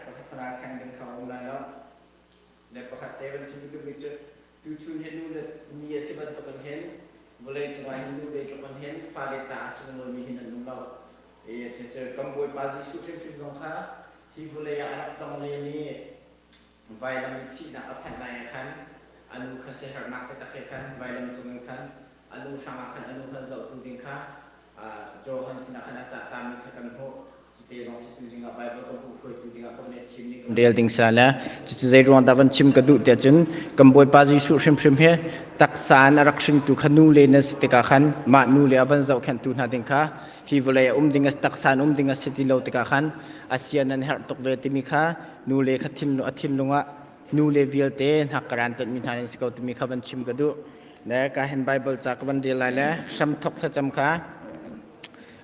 Pakhat pahra thleng ding kha a um lai lo. Le pakhat te van chim duhmi cu tuchun hi nu le ni a si bantukin hin vawlei cungah hin nu le tluk in hin fale caah sunglawimi hin an um lo. I cucu kan Bawipa Jesuh hrimhrim zong kha hi vawlei ah a rak tlong len i vailam i thihnak a phanh lai ah khan a nu kha siaherhnak taktak he khan vailam cungin khan a nu hrangah khan a nu khan zohtu ding kha Johan sinah khan a cah tami kha kan hmuh. Cute zong si tu zingah Bible kan hmuh hruaitu dingah kan i thim ning rel ding sa le cucu zei ruang dah van chim ka duh tiah cun kan Bawipa Jesuh hrimhrim hi taksa in a rak hringtu kha nu le na si tikah khan mah nu le a van zohkhenhtu hna ding kha hi vawlei a um ding a taksa in um ding a si ti lo tikah khan a sian an herh tuk ve timi kha nu le kha thinlung a thinlung ah nu le vialte hnak ka ran tonmi hna nan si ko timi kha van chim ka duh le ka hin Bible ca ka van rel lai le hramthok thlacam kha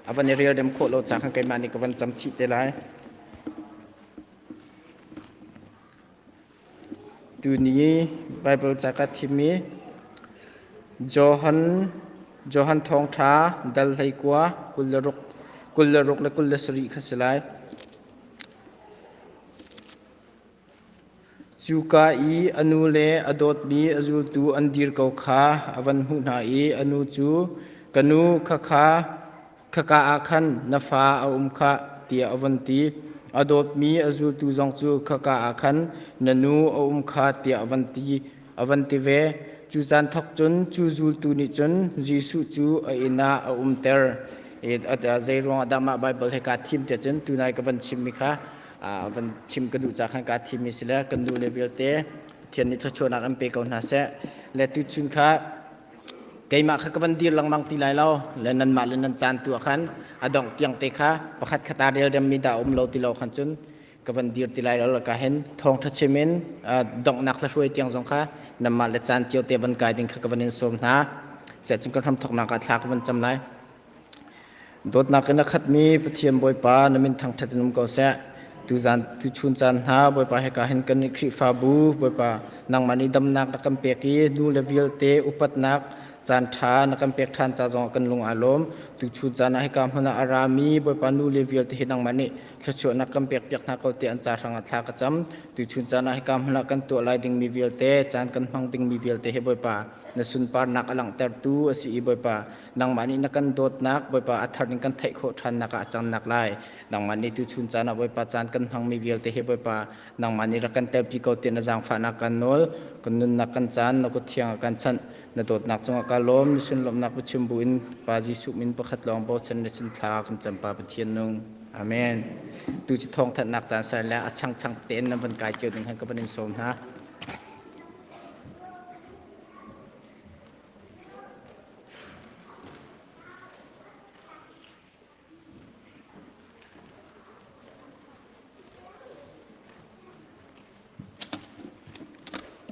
a van i rel rem khawh lo ca khan keimah nih ka van cam chih te lai. Tuni Bible ca ka thim i Johan Johan thawngṭha dal 19 26 26 le 27 kha si lai. Cuka i a nu le a dawtmi a zultu an dir ko kha a van hmuh hna i a nu cu, “Ka nu, khakha khaka ah khan na fa a um khah,” tiah a vun ti. A dawtmi a zultu zong cu, “Khaka ah khan na nu a um khah,” tiah a van ti. A van ti ve. Cu caan thawk cun cu zultu nih cun Jesuh cu a inn ah a umter. Zei ruangah dah mah Baibal he kaa thim tiah cun tunai ka van chimmi kha van chim ka duh ca khan kaa thimmi si le kan nu le vialte Pathian nih thluachuahnak an pe ko hna seh. Le tuchun kha keimah kha ka van dir lengmang ti lai lo le nanmah le nan caan tu ah khan a dongh tiang te kha pakhat khat aa relremmi dah um lo ti lo khan cun ka van dir ti lai lo ka hin thawngṭha chim in donghnak hruai tiang zong kha nanmah le caan cio te van kai ding kha ka van in sawm hna. Siah cun kan hramthawknak ah thla ka van cam lai. Dawtnak in a khatmi Pathian Bawipa na min thangṭhat in um ko seh. Tuzan tuchun caan hna Bawipa hika hin kan Khrihfabu Bawipa nangmah nih damnak na kan pek i nu le vialte upatnak caan ṭha na kan pek ṭhan ca zongah kan lung aa lawm. Tuchun caan ah hika hmun ah a rami Bawipa nu le vialte hi nangmah nih thluachuahnak kan pek piak hna ko tiah an ca hrangah thla ka cam. Tuchun caan ah hika hmun ah kan tuah lai dingmi vialte caan kan hmang dingmi vialte hi Bawipa na sunparnak a langhtertu a si i Bawipa nangmah nih na kan dawtnak Bawipa a thar in kan theih khawh ṭhannak ah a cangnak lai nangmah nih tuchun caan ah Bawipa caan kan hmangmi vialte hi Bawipa nangmah nih rak kan telpi ko tiah na zaangfahnak kan nawl kan nunnak kan caan na kut thiang ah kan chanh na dawtnak cungah ka lawm na sunlawmhnak biachim buin Pa Jesuh min pakhat lawng bochan na sin thla kan cam Pa Pathian nung Amen tu cu thawngthanhnak caan sai le a changchang tein nan van kai cio ding han ka van in sawm hna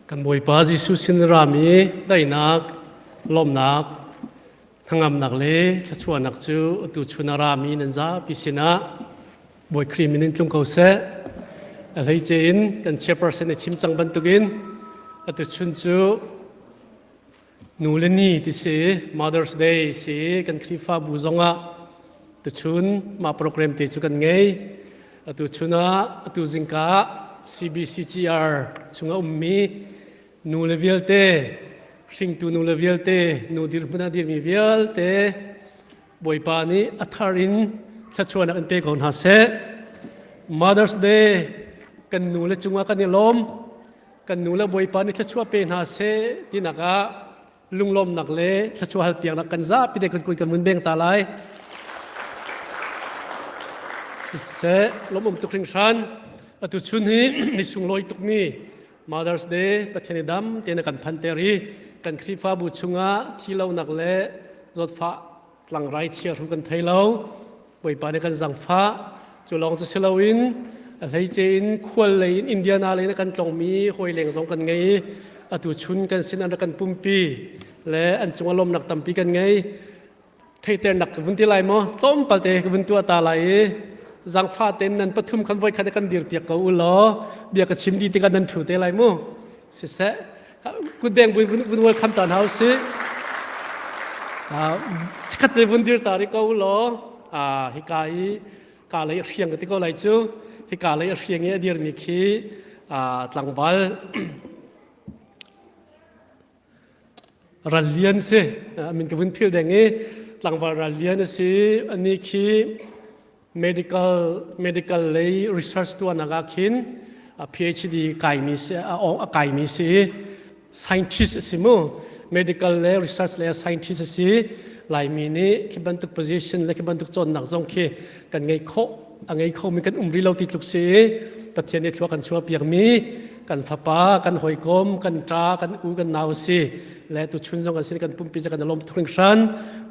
Kan Bawipa Jesuh sin rami daihnak, lawmhnak, hnangamnak le thluachuahnak cu atu chun a rami nan zapi sinah Bawi Khrih min in tlung ko seh. A hleice in kan chairperson a chim cang bantukin atu chun cu Nu le ni ti si Mother's Day si kan Khrihfabu zongah tuchun mah program te cu kan ngei. Atu chun ah atu zingka ah CBCGR chungah ummi nu le vialte hringtu nu le vialte nu dirhmun ah dirmi vialte Bawipa nih a thar in thluachuahnak in pe ko hna seh. Mother's Day kan nu le cungah kan i lawm. Kan nu le Bawipa nih thluachuah pe hna seh tinak ah lunglawmnak le thluachuah halpiaknak kan zapi te kan kun kan mun beng ta lai. Siseh, lawmum tuk hringhran. Atu chun hi ni sunglawi tukmi Mother's Day Pathian i dam tein a kan phanter i kan Khrihfabu chungah thi lonak le zawtfah tlangrai chia hru kan thei lo. Bawipa nih kan zangfah. Cu lawng cu si loin a hleice in khual lei in Indiana lei in a kan tlongmi hawi leng zong kan ngei i atu chun kan sin an rak kan pumpi le an cungah lawmnak tampi kan ngei. Theihternak ka vun ti lai maw? Tlawmpal te ka vun tuah ta lai i zangfah tein nan pathum khan voi khat kan dir piak ko u law bia ka chim dih tikah nan ṭhu te lai mu. Siseh, kutbeng vun vun welcome ta hna usih. Chikkhat te vun dir ta rih ko u law hika i ka lei hriang ka ti ko lai cu. Hika lei a hriang i a dirmi khi tlangval ral lian si. Min ka vun phil deng i tlangval ral lian a si. Ani khi medical medical lei research tuahnak ah khin PhD kaimi si a kaimi si scientist a si mu. Medical le research le scientist a si. Laimi nih khi bantuk position le khi bantuk cawnnak zong khi kan ngei khawh a ngei khomi kan um rih lo ti tluk si. Pathian nih thlua kan chuah piakmi kan fapa, kan hawikom, kan ṭa, kan u, kan nau si le tu chun zong kan sin kan pumpi kan lawm tuk hringhran.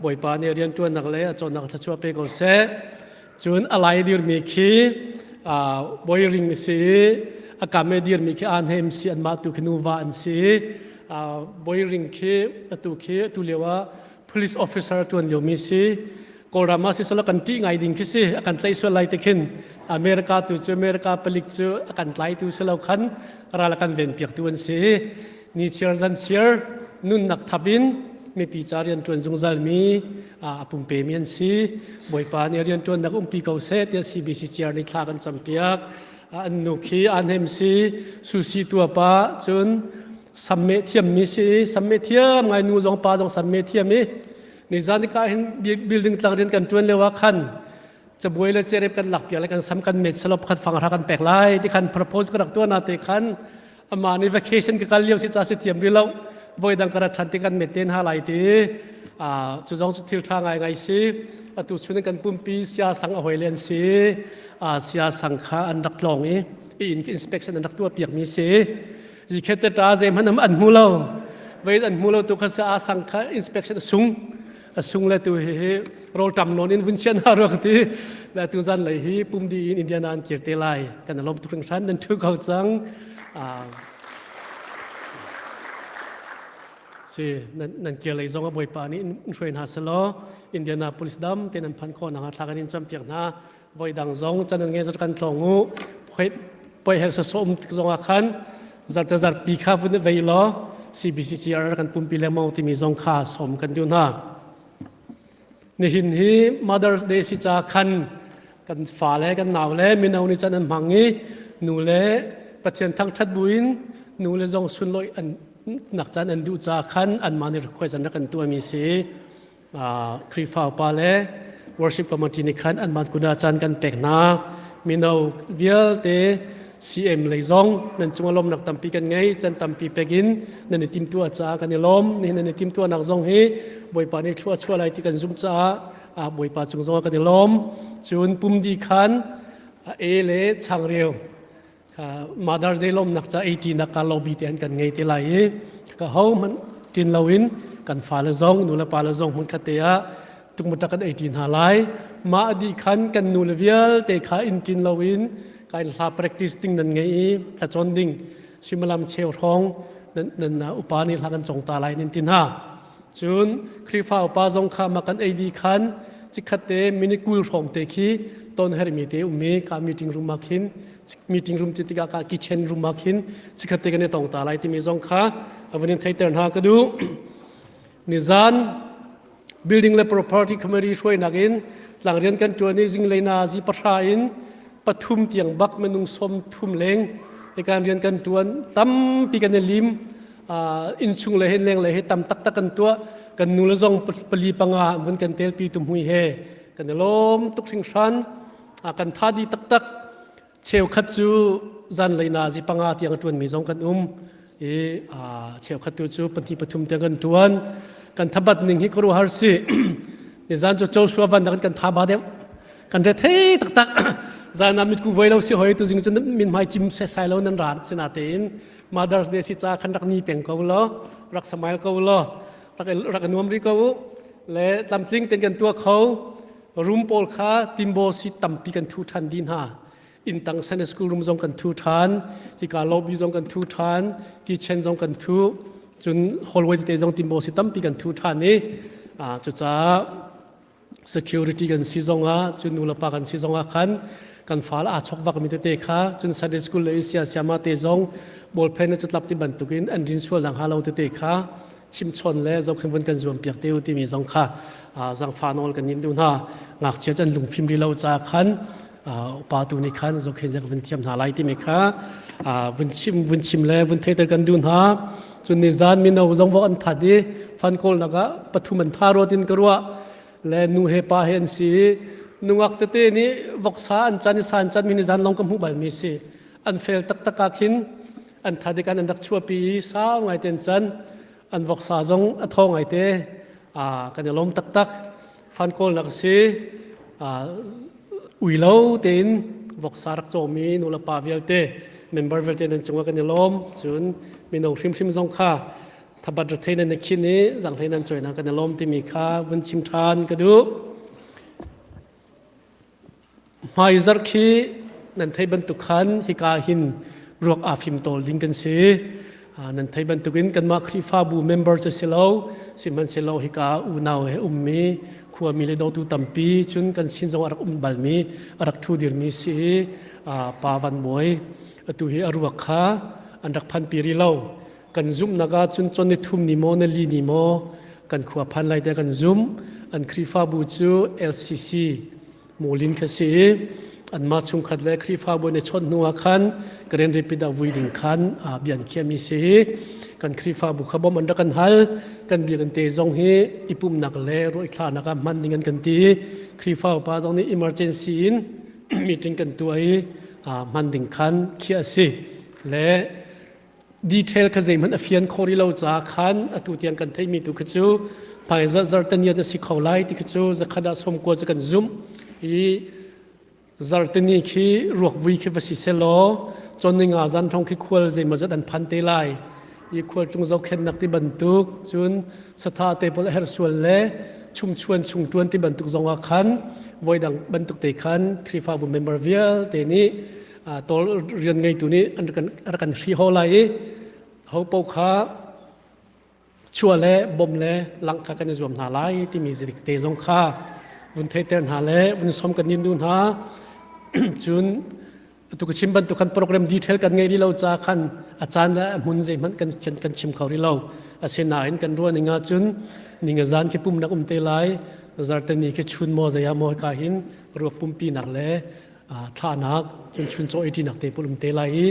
Bawipa nih rianṭuannak le a cawnnak thluachuah pe ko seh. Cun a lai dirmi khi bawi ring si, a kam e dirmi khi an hem si, anmah tu khi nuva an si. Bawi ring khi atu khi atu lio ah police officer ṭuan liomi si. Kawlram ah sisala kan ṭih ngai ding khi si, a kan tlaih sual lai te khin. America tu cu America palik cu a kan tlaitu si lo khan ral a kan ven piaktu an si. Ni chiar zan chiar nunnak thap in mipi ca rian ṭuan zungzal mi a pumpe mi an si. Bawipa nih rian ṭuannak umpi ko seh tiah CBC ciar nih thla kan campiak. An nu khi an hem si, susi tua pa cun samme thiam mi si, samme thiam ngai nu zong pa zong samme thiam i nizan ka hin building tlang rian kan ṭuan lio ah khan cabuai le cerep kan lak piak le kan sam kan met salop khat fang ra kan pek lai ti khan propose ka rak tuah na te khan amah nih vacation ka kal lio si ca si thiam rih lo, voi dang ka rat ṭhan ti kan met ten ha lai ti. Cu zong cu thil ṭha ngai ngai si. Atu chun kan pumpi sia sang a hoi len si, sia sang kha an rak tlong i in inspection an rak tuah piak mi si. Zikhet te ṭa zei hmanh an hmu lo, vei an hmu lo tu kha sa sang kha inspection a sung a sung le tu hi hi rawl ṭam nawn in vun chian ha ruak ti le tu zan lei hi pum di in Indiana an kir te lai. Kan lom tuk hringhran. Nan thu ko cang si nan kir lei zong a Bawipa nih in hruai hna selaw Indianapolis dam te nan phan khawh nakhnga thla kan in campiak hna. Voi dang zong chan an ngei zat kan tlong u poi her sa som tik zong ah khan zarte zarpi kha vun vei law CBCCR kan pumpi lengmang timi zong kha som kan duh hna. Nihin hi Mother's Day si ca khan kan fa le kan nau le mino nih chan an hmang i nu le Pathian thangthat buin nu le zong sunlawih an nak caan an duh ca khan anmah nih request an rak kan tuahmi si. Khrihfa upa le worship committee nih khan anmah kun ah caan kan pek hna. Mino vialte CM lei zong nan cung lawmnak tampi kan ngei. Can tampi pek in nan i timtuah caah kan i lawm. Nihin nan i timtuahnak zong hi Bawipa nih thlua chuah lai ti kan zumh caah Bawipa cung zong ah kan i lawm. Cun pumdi khan a le changreu Mother's Day lawmnak ca ei ṭinak ka lobby te an kan ngei te lai i ka ho hmanh ṭin loin kan fale zong nu le pa le zong hmun khat te ah tukmutak kan ei ṭi hna lai. Mah dih khan kan nu le vialte kha in ṭin loin ka in hla practice ding nan ngei i thlacawn ding suimilam cheu hrawng nan upa nih hla kan cong ta lai nin tin ha. Cun Khrihfa upa zong kha mah kan ei dih khan chikkhat te minute 20 hrawng te khi ton hermi te um i ka meeting room ah khin, meeting room ti tikah ka kitchen room ah khin chikkhat te kan i tong ta lai timi zong kha a vun in theiter hna ka duh. Nizan building le property committee hruainak in tlangrian kan ṭuan i zinglei na zi 3 in 3 tiang bak minung 30 leng kan rian kan ṭuan. Tampi kan i lim. Innchung le hin leng le hi tam taktak kan tuah. Kan nu le zong pali panga vun kan telpi tu mui he kan i lawm tuk hringhran. Kan tha di taktak. Cheukhat cu zanlei na zi 5 tiang a ṭuan mi zong kan um i cheukhat tu cu 2 3 tiang kan ṭuan. Kan thabat ning hi khuaruahhar si. Nizan cu Joshua van kan tha ba deuh, kan re thei taktak. Zan ah mitku voi lo si hoi tu zing cun min hmai cim se sai lo nan ran sina tein Mother's Day si ca khan rak ni peng ko law, rak smile ko law, rak rak nuam ri ko le tlamtling ten kan tua kho. Room pawl kha timbo si tampi kan thu than di hna. Intang Sunday school room zong kan thu than, hika lobby zong kan thu than, kitchen zong kan thu, cun hallway te zong timbo si tampi kan thu than i cucaah security kan si zongah, cun nulepa kan si zongah khan kan fal aa chok vak mi tete kha, cun Sunday school le sia siama te zong ballpen le catlap ti bantukin an rin sual dang ha lo tete kha chimchawn le zohkhen vun kan zuam piak te u timi zong kha zangfa nawl kan nin duh hna. Ngakchia can lungfim ri lo ca khan. Upa tu nih khan zohkhenh zia ka vun thiam hna lai timi kha vun chim vun chim le vun theiter kan duh hna. Cun nizan mino zong vok an that i fan kawlnak ah pathum an tha ruat in ka ruah le nu he pa he an si i nungak tete nih voksa an can i sa an can mi nizan lawng ka hmuh balmi si. An fel taktak ah khin an tha an rak chuahpi i sau ngai ten can an voksa zong a thaw ngai te kan i lawm taktak. Fan kawlnak a si. Ui lo tein voksa rak cawmi nulepa vialte member vialte nan cungah kan i lawm. Cun mino hrimhrim zong kha thabat rethei nan i khin i zanghlei nan cawinak kan i lawm timi kha vun chim ṭhan ka duh. Hmaizarh khi nan theih bantuk khan hika hin ruak aa fimtawl ding kan si. Nan theih bantukin kanmah Khrihfabu member cu si lo, sihmanhsehlaw hika unau he ummi khuami le dawtu tampi cun kan sin zong a rak um balmi, a rak ṭhu dirmi si i Pa Van Bawi atu hi a ruak kha an rak phanpi rih lo. Kan zumhnak ah cun con ni thum ni maw, ni li ni maw kan khua phan lai tiah kan zumh. An Khrihfabu cu LCC Mulin kha si i anmah chungkhat le Khrihfabu an i chawnh hnu ah khan Grand Rapid ah vui ding khan bia an khiahmi si i kan Khrihfabu kha bawmh an rak kan hal. Kan biakinn te zong hi i pumhnak le ruaithlahnak ah hman ding an kan ti i Khrihfa upa zong nih emergency in meeting kan tuah i hman ding khan khiah a si. Le detail kha zeihmanh a fian khawh rih lo caah khan atu tiang kan theihmi tu kha cu hmaizarh zarhteni ah si kho lai ti kha cu zakhat ah 90 cu kan zumh i zarhteni khi ruakvui khi va si selaw chawninga zan thong khi khual zeimawzat an phan te lai i khualtlung zohkhenhnak ti bantuk cun satha te pawl a herh sual le chumchuan chungtuan ti bantuk zong ah khan voidang bantuk te khan Khrihfabu member vialte nih tawl rian ngeitu nih an rak kan hri ho lai i ho paoh kha chua le bom le langh kha kan i zuam hna lai timi zirik te zong kha vun theiter hna le vun som kan nin duh hna. Cun atu ka chim bantuk khan program detail kan ngei rih lo ca khan a caan le a hmun zeihmanh kan kan chim kho rih lo. Asinain kan ruah ning ah cun ninga zan khi pumnak um te lai, zarteni khi chun maw zei ah maw ka hin ruak pumpi nak le thlahnak cun chuncaw ei ṭinak te pawl um te lai i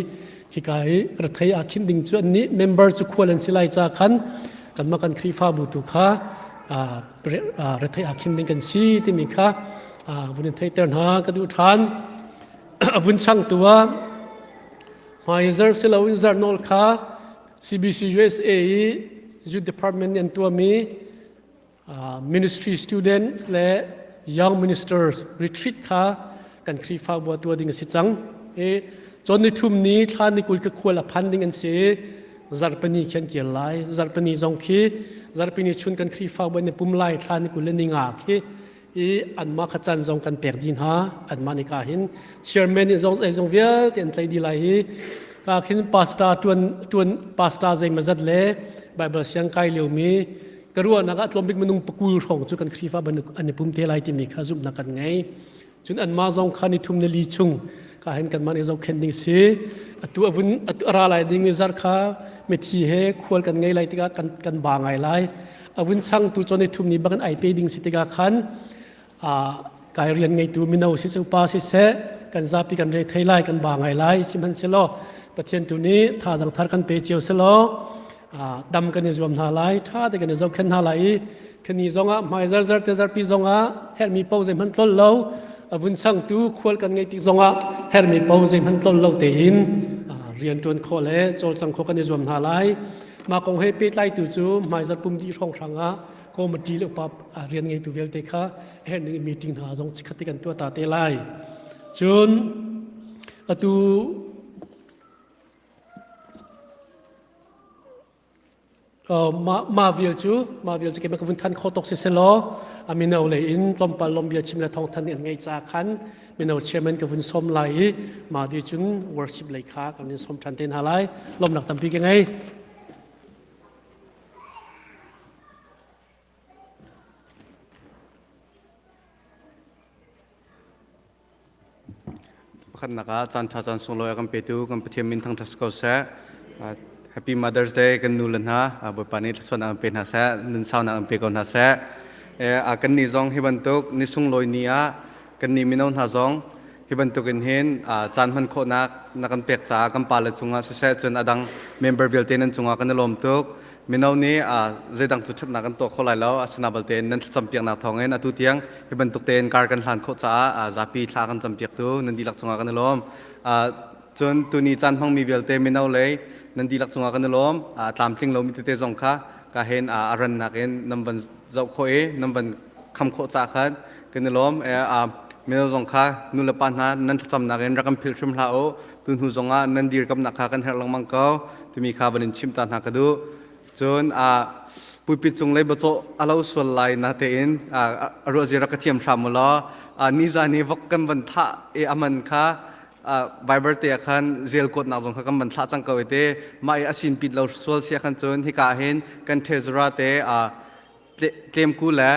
hika i rethei aa khinh ding cu an nih member cu khual an si lai ca khan kanmah kan Khrihfabu tu kha rethei aa khim ding kan si timi kha vun in theihter hna ka duh ṭhan. A vun changtu ah hmaizar si loin zarhnawl kha CBC USA i Youth Department nih an tuahmi ministry students le young ministers retreat kha kan Khrihfabu ah tuah ding a si cang. I cawn ni thum ni thla ni 20 ka khual a phan ding an si. Zarhpini khi an kir lai. Zarhpini zong khi zarhpini chun kan Khrihfabu an i pum lai thla ni 20 le ni nga khi i anmah kha can zong kan pek dih hna. Anmah nih ka hin chairman nih zong zeizong vialte an tlai dih lai i ka khin pastor tuan tuan pastor zeimazat le Bible siang kai liomi ka ruahnak ah tlawmbik minung pakul hrawng cu kan Khrihfa an i pum te lai timi kha zumhnak kan ngei. Cun anmah zong kha ni thum ni li chung ka hin kanmah nih zohkhenh ding si. Atu avun atu ara lai ding mi zar kha mithi he khual kan ngei lai tikah kan kan ba ngai lai. Avun chang tu chon ni thum ni bang ai pe ding si tikah khan a kai rian ngeitu mino si se upa si se kan zapi kan re thei lai kan ba ngai lai. Sihmanhsehlaw Pathian tu nih thazang thar kan pe cio selaw dam kan i zuam hna lai, ṭha te kan i zohkhenh hna lai i khani zongah hmai zarzar te zarpi zongah herhmi paoh zeihmanh tlol lo, a vun changtu khual kan ngeih tik zongah herhmi paoh zeihmanh tlol lo tein rian ṭuan khawh le cawlcang khawh kan i zuam hna lai. Mah kong he pehtlaitu cu hmaizarh pum dih hrawnghrang ah committee le upa rian ngeitu vialte kha herh ning meeting hna zong chikkhat te kan tuah ta te lai. Cun atu Mah vial cu mah vial cu keimah ka vun than kho tok si selaw a mino lei in tlawmpal lawm bia chim le thawngthan nih an ngeih ca khan mino chairman ka vun sawm lai i mah di cun worship lei kha kan vun sawm ṭhan te hna lai. Lawmnak tampi ka ngei. Pakhatnak ah caan ṭha caan sunglawi a kan petu kan Pathian min thangṭhat si ko seh. Happy Mother's Day kan nu le hna. Bawipa nih thluachuahnak an pe hna seh, nunsaunak an pe ko hna seh. Kan nih zong hi bantuk ni sunglawi ni ah kan nih mino hna zong Hi bantukin hin caan hman khawhnak na kan pek caah kan pale cungah siseh cun a dang member vialte nan cungah kan i lawm tuk. Mino nih zeidang cu ṭhatnak kan tuah kho lai lo. Asina balte nan thlacam piaknak thawngin atu tiang hi bantuk tein kar kan hlan khawh caah zapi thla kan cam piaktu nan dihlak cungah kan i lawm. Cun tuni caan hmangmi vialte mino lei nan dihlak cungah kan i lawm. Tlamtling lomi tete zong kha ka hen a rannak in nan van zoh khawh i nan van kham khawh caah khan kan i lawm. Mino zong kha nu le pa hna nan thlacamnak in rak kan philh hrim hlah u. Tu hnu zong ah nan dirkamnak kha kan herh lengmang ko timi kha van in chim ta hna ka duh. Cun pulpit cung lei bawcawh a lo sual lai na tein a ruah zia rak ka thiam hram u law nizan i vok kan van thah i a man kha Viber te ah khan zel kuatnak zong kha kan van thlah cang ko i te mah i a sin pit lo sual sia khan cun hika hin kan treasurer te tlemku le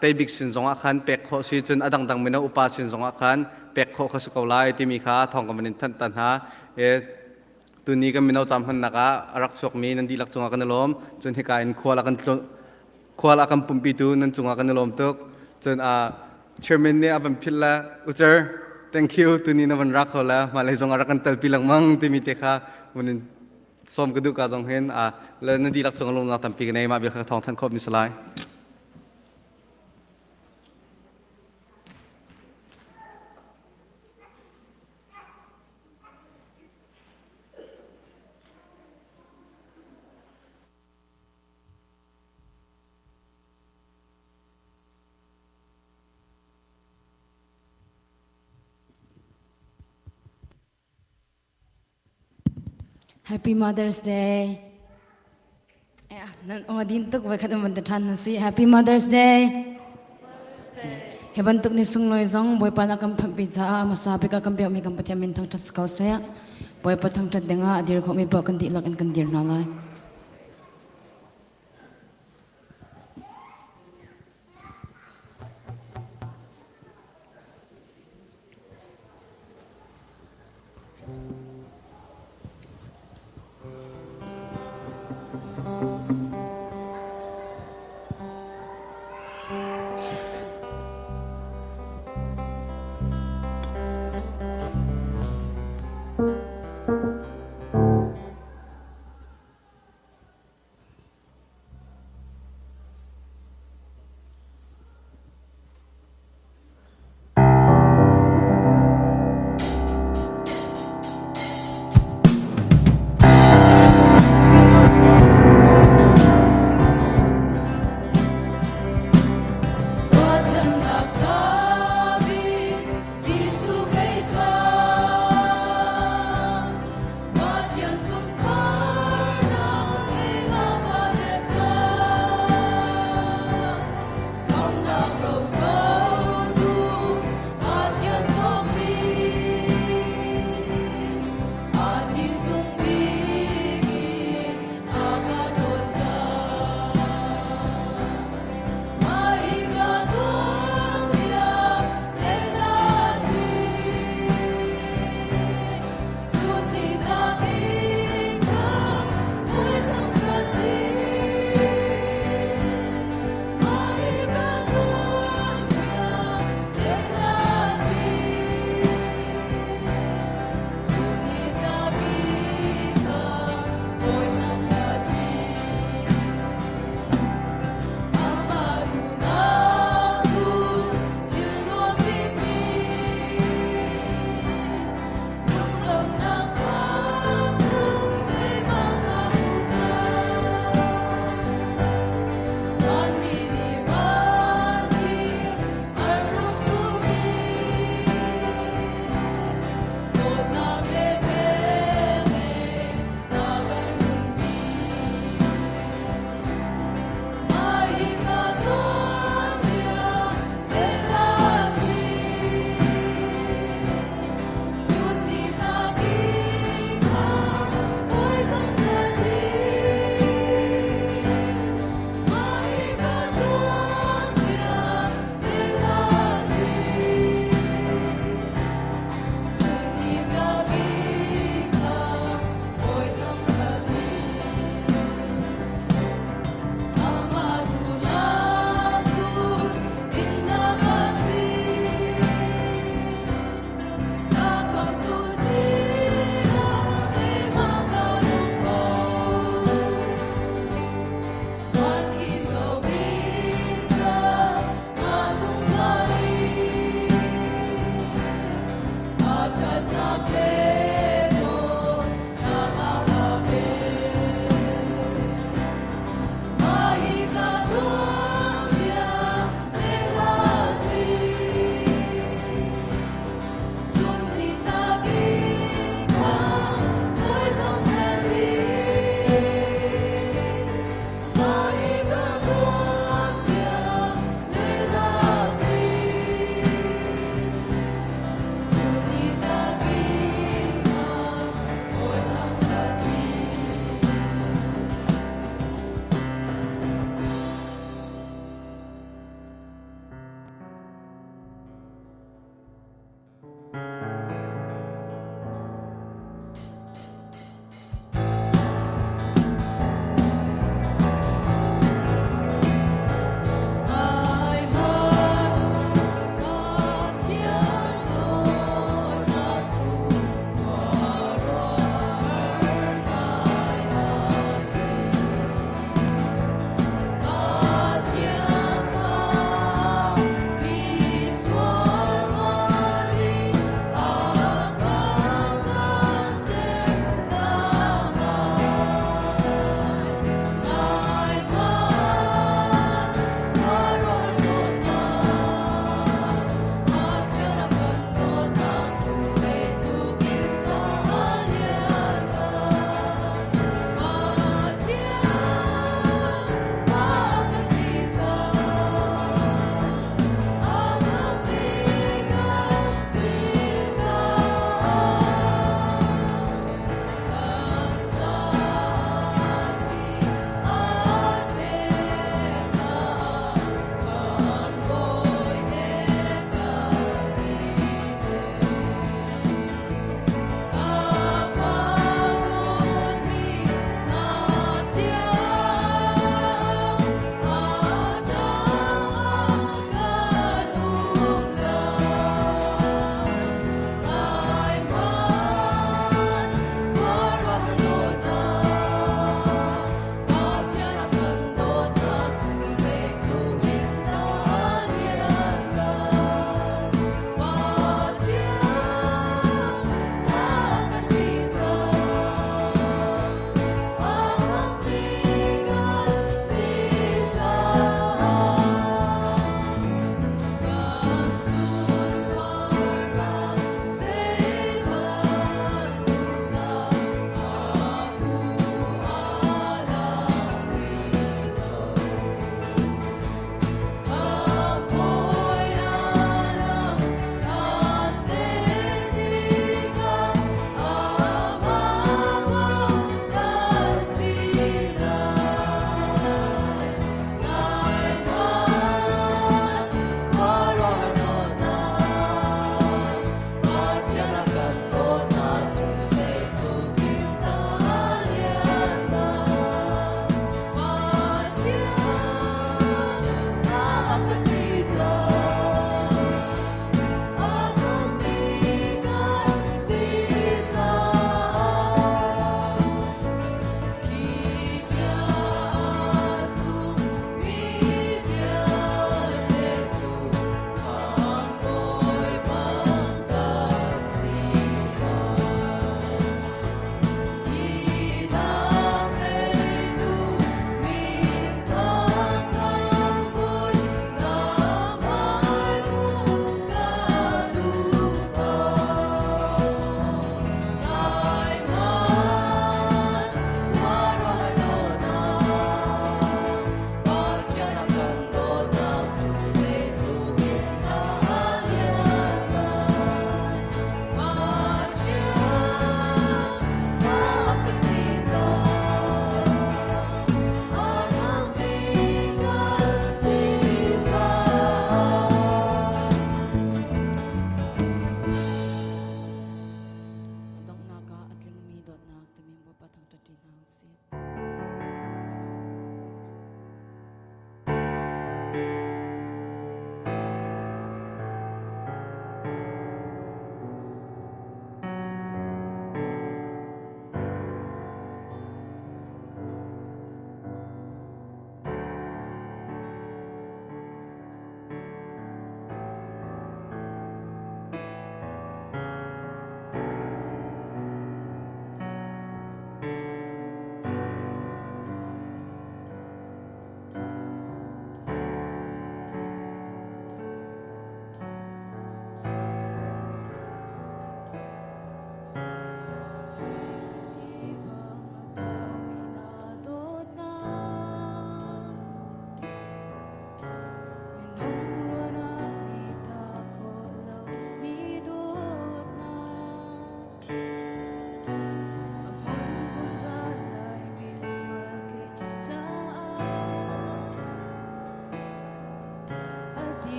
teibik sin zong ah khan pek khawh si cun a dangdang mino upa sin zong ah khan pek khawh kha si ko lai timi kha thawng kan van in thanh ta hna. Tuni kan mino caam hmannak ah a rak chuakmi nan dihlak cungah kan i lawm. Cun hika in khual a kan khual a kan pumpitu nan cungah kan i lawm tuk. Cun chairman nih a van philh le ucer thank you tuni na van ra kho le hmailei zong a rak kan telpi lengmang timi te kha vun in sawm ka duh ka zong hin le nan dihlak cungah lawmnak tampi ka nei mah bia kha thawng thanh khawh mi si lai. Happy Mother's Day. Nan aw din tuk voi khat um te than nan si. Happy Mother's Day. Hi bantuk ni sunglawi zong Bawipa na kan phanhpi caah hmasa bik ah kan biakmi kan Pathian min thangṭhat si ko seh. Bawipa thangṭhat dingah a dir khawhmi paoh kan dihlak in kan dir hna lai.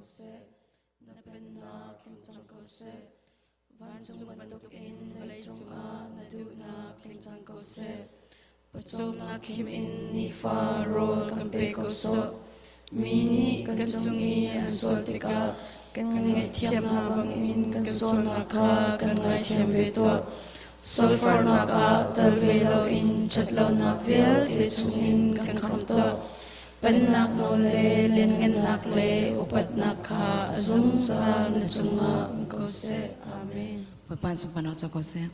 ko seh. Na pennak tling cang ko seh. Vancung bantukin vawleicung ah na duhnak tling cang ko seh. Pawcawmnak khim in nifa rawl kan pe ko sawh. Mi nih kan cung i an sual tikah kan ngaihthiam hna bangin kan sualnak kha kan ngaithiam ve tuah. Sulfarnak ah tel ve loin ṭhatlonak vialte chungin kan khamh tuah. Pennak nawl le lianngannak le upatnak kha a zungzal na cungah um ko seh. Amen. Bawipa sunparnak co ko seh.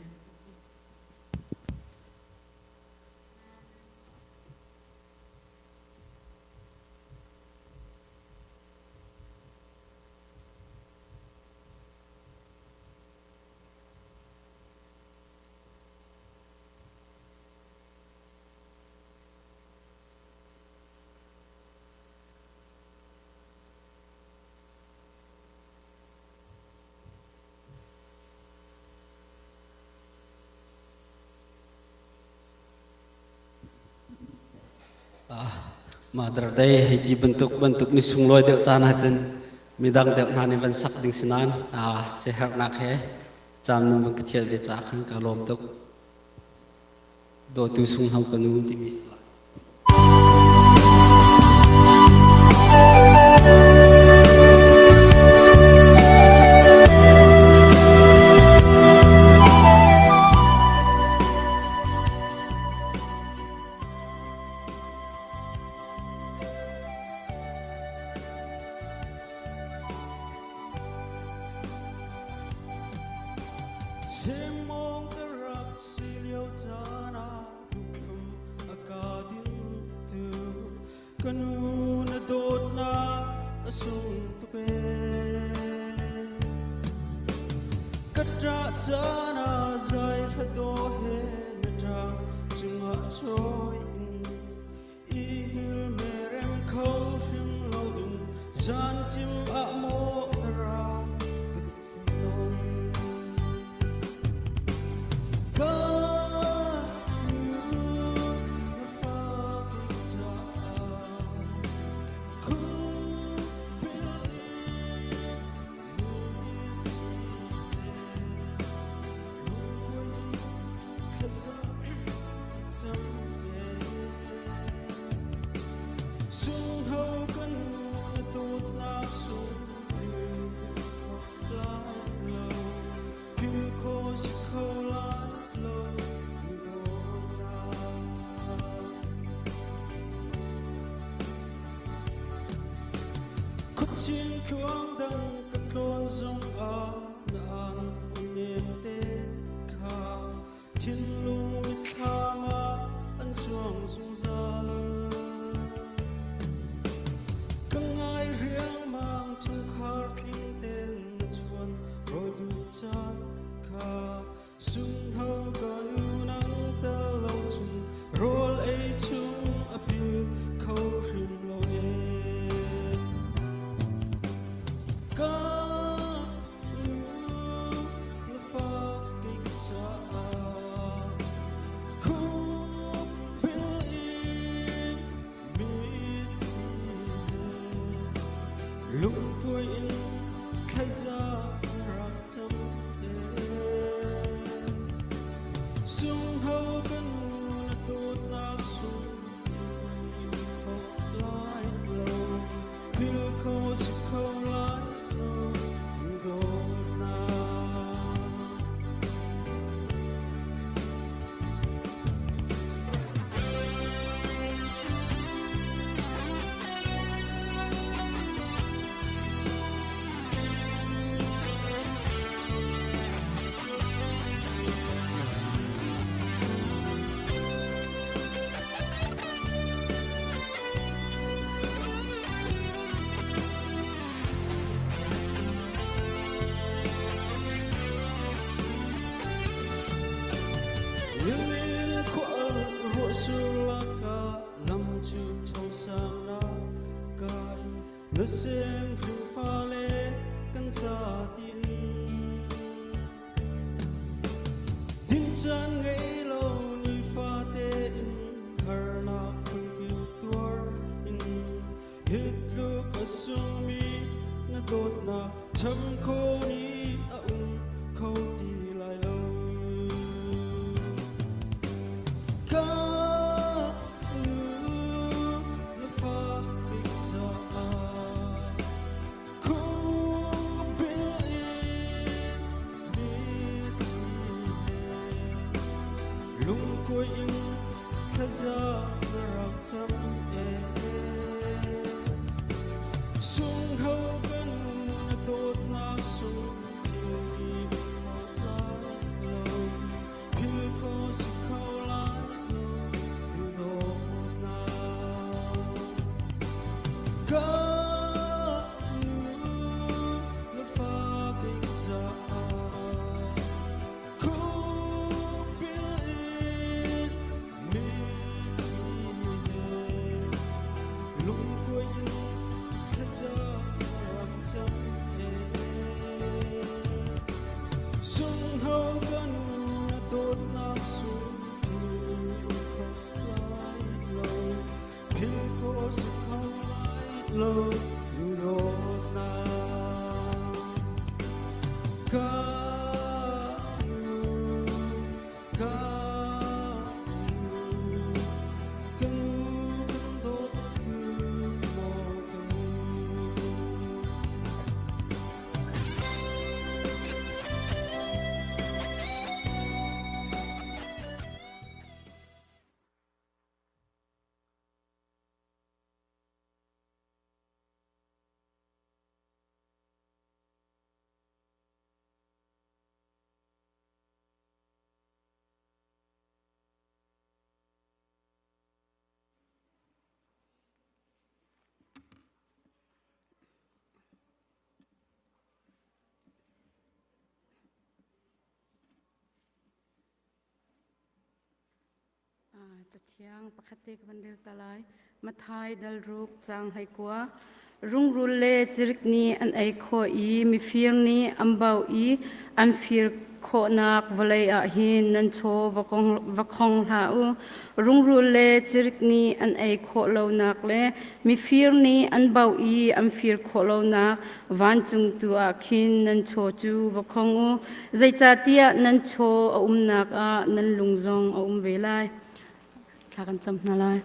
Mother Day hei ti bantuk bantuk ni sunglawi deuh caan ahcun midang deuh hna nih van sak ding si nain siaherhnak he caan nan van ka thial ve caah khan ka lawm tuk. Dawtu sunghno ka nu timi si lai. Singmawng ka rak si lio caan ah duhthlu a ka dintu ka nu na dawtnak a sung tuk ee. Ka ṭah caan ah zai hla daw he na ṭang cungah chawi in i hngil merem kho hrim loin zanṭim ah maw na ra ka tawn. Ka nu na fa caah khupil in Sungho kan na dawtnak sung lai lo phil kho si kho lai lo dawtnak. Khuachin tluang dang ka tlawn zong ah na an nem te kha thinlung mitthlam ah an cuang zungzal. Ka ngai riangmang chungkhar tling ten na chuan rawl duh caan kha sungho ka nu nang tel lo cun rawl ei chung a pil kho hrim lo e. Ka nu na fa kei ka caah khupil in mitthli he lungkuai in thlaiza rak cam te. Sungho ka nu na dawtnak sung kho lai lo phil kho si kho lai lo dawtnak. Lilin khua ruah sur lakah lam cu chosang na kai na sem fale kan za tin din caan ngei lo ni fate in harnak phun tuar in hi tluk a sungmi na. dawtnak cham kho ni a um kho ti lai lo. Ka nu na fa bik caah khuapi in mitthli he lungkuai in thlaza na rak cam ee. Sungho kan na dawtnak sung thil kho lai lo thil kho si kho lai lo dawtnak ka nu na fa ding caah khupil in mitthli he lungkuai in thlaza rak cam ee. Sungho ka nu na dawtnak sung kho lai lo phil kho si kho lai lo nu dawtnak ka nu ka nu ka nu kan dawt tu maw ka nu. Cathiang pakhat te ka van rel ta lai. Mathai dal ruk caang 19. Rungrul le cirik nih an ei khawh i mifir nih an bauh i an fir khawhnak vawlei ah hin nan chaw va khong hlah u. Rungrul le cirik nih an ei khawh lonak le mifir nih an bauh i an fir khawh lonak vancung tu ah khin nan chaw cu va khong u. Zeicahtiah nan chaw a umnak ah nan lung zong a um ve lai. Thla kan cam hna lai.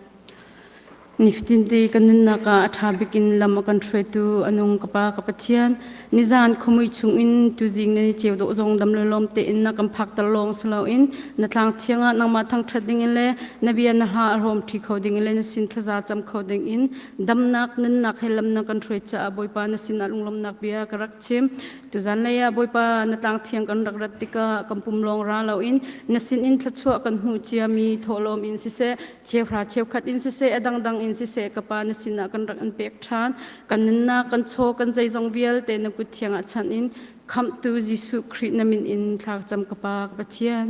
Nifatin te kan nunnak ah a ṭha bik in lam a kan hruaitu a nung ka Pa ka Pathian, nizan khuamui chungin tuzing nan i ceu dawh zong dam le lawm tein na kan phakter lawng si loin na tlang thiang ah nangmah thangṭhat ding in le na bia na hla a hrawm ṭhi kho ding in le na sin thlaza cam kho ding in damnak nunnak he lam na kan hruai caah Bawipa na sinah lunglawmnak bia ka rak chim. Tuzan lei ah Bawipa na tlang thiang kan rak rat tikah kan pum lawng ra loin na sinin thluachuah kan hmuh ciami thawhlawm in siseh cheuhra cheukhat in siseh a dangdang in siseh ka pa na sinah kan rak in pek ṭhan. Kan nunnak kan chaw kan zeizong vialte na kut thiang ah chanh in khamhtu Jesuh Khrih na min in thla cam ka pa ka Pathian.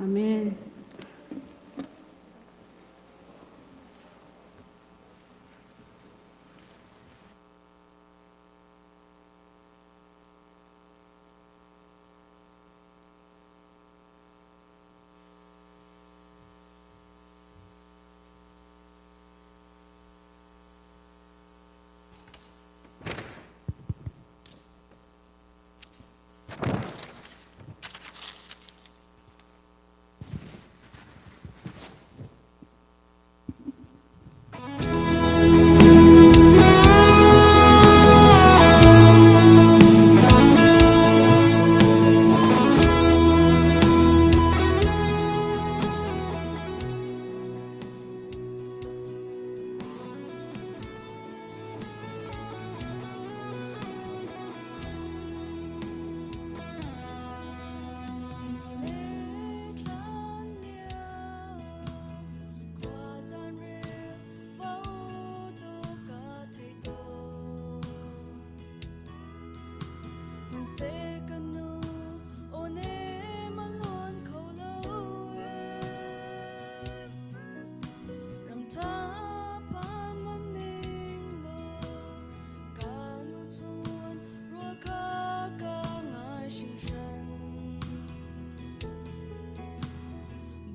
Amen.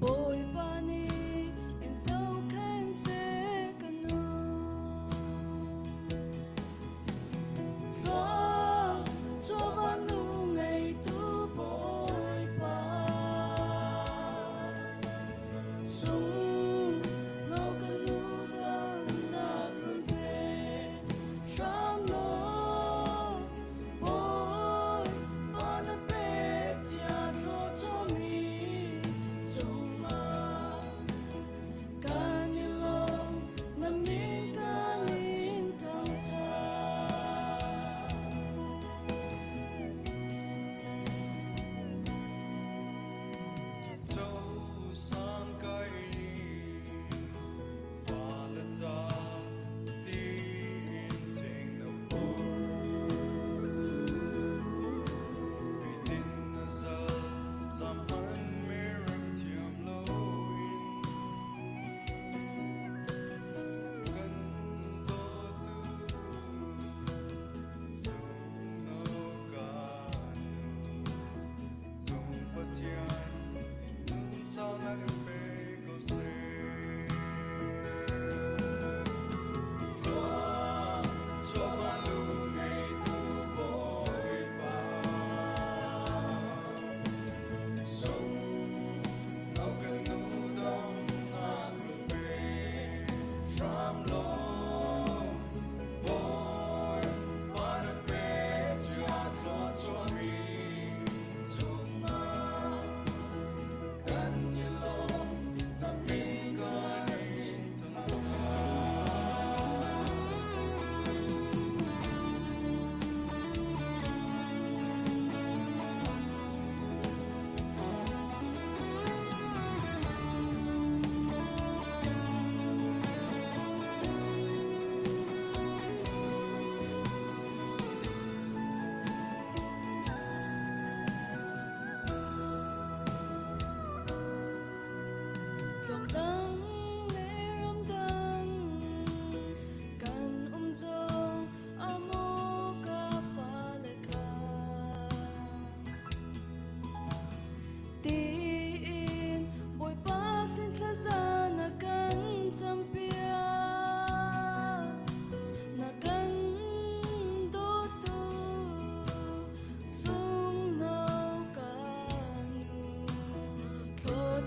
Bawipa nih in zohkhenh seh ka nu.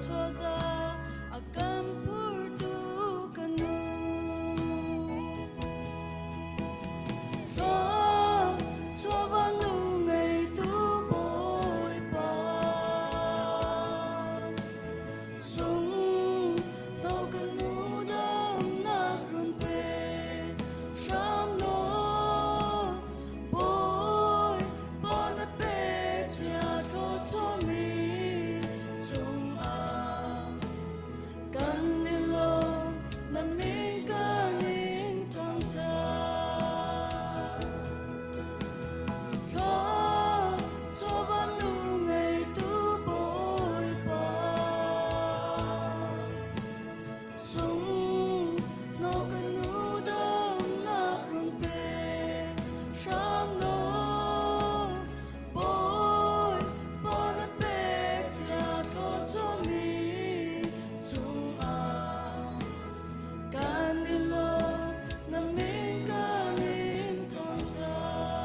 Thluachuah za a kan phurtu ka nu. Thluachuah nu ngeitu Bawipa. Sung to ka nu damnak run pe hram law Bawipa na pek cia thluachuahmi cungah kan i lawm na min kan in thangṭhat. Thluachuah nu ngeitu Bawipa. Sung no ka nu damnak run pe hram law Bawipa na pek cia thluachuahmi cungah kan i lawm na min kan in thangṭhat.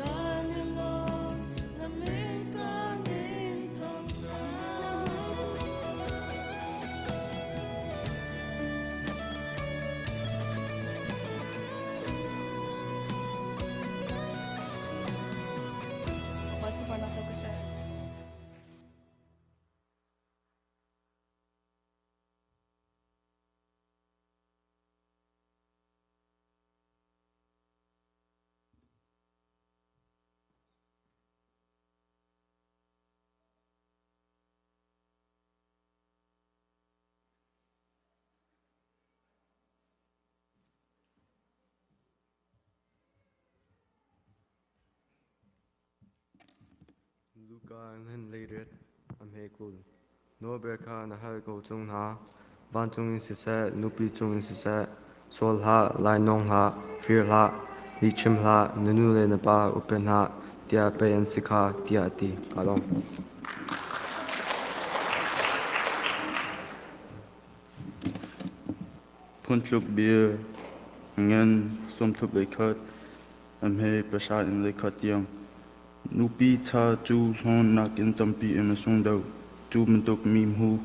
Kan i lawm na min kan in thangṭhat. Super na ko seh. Luka in leiriat a hme 20. Nawlbia kha na hal ko ṭung hna. Vancung in siseh, nupi cung in siseh, sual hlah, lainawng hlah, fir hlah, lihchim hlah, na nu le na pa upat hna, tiah pei an si kha, tiah a ti. Kaa lawm. Phuntluk bia ngan 31 a hme pahra in 41 tiang. Nupi ṭha cu hlawn nakin tampi in a sung deuh. Cu bantuk mi hmuh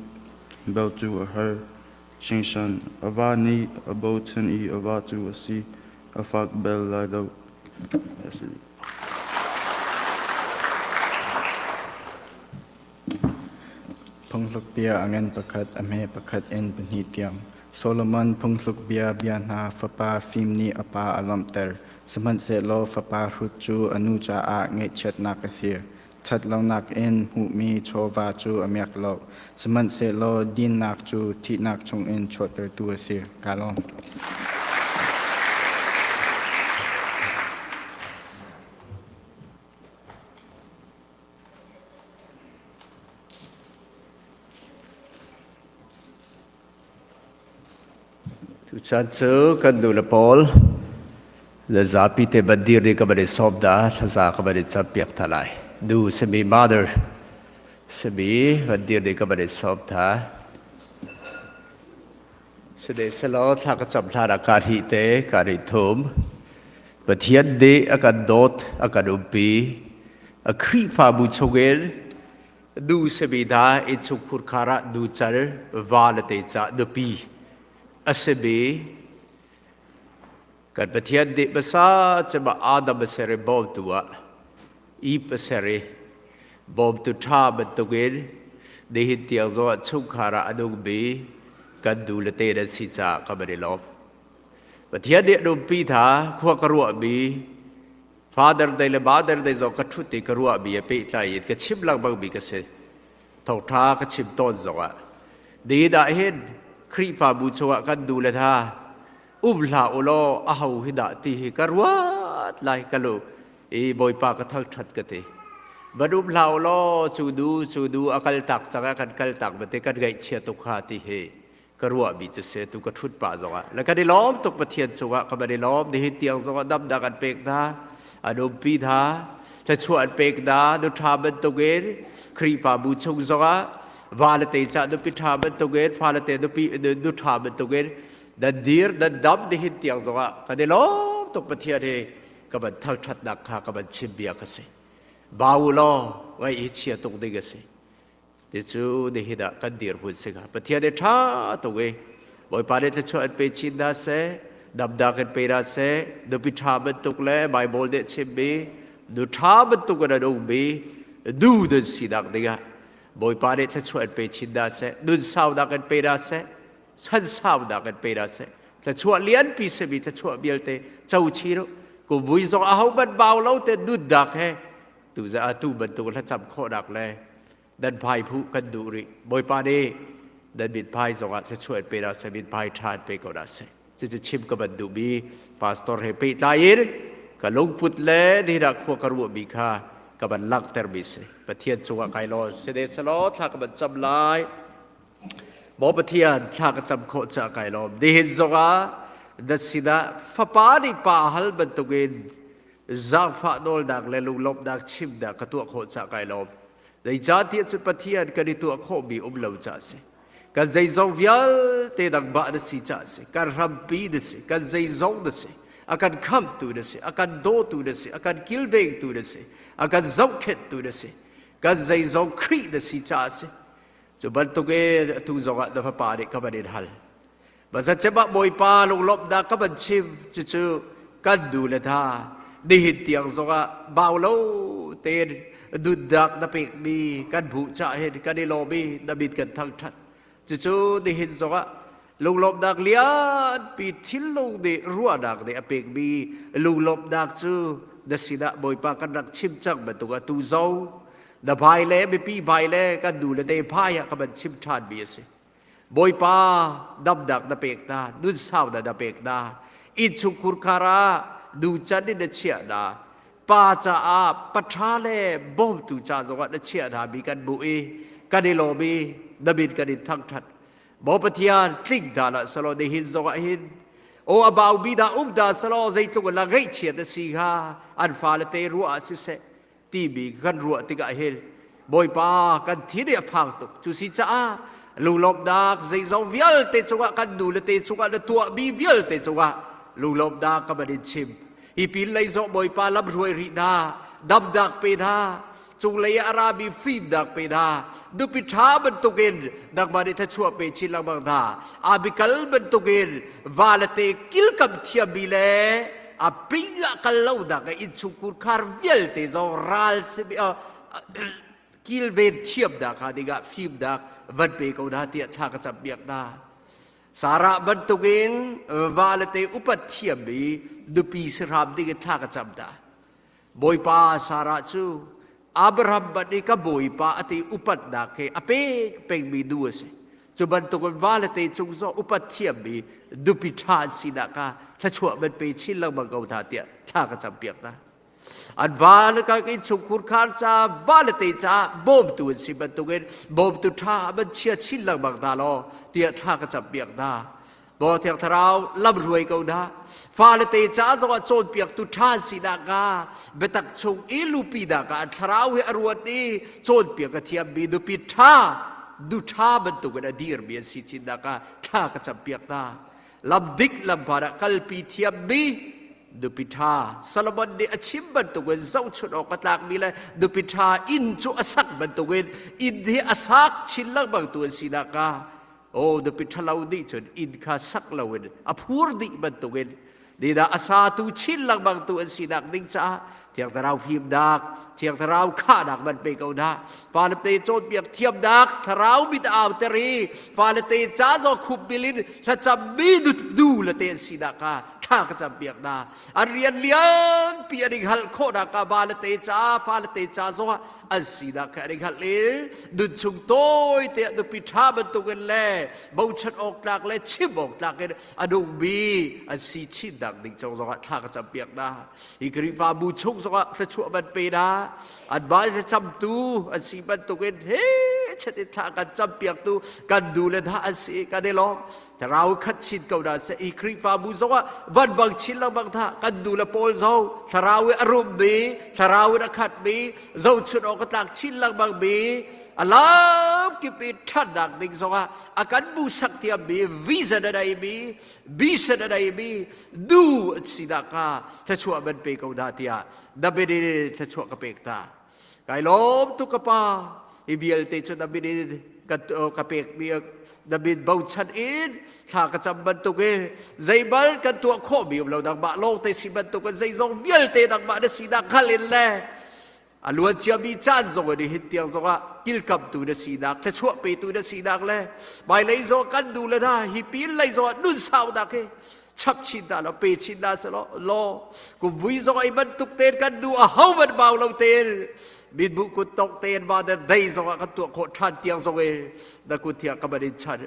bel cu a har hringhran. A va nih a bochan i a va cu a si a fak bel lai lo. Phungthluk bia a ngan pakhat, a hme pakhat in pahnih tiang. Solomon phungthluk bia bia hna fapa fim nih a pa a lawmhter, sihmanhsehlaw fapa hrut cu a nu caah ngaihchiatnak a si. Ṭhat lonak in hmuhmi chawva cu a miak lo, sihmanhsehlaw dinnak cu thihnak chungin chuahtertu a si. Kaa lawm. Tuchan cu kan nu le pawl le zapi te bandir ding ka van i sawm da thlaza ka van i campiak tha lai. Nu simi mother simi bandir ding ka van i sawm tha. Sine selaw thla ka cam hlan ah kaa hih te kaa ri thum. Pathian nih a kan dawt, a kan umpi. A Khrihfabu chungin nu simi hna innchungkhur khar ah nu cal va le te ca nupi a simi kan Pathian nih hmasa cem ah Adam a ser i bawmtu ah Eve a ser i bawmtu ṭha bantukin nihin tiang zongah chungkhar ah a nungmi kan nu le te nan si caah ka van i lawm. Pathian nih an umpi hna khua ka ruahmi Father Day le Mother Day zong ka ṭhut i ka ruahmi a pehtlai in ka chim lengmangmi ka si. Thawngṭha ka chim tawn zongah nihin ah hin Khrihfabu chungah kan nu le hna um hlah u law aho hi dah ti hi ka ruat lai ka lu i Bawipa ka thangṭhat ka ti. Van um hlah u law cu nu cu nu a kal tak cang ah kan kal tak bate kan ngaihchia tuk hnga ti hi ka ruahmi cu si tu ka ṭhut pah zongah le kan i lawm tuk Pathian cungah ka van i lawm nihin tiang zongah damnak an pek hna an umpi hna thluachuah an pek hna nuṭha bantukin Khrihfabu chung zongah va le te cah nupi ṭha bantukin fa le te nupi nuṭha bantukin nan dir nan dam nihin tiang zongah kan i lawm tuk Pathian hi ka van thangṭhatnak kha ka van chim bia ka si. Bau law ngai hi chia tuk ding a si. Ti cu nihin ah kan dirhmun si hnga. Pathian i ṭha tuk i Bawipa nih thluachuah in pe chin hna seh, damnak in pe hna seh, nupi ṭha bantuk le Baibal nih chimmi nu ṭha bantuk in an ummi nu nan sinak dingah Bawipa nih thluachuah in pe chin hna seh, nun saunak in pe hna seh, chan saunak in pe hna seh. Thluachuah lianpi simi thluachuah vialte co chin u. Kum vui zong ahohmanh bau lo te nunnak he tu atu bantuk thlacam khawhnak le nan phai phu kan duh rih. Bawipa nih nan mithmai zongah thluachuah in pe hna seh, mithmai ṭha in pe ko hna seh. Cucu chim ka van duhmi pastor he pehtlai in ka lungput le nihin ah khua ka ruahmi kha ka van langhtermi si. Pathian cungah kai law sine selaw thla ka van cam lai. Maw Pathian thla ka cam khawh caah kai lawm. Nihin zongah na sinah fapa nih pa hal bantukin zaangfah nawlnak le lunglawmhnak chimnak ka tuah khawh caah kai lawm. Zeicahtiah cun Pathian kan i tuah khawhmi um lo caah a si. Kan zeizong vialte nangmah na si caah a si. Kan hrampi na si. Kan zeizong na si. A kan khamhtu na si. A kan dawtu na si. A kan kilvengtu na si. A kan zohkhenhtu na si. Kan zeizong Khrih na si caah a si. Cu bantuk in atu zongah na fapa nih ka van in hal. Mazatcem ah Bawipa lunglawmhnak ka van chim cucu kan nu le hna nihin tiang zongah bau lo tein nunnak na pekmi kan hmuh cah hin kan i lawm i na min kan thangṭhat. Cucu nihin zongah lunglawmhnak lianpi thinlung nih ruahnak nih a pekmi lunglawmhnak cu na sinah Bawipa kan rak chim cang bantuk atu zong na bhai le mipi bhai le kan nu le te bhai ah ka van chim ṭhanmi a si. Bawipa damnak na pek hna, nunsau na na pek hna, innchungkhur khar ah nu can in na chiah hna, pa caah paṭha le bawmtu ca zongah na chiah hna mi kan hmuh i kan i lawm i na min kan in thangṭhat. Maw Pathian, tling hna lah selaw nihin zongah hin aw a baumi dah um dah selaw zeitluk in la ngaihchiat a si hnga an fale te ruah ah siseh timi kan ruah tikah hin Bawipa kan thin i a phang tuk. Cu si caah lunglawmhnak zeizong vialte cungah kan nu le te cungah na tuahmi vialte cungah lunglawmhnak ka van in chim. Hi pin lei zong Bawipa lam hruai rih hna, damnak pe hna, cunglei ah a rami fimnak pe hna, nupi ṭha bantukin nangmah nih thluachuah pe chin lengmang hna. Abikal bantukin va le te kilkam thiammi le a ping ah kal lonak le innchungkhur khar vialte zong ral simi kilven thiamnak hnga dingah fimnak van pe ko hna tiah thla ka cam piak hna. Sarah bantukin va le te upat thiammi nupi si hram dingin thla ka cam hna. Bawipa Sarah cu Abraham ban i ka bawipa a ti upatnak he a pek pengmi nu a si. Cu bantukin va le te cung zong upat thiammi nupi ṭha an sinak kha thluachuah man pe chin lengmang ko hna tiah thla ka campiak hna. An va le ka innchungkhur khar ca va le te caah bawmtu an si bantukin bawmtu ṭha man chia chin lengmang hna law tiah thla ka campiak hna. Baw Thiang Thlarau lamhruai ko hna. Fale te ca zongah cawnpiaktu ṭha an sinak hnga biatak chung i lupinak ah an thlarau hi a ruat i cawnpiak a thiammi nupi ṭha nu ṭha bantukin a dirmi an si chinnak ah thla ka campiak hna. Lam dik lam phan ah kalpi thiammi nupi ṭha Solomon nih a chim bantukin zohchunh awk a tlakmi le nupi ṭha inn cu a sak bantukin inn hi a sak chin lengmang tu an sinak hnga Aw nupi ṭhalo nih cun inn kha sak loin a phur dih bantukin nidah a satu chin lengmang tu an sinak ding caah Thiang Thlarau fimnak, Thiang Thlarau khahnak man pe ko hna. Fale te cawnpiak thiamnak, Thlarau mit au ter i fale te ca zaw khup bil in thlacam mi du le te an sinak kha thla ka campiak hna. An rian lianpi an i hngalh khawhnak ah va le te ca, fale te ca zongah an sinak kha an i hngalh i nunchung tawi te ah nupi ṭha bantukin le bochan awk tlak le chim awk tlak in a nungmi an si chinnak ding cung zongah thla ka campiak hna. Hi Khrihfabu chung zongah thluachuah van pe hna. Anmah thlacamtu an si bantukin he chet in thla kan campiaktu kan nu le hna an si kan i lawm. Thlarau khat chin ko hna seh i Khrihfabu zongah van bang chin lengmang hna kan nu le pawl zong thlarau i a rummi thlarau in a khatmi zohchun awk a tlak chin lengmang mi a lam kip i ṭhatnak ding zongah a kan bu sak thiammi vision a neimi mission a neimi nu an sinak kha thluachuah man pe ko hna tiah na min in thluachuah ka pek ta. Kai lawm tuk ka pa. Hi vialte cu na min in ka, ka pekmi na min bochan in thla ka cam bantuk in zeibal kan tuah khawhmi um lo nangmah lawng te si bantuk in zeizong vialte nangmah na sinak hngal in le a luan ciami caan zong in hin tiang zongah kilkamtu na sinak thluachuah petu na sinak le hmailei zong kan nu le hna hi pin lei zongah nun saunak hi chap chin dah lo pe chin dah se law law kum vui zong ai bantuk ten kan nu a ho ban bau lo ten mitbu kut tong ten ma der dei zong ah kan tuah khawh than tiang zong e na kut thiang ka ban in chan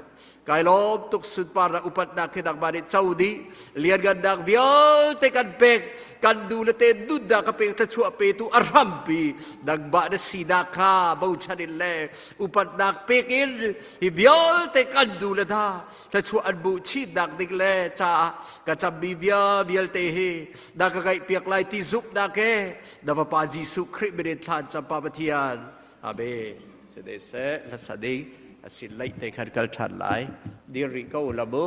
Kai lawm tuk sunparnak upatnak khi nangmah nih co dih lianngannak vialte kan pek kan nu le te nunnak ka pek thluachuah petu a hrampi nangmah na sinak kha bochan in le upatnak pek in hi vialte kan nu le hna thluachuah an buh chinnak ding le caah ka cammi bia vialte hi na ka ngaih piak lai ti zumhnak he na Fapa Jesuh Khrih min in thlan cam Pa Pathian Amen. Sede seh hlasa ding asin laih te khan kal ṭhan lai. Dir rih ko la mu.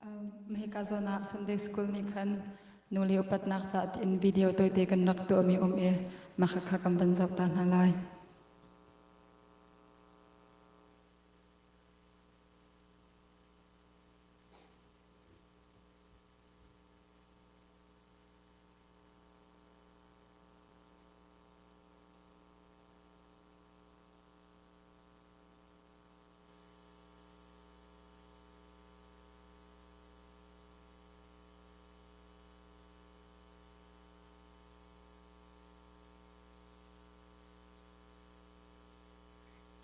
Hika zawn ah Sunday School nih khan nu le upatnak ca tiin video tawite kan rak tuahmi um i mah khakha kan van zoh ta hna lai.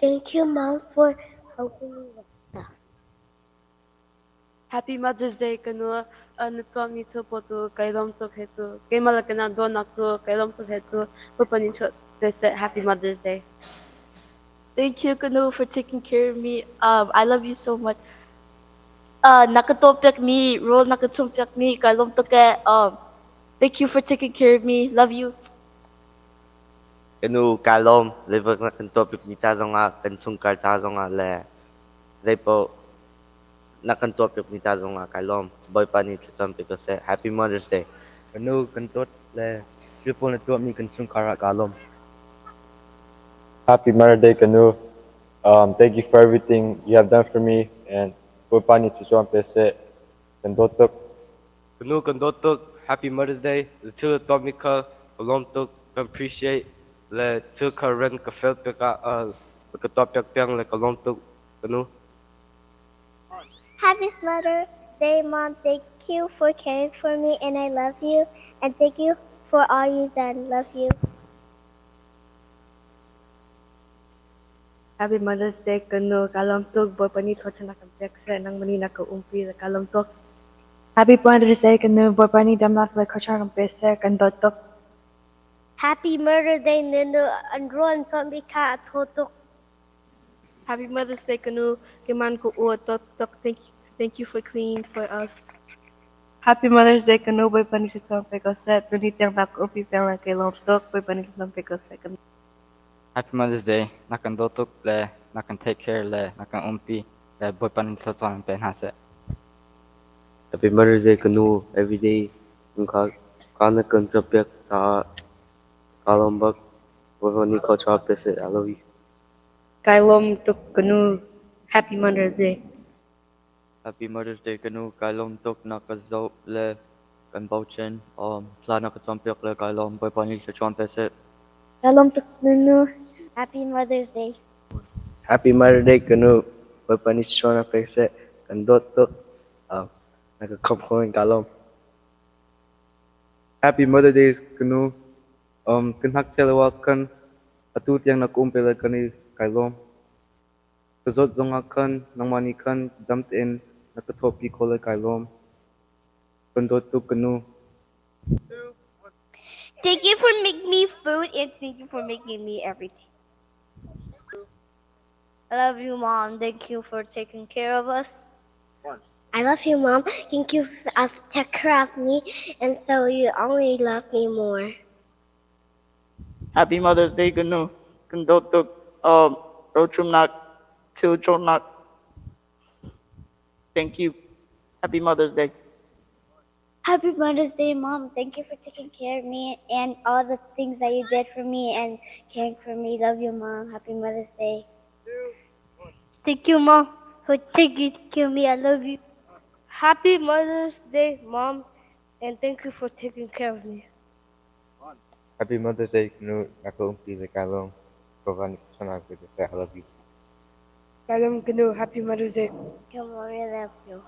Thank you, Mom, for helping me with stuff. Happy Mother's Day ka nu. Na tuahmi thil pawl cu kai lawm tuk he tu. Keimah le ka nau dawtnak cu kai lawm tuk he tu. Bawipa nih chuah te seh. Happy Mother's Day. Thank you, Kanu, for taking care of me. I love you so much. Na ka tuahpiak mi, rawl na ka chumhpiak mi, kai lawm tuk ee. Thank you for taking care of me. Love you. Ka nu kaa lawm. Zeivak na kan tuahpiakmi ca zongah, kan chungkhar ca zongah le zeipaoh na kan tuahpiakmi ca zongah kai lawm. Bawipa nih thlacam pe ko seh. Happy Mother's Day. Ka nu kan dawt le thil pawl na tuahmi kan chungkhar ah kaa lawm. Happy Mother's Day, Kanu. Thank you for everything you have done for me and Bawipa nih thluachuah pe seh. Kan dawt tuk. Ka nu kan dawt tuk. Happy Mother's Day. Le thil na tuahmi kha ka lawm tuk. Kan appreciate. Le thil kha rent ka fel piak ah ka tuahpiak piang le ka lawm tuk. Ka nu. Happy Mother's Day, Mom. Thank you for caring for me, and I love you. And thank you for all you've done. Love you. Happy Mother's Day ka nu. Ka lawm tuk. Bawipa nih thluachuah kan pek seh. Nangmah nih na ka umpi le ka lawm tuk. Happy Mother's Day ka nu. Bawipa nih damnak le khuachar kan pe seh. Kan dawt tuk. Happy Mother's Day, Nunu. An rawn chawmmi kha a thaw tuk. Happy Mother's Day, ka nu. Keman ko u dawt tuk. Thank you for cleaning for us. Happy Mother's Day ka nu. Bawipa nih thluachuah pe ko seh. Tuni tiang na ka umpi peng le kai lawm tuk. Bawipa nih thluachuah pe ko seh. Ka nu. Happy Mother's Day. Na kan dawt tuk le na kan take care le na kan umpi le Bawipa nih thluachuah in pe hna seh. Happy Mother's Day ka nu. Everyday ka na kan capiak caah kaa lawm bak. Bawipa nih thluachuah pe seh. I love you. Kai lawm tuk ka nu. Happy Mother's Day. Happy Mother's Day ka nu. Kai lawm tuk na ka zoh le kan bochan. Thla na ka cawnpiak le kai lawm. Bawipa nih thluachuah pe seh. Kai lawm tuk Nunu. Happy Mother's Day. Happy Mother's Day ka nu. Bawipa nih thluachuah pe seh. Kan dawt tuk. Na ka khawmh kho in kaa lawm. Happy Mother's Day ka nu. Kan ngakchia lio ah khan atu tiang na ka um pe le kan i kai lawm. Ka zawt zongah khan nangmah nih khan dam tein na ka thawhpi kho le kai lawm. Kan dawt tuk ka nu. Thank you for making me food and thank you for making me everything. I love you, Mom. Thank you for taking care of us. I love you, Mom. Thank you for taking care of me, and so you only love me more. Happy Mother's Day, ka nu. Kan dawt tuk. Rochumnak, thil Thank you. Happy Mother's Day. Happy Mother's Day, Mom. Thank you for taking care of me and all the things that you did for me and caring for me. Love you, Mom. Happy Mother's Day. Thank you, Mom, for taking care of me. I love you. Happy Mother's Day, Mom, and thank you for taking care of me. Happy Mother's Day, ka nu. Na ka umpi le kai lawm. Bawipa nih thluachuah pe seh. I love you. Kai lawm ka nu. Happy Mother's Day. Come on, I love you.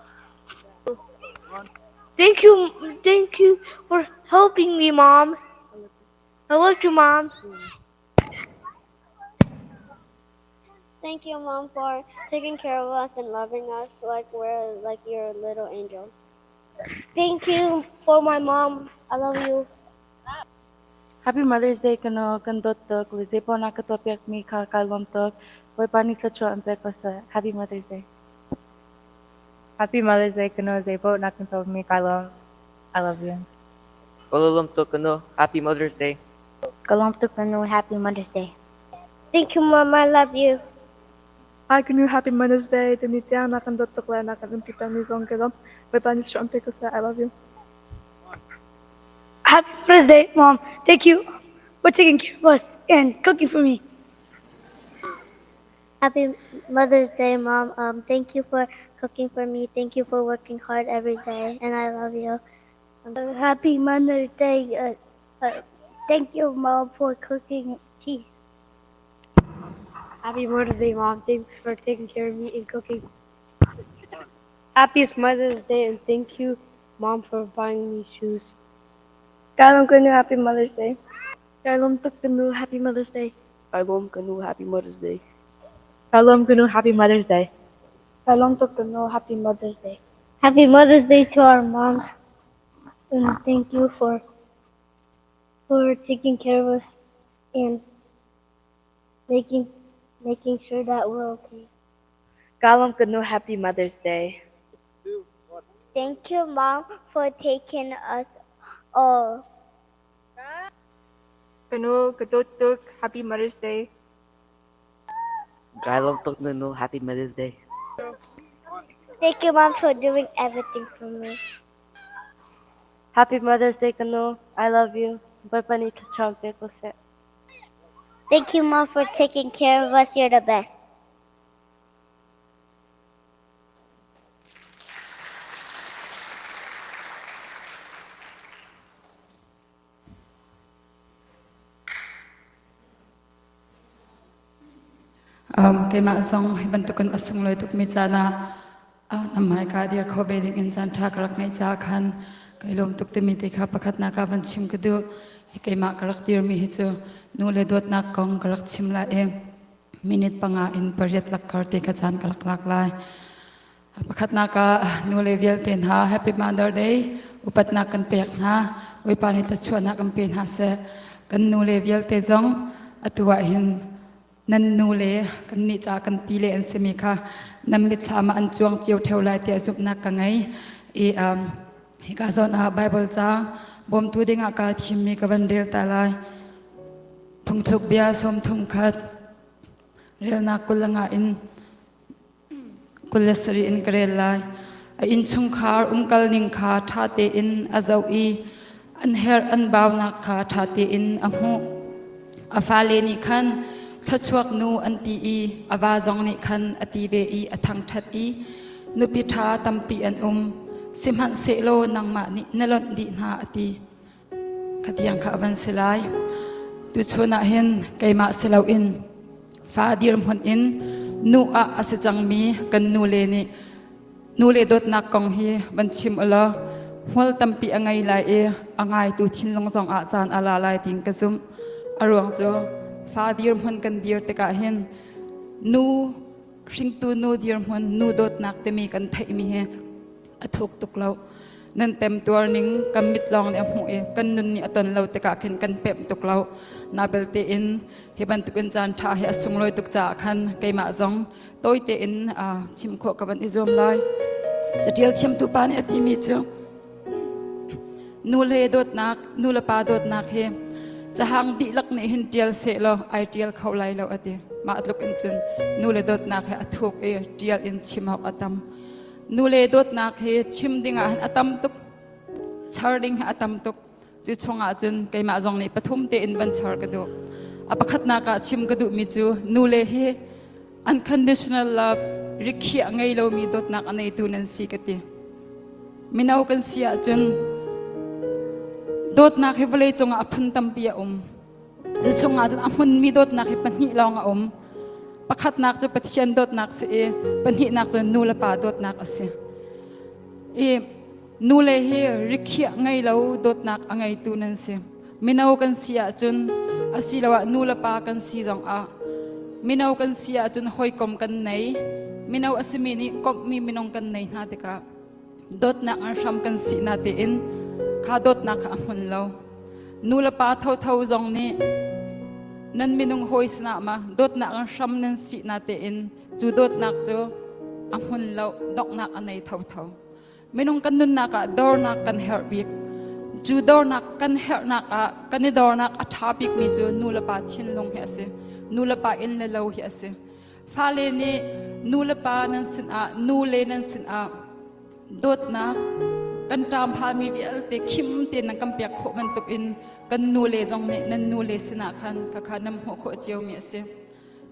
Thank you, thank you for helping me, Mom. I love you, Mom. Thank you, Mom, for taking care of us and loving us like we're like your little angels. Thank you for my mom. I love you. Happy Mother's Day ka nu. Kan dawt tuk. Le zeipaoh na ka tuahpiakmi kha kai lawm tuk. Bawipa nih thluachuah in pe ko seh. Happy Mother's Day. Happy Mother's Day, ka nu. Zeipaoh na kan tuahmi kai lawm. I love you. Ka lawm tuk ka nu. Happy Mother's Day. Ka lawm tuk ka nu. Happy Mother's Day. Thank you, Mom. I love you. Hi Kanu, happy Mother's Day. Tuni tiang na kan dawt tuk le na kan umpi pengmi zong ka lawm. Bawipa nih thluachuah in pe ko seh. I love you. Happy Mother's Day, Mom. Thank you for taking care of us and cooking for me. Happy Mother's Day, Mom. Um, thank you for cooking for me. Thank you for working hard every day, and I love you. Um, happy Mother's Day. Uh, uh, thank you, Mom, for cooking cheese. Happy Mother's Day, Mom. Thanks for taking care of me and cooking. Happiest Mother's Day, and thank you, Mom, for buying me shoes. Kai Kanu, happy Mother's Day. Kai Kanu, happy Mother's Day. Kai Kanu, happy Mother's Day. Kai Kanu, happy Mother's Day. Kai Kanu, happy Mother's Day. Happy Mother's Day to our moms, and thank you for for taking care of us and making making sure that we're okay. Galam Kanu, happy Mother's Day. Thank you, Mom, for taking us all. Kanu, katutuk, happy Mother's Day. Galam tuk nanu, happy Mother's Day. Thank you, Mom, for doing everything for me. Happy Mother's Day, Kanu. I love you. Bawipa nih thluachuah in pe ko seh. Thank you, Mom, for taking care of us. You're the best. Um, keimah zong hi bantukin a sunglawi tukmi caan ah ah na hmaika dir kho ve ding in caan ṭha ka rak ngeih caah khan kai lawm tuk timi te kha pakhatnak ah van chim ka duh. Hi keimah ka rak dirmi hi cu nu le dawtnak kong ka rak chim lai i minute panga in pariat lakkar te kha caan ka rak lak lai. Pakhatnak ah nu le vialte hna Happy Mother Day upatnak kan pek hna. Bawipa nih thluachuahnak kan pe hna seh. Kan nu le vialte zong atu ah hin nan nu le kan nih ca kan pi le an simi kha nan mitthlam ah an cuang cio theo lai tiah zumhnak ka ngei. I um, hika zawn ah Bible caang bawmtu dingah kaa thimmi ka van rel ta lai. Phungthluk bia sawmthum khat relnak kulanga in 27 in ka rel lai. A innchungkhar umkal ning kha ṭha tein a zoh i an herh an baunak kha ṭha tein a hmuh. A fale nih khan thluachuak nu an ti i a va zong nih khan a ti ve i a thangṭhat i nupi ṭha tampi an um. Sihmanhsehlaw nangmah nih na lonh dih hna a ti. Khatiang kha a van si lai. Tuchun ah hin keimah si loin fa dirhmun in nu ah a si cangmi kan nule nih nule dawtnak kong hi van chim ulaw hmual tampi a ngei lai i a ngaitu thinlung zong ah caan a la lai tiin ka zumh. A ruang cu fa dirhmun kan dir tikah hin nu hringtu nu dirhmun nu dawtnak timi kan theihmi hi a thuk tuk lo. Nan pemtuar ning kan mit lawng nih a hmuh i kan nun nih a ton lo tikah khin kan pemh tuk lo. Na belte in hi bantukin caan ṭha hi a sunglawi tuk caah khan keimah zong tawi tein chim khawh ka van i zuam lai. Catial thiamtu pa nih a timi cu nu le dawtnak, nu le pa dawtnak hi cahang dihlak nih hin ṭial seh law ai ṭial kho lai lo a ti. Mah tluk in cun nu le dawtnak hi a thuk i ṭial in chim awk a tam. Nule dawtnak hi chim ding ah hin a tam tuk. Char ding hi a tam tuk. Cu chungah cun keimah zong nih pathum tein van char ka duh. A pakhatnak ah chim ka duhmi cu nule hi unconditional love rikhiah ngei lomi dawtnak a neitu nan si ka ti. Mino kan si ahcun dawtnak hi vawlei cungah a phun tampi a um. Cu chungah cun a hmunmi dawtnak hi pahnih lawng a um. Pakhatnak cu Pathian dawtnak si i pahnihnak cu nu le pa dawtnak a si. I nule hi rikhiah ngei lo dawtnak a ngeitu nan si. Mino kan si ahcun asiloah nu le pa kan si zongah mino kan si ahcun hawikom kan nei. Mino a simi nih komhmi minung kan nei hna tikah dawtnak an hram kan si na tein kha dawtnak kha a hmun lo. Nu le pa thotho zong nih nan minung hawi sinah ma dawtnak an hram nan si na tein cu dawtnak cu a hmun lo donghnak a nei thotho. Minung kan nunnak ah dornak kan herh bik. Cu dornak kan herhnak ah kan i dornak a ṭha bikmi cu nu le pa thinlung hi a si. Nu le pa inn le lo hi a si. Fale nih nu le pa nan sinah, nu le nan sinah dawtnak kan ṭam halmi vialte khim tein nan kan pek khawh bantukin kan nu le zong nih nan nu le sinah khan khakha nan hmuh khawh ciomi a si.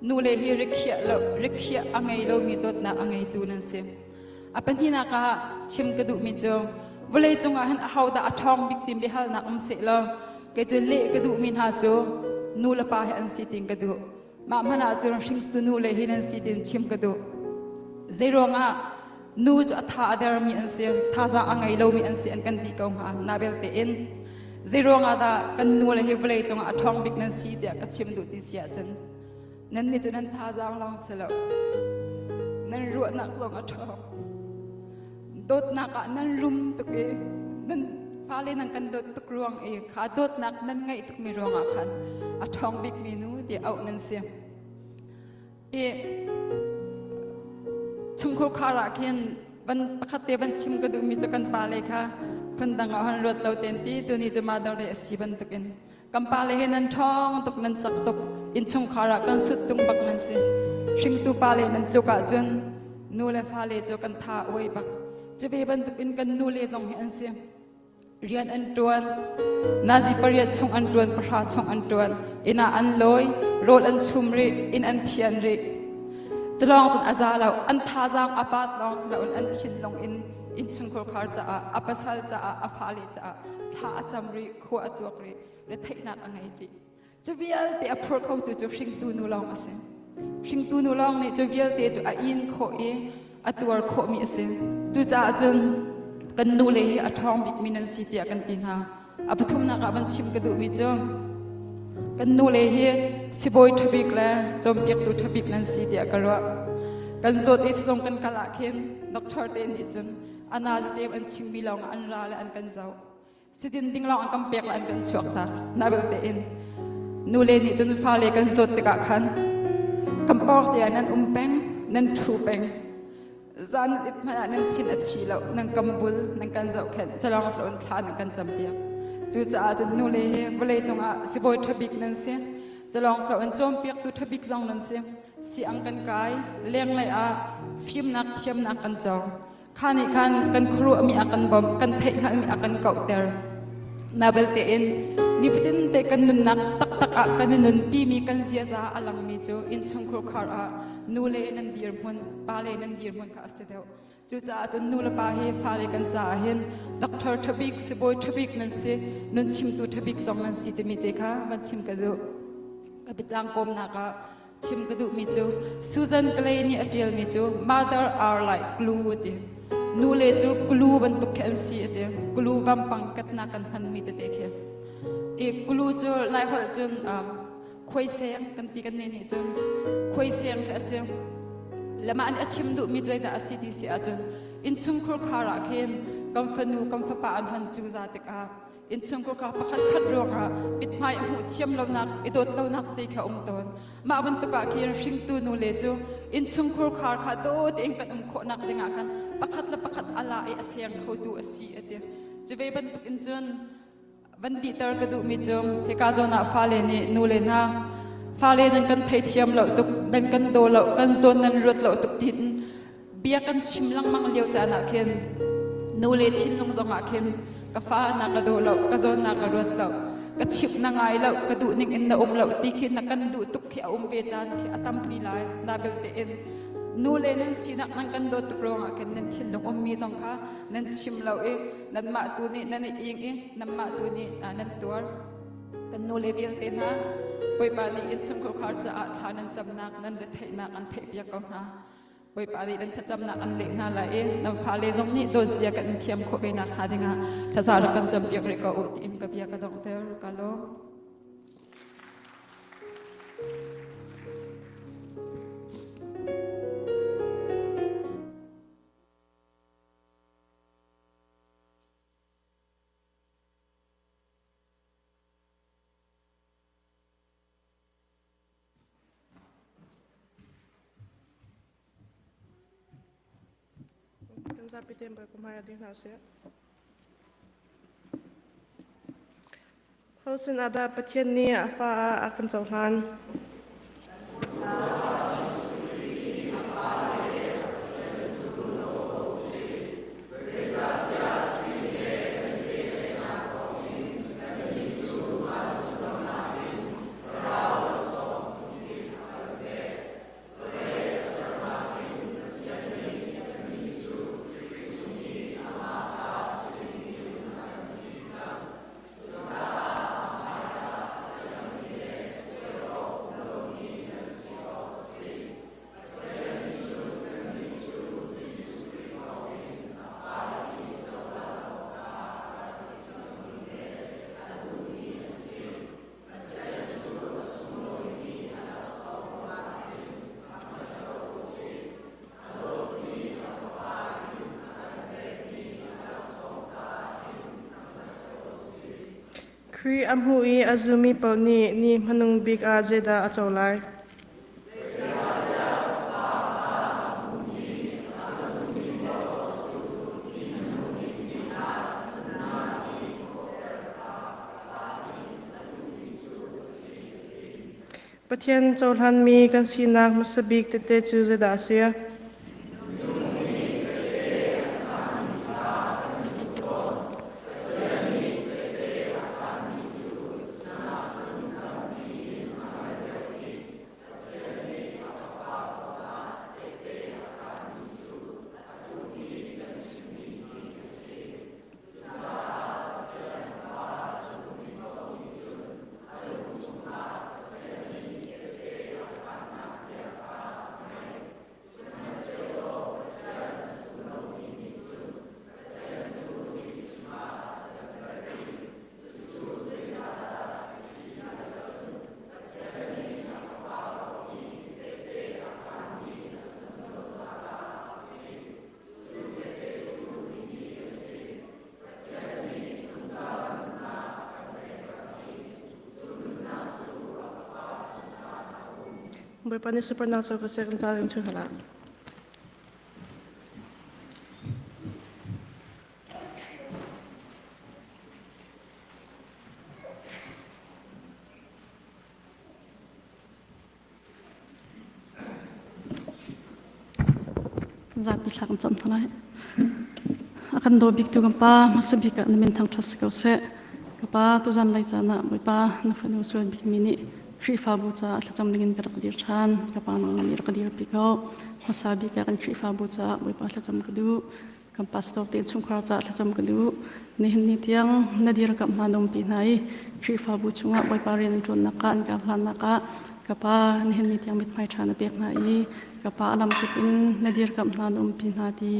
Nu le hi rikhiah lo rikhiah a ngei lomi dawtnak a ngeitu nan si. A pahnihnak ah chim ka duhmi cu vawlei cungah hin ahodah a ṭhawng bik ti biahalnak um seh law kei cu leh ka duhmi hna cu nu le pa hi an si tiin ka duh. Mah hmanh ah cun hringtu nu le hi nan si tiin chim ka duh. Zeiruangah nu cu a tha a dermi an si, thazaang a ngei lomi an si an kan ti ko hnga. Na belte in zeiruangah dah kan nu le hi vawlei cungah a ṭhawng bik nan si tiah ka chim duh ti si ahcun nan nih cu nan thazaang lawng si lo nan ruahnak zong a ṭhawng dawtnak ah nan rum tuk i nan fale nan kan dawt tuk ruang i kha dawtnak nan ngeih tukmi ruangah khan a ṭhawng bikmi nu ti auh nan si i chungkhur khar ah khin van pakhat te van chim ka duhmi cu kan pa le kha phundang ah han ruat lo ten ti tuni cu mother day a si bantukin Kan pale he nan ṭhawng tuk, nan cak tuk. Innchungkhar ah kan suttung bak nan si. Hringtu pale nan tluk ahcun nu le fale cu kan tha uai bak. Cu ve bantuk in kan nu le zong hi an si. Rian an ṭuan. Nazi pariat chung an ṭuan, pahra chung an ṭuan. Inn ah an lawi, rawl an chum rih, inn an thian rih. Cu lawng cun a za lo. An thazaang a pat lawng si loin an thinlung in innchungkhar khar caah, a pasal caah, a fale caah thla a cam rih, khua a tuak rih retheihnak a ngei rih cu vialte a phur khotu cu hringtu nu lawng a si hringtu nu lawng nih cu vialte cu a in khawh i a tuar khawhmi a si cucaah cun kan nu le hi a ṭhawng bikmi nan si tiah kan ti hna a pathumnak ah van chim ka duhmi cu kan nu le hi sibawi ṭhabik le cawnpiaktu ṭhabik nan si tiah ka ruah kan zawt i sizung kan kal ah khin doctor te nih cun ana zatem an chimmi lawng an ra le an kan zoh Sidin ding lawng an kan pek le an kan chuak tak. Na belte in nule nih cun fale kan zawt tikah khan kan pawr te ah nan um peng, nan ṭhu peng. Zan it hmanh ah nan thin a thi lo, nan kam bul, nan kan zohkhenh, calawng sa thla nan kan campiak. Cucaah cun nule hi vawlei cungah sibawi ṭhabik nan si. Calawng sa in cawnpiaktu ṭhabik zong nan si. Si ang kan kai, lenglei ah fimnak thiamnak kan cawng. Kha nih khan kan khuaruahmi a kan bawmh, kan theihhngalhmi a kan kauhter. Na belte in nifatin te kan nunnak taktak ah kan i nunpimi kan ziaza a langmi cu innchungkhur khar ah nule nan dirhmun, pale nan dirhmun kha a si deuh. Cucaah cun nu le pa hi fale kan caah hin doctor ṭhabik, sibawi ṭhabik nan si, nun chimtu ṭhabik zong nan si timi te kha van chim ka duh. Ka biatlang kawmnak ah Chim ka duhmi cu Susan Clay nih a ṭialmi cu Mother are like glue a ti. Nule cu glue bantuk khi an si a ti. Glue vampang katnak kan hmanmi tete khi. I glue cu Laiholh cun um, khuaiseng kan ti kan nih nih cun khuaiseng khi a si. Le mah nih a chim duhmi cu zeidah a si ti si ahcun innchungkhur khar ah khin kan fanu kan fapa an hon cuza tikah innchungkhar kha pakhat khat ruangah mithmai a hmuh thiam lonak i dawt lonak te kha um tawn mah bantuk ah khin hringtu nu le cu innchungkhur khar kha daw tein kan um khawhnak dingah khan pakhat le pakhat ala i a seng khotu a si a ti cu ve bantuk in cun van titer ka duhmi cu hika zawn ah fale nih nu le hna fale nan kan theithiam lo tuk nan kan daw lo kan zawn nan ruat lo tuk tin bia kan chim lengmang lio caan ah khin nu le thinlung zong ah khin ka fa na ka daw lo ka zawn na ka ruat lo ka chimh na ngai lo ka duh ning in na um lo ti khi na kan duh tuk khi a um ve caan khi a tampi lai na belte in nu le nan sinak nan kan dawt tuk ruangah khin nan thinlung ummi zong kha nan chim lo i nanmah tu nih nan i ing i nanmah tu nih nan tuar kan nu le vialte hna Bawipa nih innchungkhar khar caah thla nan camnak nan retheihnak an theihpiak ko hna Bawipa nih nan thlacamnak an leh hna lai i nan fale zong nih dawtzia kan in thiam khawh ve nak hnga dingah thlaza rak kan campiak rih ko u tiin ka bia ka donghter ka lawm. Kan zapi tein Bawipa hmaiah ding hna usih. Ho sin ah dah Pathian nih a fa ah a kan cohlan? Khrih a hmu i a zummi paoh nih ni hmanung bik ah zeidah a co lai? Pathian cohlanmi kan sinak hmasa bik tete cu zeidah a si? Bawipa nih supernak cu ka sek in in thu hlah. Zapi thla kan cam hna lai. A kan daw bik tu kan pa hmasa bik ah na min thangṭhat si ko seh. Ka pa tuzan lei caan ah Bawipa na fanu sual bik mi nih Khrihfabu caah thlacam dingin ka rak dir ṭhan. Ka pa nang nih rak ka dirpi ko. Hmasa bik ah kan Khrihfabu caah Bawipa thlacam ka duh. Kan pastor te chungkhar caah thlacam ka duh. Nihin ni tiang na dirkamh hna na umpi hna i Khrihfabu chungah Bawipa rian an ṭuannak ah an kar hlannak ah ka pa nihin ni tiang mithmai ṭha na pek hna i ka pa a lamkip in na dirkamh hna na umpi hna ti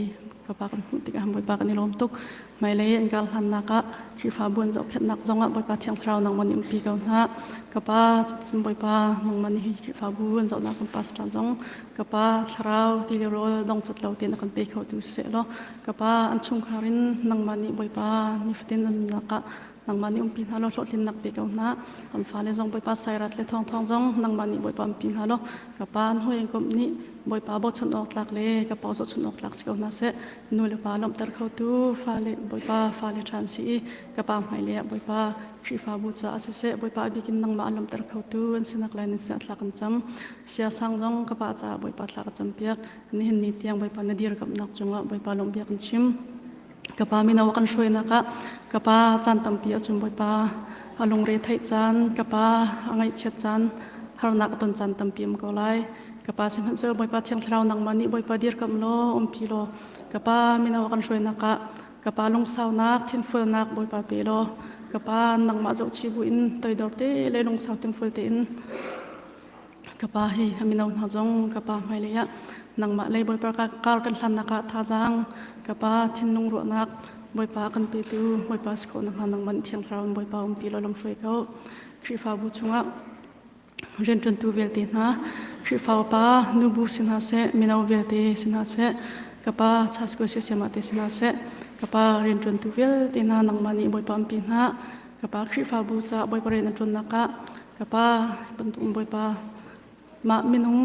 ka pa kan hmuh tikah Bawipa kan i lawm tuk. Hmailei an kar hlannak ah Khrihfabu an zohkhenhnak zongah Bawipa Thiang Thlarau nangmah nih umpi ko hna. Ka pa cun Bawipa nangmah nih hi Khrihfabu an zohnak kan pastor zong ka pa thlarau ti le rawl dongcat lo tein a kan pe kho tu seh law ka pa an chungkhar in nangmah nih Bawipa nifatin an nunnak ah nangmah nih umpi hna law hlawhtlinnak pe ko hna an fale zong Bawipa sairat le thawngthawng zong nangmah nih Bawipa umpi hna law ka pa an hawi an komh nih Bawipa bochan awk tlak le ka pa zohchun awk tlak si ko hna seh nu le pa lawmhter khotu fale Bawipa fale ṭha an si i ka pa hmailei ah Bawipa Khrihfabu caah siseh Bawipa a bikin nangmah an lawmhter khotu an sinak lai nan sinah thla kan cam. Siasang zong ka pa caah Bawipa thla ka campiak. Nihin ni tiang Bawipa na dirkamnak cungah Bawipa lawmhbia kan chim. Ka pa mino kan hruainak ah ka pa caan tampi ahcun Bawipa a lungre theih caan, ka pa a ngaihchiat caan, harnak a ton caan tampi um ko lai. Ka pa sihmanhsehlaw Bawipa Thiang Thlarau nangmah nih Bawipa dirkamh law umpi law ka pa mino kan hruainak ah Ka pa lungsaunak, thinfualnak Bawipa pe law, ka pa nangmah zohchih buin toidor te le lungsau thinfual tein ka pa hi a mino hna zong ka pa hmailei ah nangmah lei Bawipa kar kan hlannak ah thazaang ka pa thinlung ruahnak Bawipa kan petu Bawipa si khawh nakhnga nangmah nih Thiang Thlarau in Bawipa umpi law lamhruai ko. Khrihfabu chungah rianṭuantu vialte hna, Khrihfa upa, nubu si hna seh, mino vialte si hna seh, ka pa Chasko siasiamah te si hna seh, ka pa rianṭuantu vialte hna nangmah nih Bawipa umpi hna, ka pa Khrihfabu caah Bawipa rian an ṭuannak ah ka pa bantuk Bawipa mah minung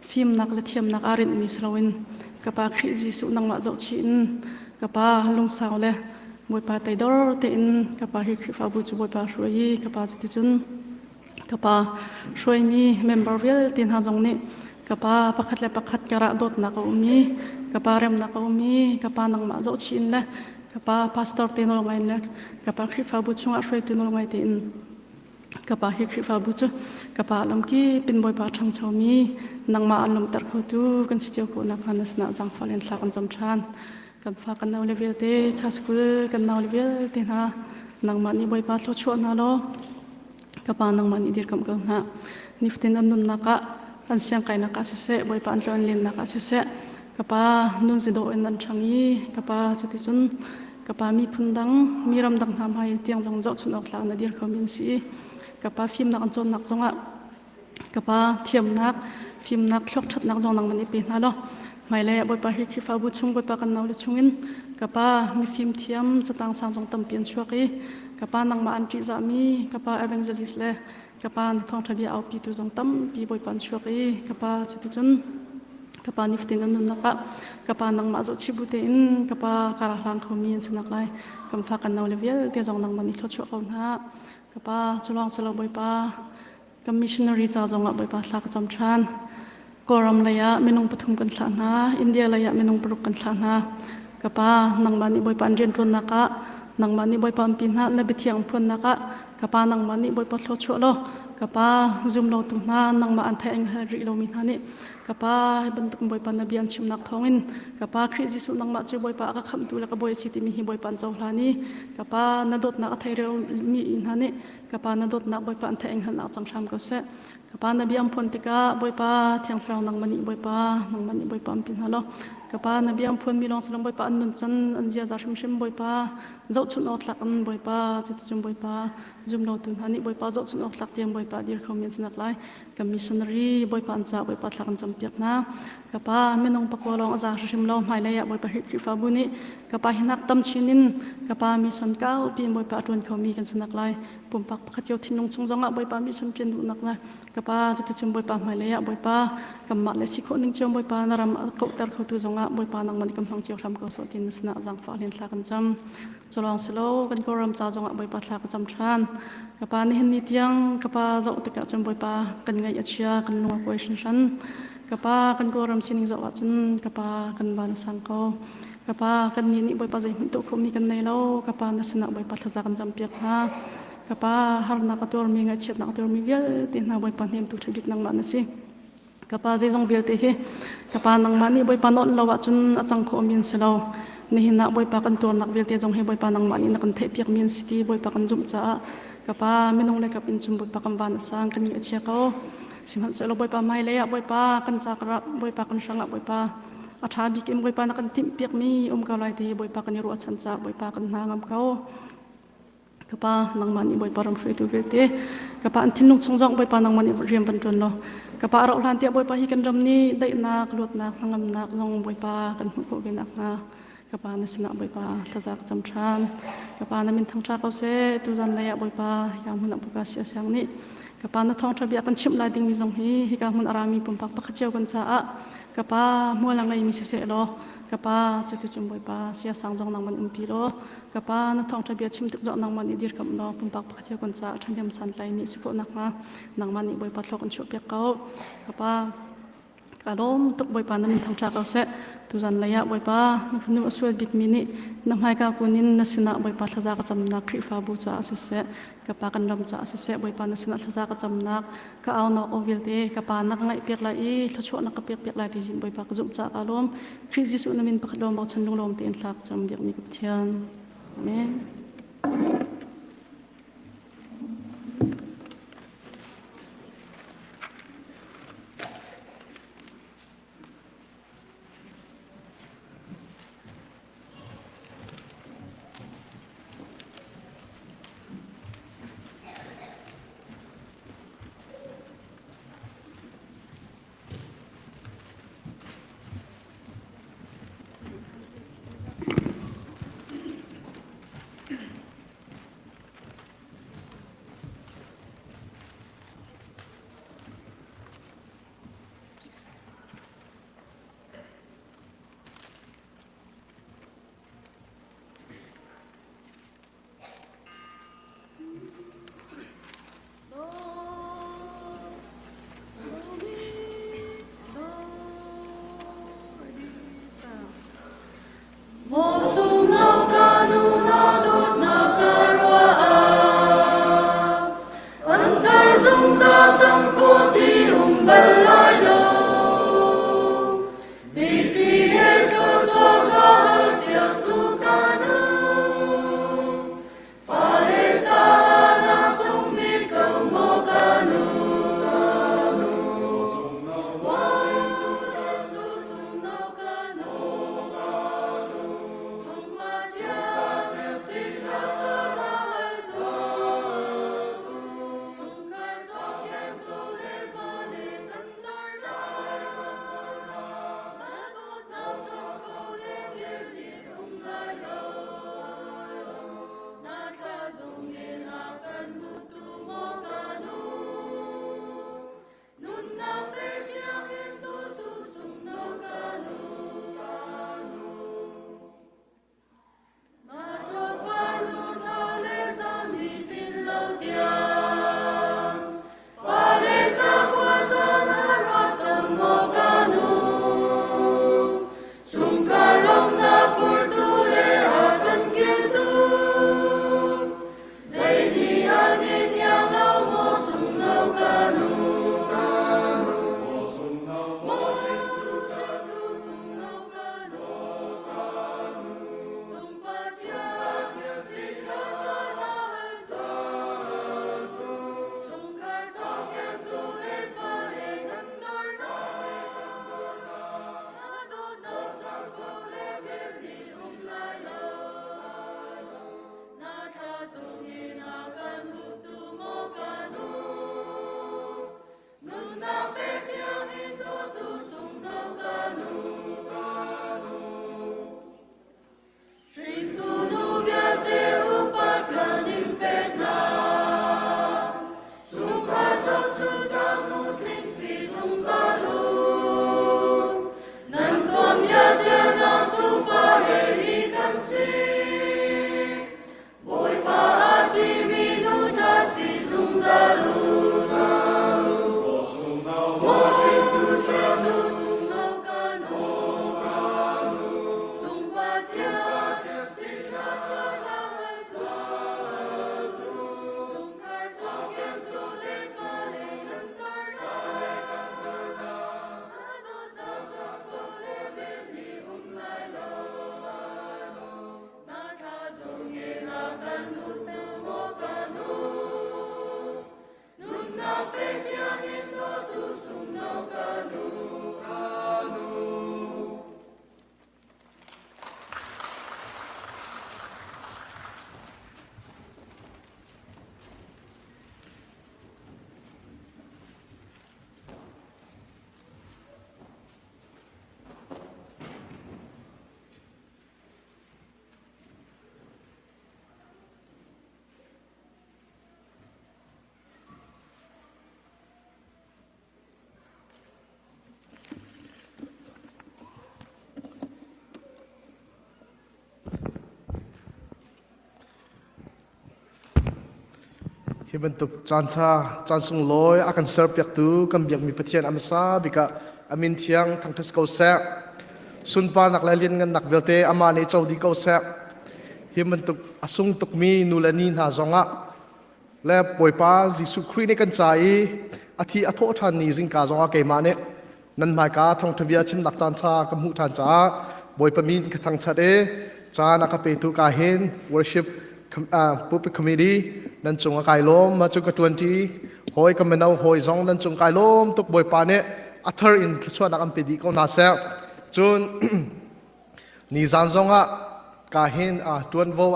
fimnak le thiamnak aa rinhmi si loin ka pa Khrih Jesuh nangmah zohchih in ka pa lungsau le Bawipa teidor tein ka pa hi Khrihfabu cu Bawipa hruai i ka pa cuticun ka pa hruaimi member vialte hna zong nih ka pa pakhat le pakhat karah dawtnak a um i ka pa remnak a um i ka pa nangmah zohchih in le ka pa pastor te nawl ngai in le ka pa Khrihfabu chungah hruaitu nawl ngai tein ka pa hi Khrihfabu cu ka pa lamkip in Bawipa ṭhangchomi nangmah an lawmhter khotu kan si cio khawh nakhnga na sinah zaangfah len thla kan cam ṭhan. Kan fa kan nau le vialte, cha school kan nau le vialte hna nangmah nih Bawipa thluachuah hna law ka pa nangmah nih dirkamh ko hna. Nifatin an nunnak ah an siangkainak ah siseh Bawipa an tluan lennak ah siseh ka pa nun zidawh in an ṭhang i ka pa cuticun ka pa miphun dang mi ram dang hna hmai tiang zong zohchunh awk tlak na dir khomi an si i ka pa fimnak an cawnnak zongah ka pa thiamnak fimnak thluak ṭhatnak zong nangmah nih pe hna law. Hmailei ah Bawipa hi Khrihfabu chung Bawipa kan naule chungin ka pa mifim thiam catang sang zong tampi an chuak i ka pa nangmah an ṭihzahmi ka pa evangelist le ka pa na thawngṭha bia aupitu zong tampi Bawipa an chuak i ka pa cuticun ka pa nifatin an nunnak ah ka pa nangmah zohchih bu tein ka pa kara hlang khomi an sinak lai kan fa kan naule vialte zong nangmah nih thluachuah ko hna. Ka pa culawng silo Bawipa Kan missionary ca zongah Bawipa thla ka cam ṭhan. Kawlram lei ah minung pathum kan thlah hna, India lei ah minung paruk kan thlah hna. Ka pa, nangmah nih Bawipa an rianṭuannak ah, nangmah nih Bawipa an pi hna, na biathiang phuannak ah, ka pa nangmah nih Bawipa thluachuah law, ka pa zum lotu hna, nangmah an theih an hngal rih lomi hna nih ka pa hi bantuk Bawipa na bia an chimnak thawngin ka pa Khrih Jesuh nangmah cu Bawipa a ka khamhtu le ka bawi a si timi hi Bawipa an cohlan i ka pa na dawtnak a thei mi hna nih Ka Pa na dawtnak Bawipa an theih hngalhnak cang hram ko seh. Ka Pa na bia an phuan tikah Bawipa Thiang Thlarau nangmah nih Bawipa nangmah nih Bawipa an pi hna law ka Pa na bia an phuan mi lawng si lo Bawipa an nun can an ziaza hrimhrim Bawipa zohchunh awk tlak an Bawipa cuticun Bawipa zum lotu hna nih Bawipa zohchunh awk tlak tiang Bawipa dir kho mi an sinak lai kan missionary Bawipa an ca Bawipa thlak an campiak hna. Ka pa minung pakua lawng a za hrim lo hmailei ah Bawipa Khrihfabu nih ka pa hi nak tam chin in ka pa mission kau piin Bawipa a ṭuan khomi kan sinak lai pumpak pakhat cio thinlung chung zongah Bawipa mission ṭian duhnak le ka pa cuticun Bawipa hmailei ah Bawipa kanmah le si khawh ning cio Bawipa na ram a kauhter khotu zongah Bawipa nangmah nih kan hmang cio hram ko sawh tin na sinah zaangfah len thla kan cam. Culawng silo kan Kawlram ca zongah Bawipa thla ka cam ṭhan. Ka pa nihin ni tiang ka pa zoh tikah cun Bawipa kan ngaih a chia kan lung a kuai hringhran. Ka pa kan Kawlram sining zoh ahcun ka pa kan van a sang ko. Ka pa kan nih nih Bawipa zeihmanh tuah khawhmi kan nei lo. Ka pa na sinah Bawipa thlaza kan campiak hna. Ka pa harnak a tuarmi ngaihchiatnak a tuarmi vialte hna Bawipa hnemtu ṭha bik nangmah na si. Ka pa zeizong vialte hi ka pa nangmah nih Bawipa na onh lo ahcun a cang khawhmi an si lo. Nihin ah Bawipa kan tuarnak vialte zong hi Bawipa nangmah nih na kan theihpiakmi an si ti Bawipa kan zumh caah ka pa minung le kap in cun Bawipa kan van a sang kan ngaih a chia ko. Sihmanhsehlaw Bawipa hmailei ah Bawipa kan ca Bawipa kan hrangah Bawipa a ṭha bik in Bawipa na kan timhpiakmi um ko lai ti Bawipa kan i ruahchan caah Bawipa kan hna ngam ko. Ka pa nangmah nih Bawipa ram hruaitu vialte ka pa an thinlung chung zong Bawipa nangmah nih rian van ṭuan law ka pa a rauh hlan tiah Bawipa hi kan ram nih daihnak luatnak hnangamnak zong Bawipa kan hmuh khawh ve nakhnga ka pa na sinah Bawipa thlaza ka cam ṭhan ka pa na min thangṭha ko seh tuzan lei ah Bawipa hika hmun ah Bawipa sia siang nih ka pa na thawngṭha bia kan chimh lai dingmi zong hi hika hmun a rami pumpak pakhat cio kan caah ka pa hmual a ngeimi siseh law ka pa cuticun Bawipa sia sang zong nang man umpi law Ka pa, na thawngṭha bia chim tik zong nangmah nih dirkamh law pumpak pakhat cio kan caah ṭhahnem santlaimi si khawh nakhnga nangmah nih Bawipa thlawk in chuahpiak ko. Ka pa, ka lawm tuk Bawipa na min thangṭha ko seh. Tuzan lei ah Bawipa, na fanu a sual bikmi nih na hmaika kun in na sinah Bawipa thlaza ka camnak Khrihfabu caah siseh, ka pa kan ram caah siseh, Bawipa na sinah thlaza ka camnak ka aunak aw vialte ka pa na ka ngaihpiak lai i thluachuah na ka pekpiak lai ti Bawipa ka zumh caah ka lawm. Khrih Jesuh na min pakhat lawng bochan lunglawm tein thla ka cam biakmi ka Pathian. Amen. Hi bantuk caan ṭha, caan sunglawi a kan serpiaktu kan biakmi Pathian a hmasa bik ah a min thiang thangṭhat ko seh. Sunparnak le lianngannak vialte amah nih co dih ko seh. Hi bantuk a sung tukmi nu le ni hna zongah le Bawipa Jesuh Khrih nih kan ca i a thi a thawh ṭhan ni zingka zongah keimah nih nan hmaika thawngṭha bia chimnak caan ṭha ka hmuh ṭhan caah Bawipa min ka thangṭhat i caan a ka petu ka hin worship pulpit committee nan cung a kai lawm ma cu ka ṭuanṭi hawi ka mino hawi zong nan cung kai lawm tuk Bawipa nih a thar in thluachuahnak an pe dih ko hna seh cun nizan zongah ka hin ṭuanvo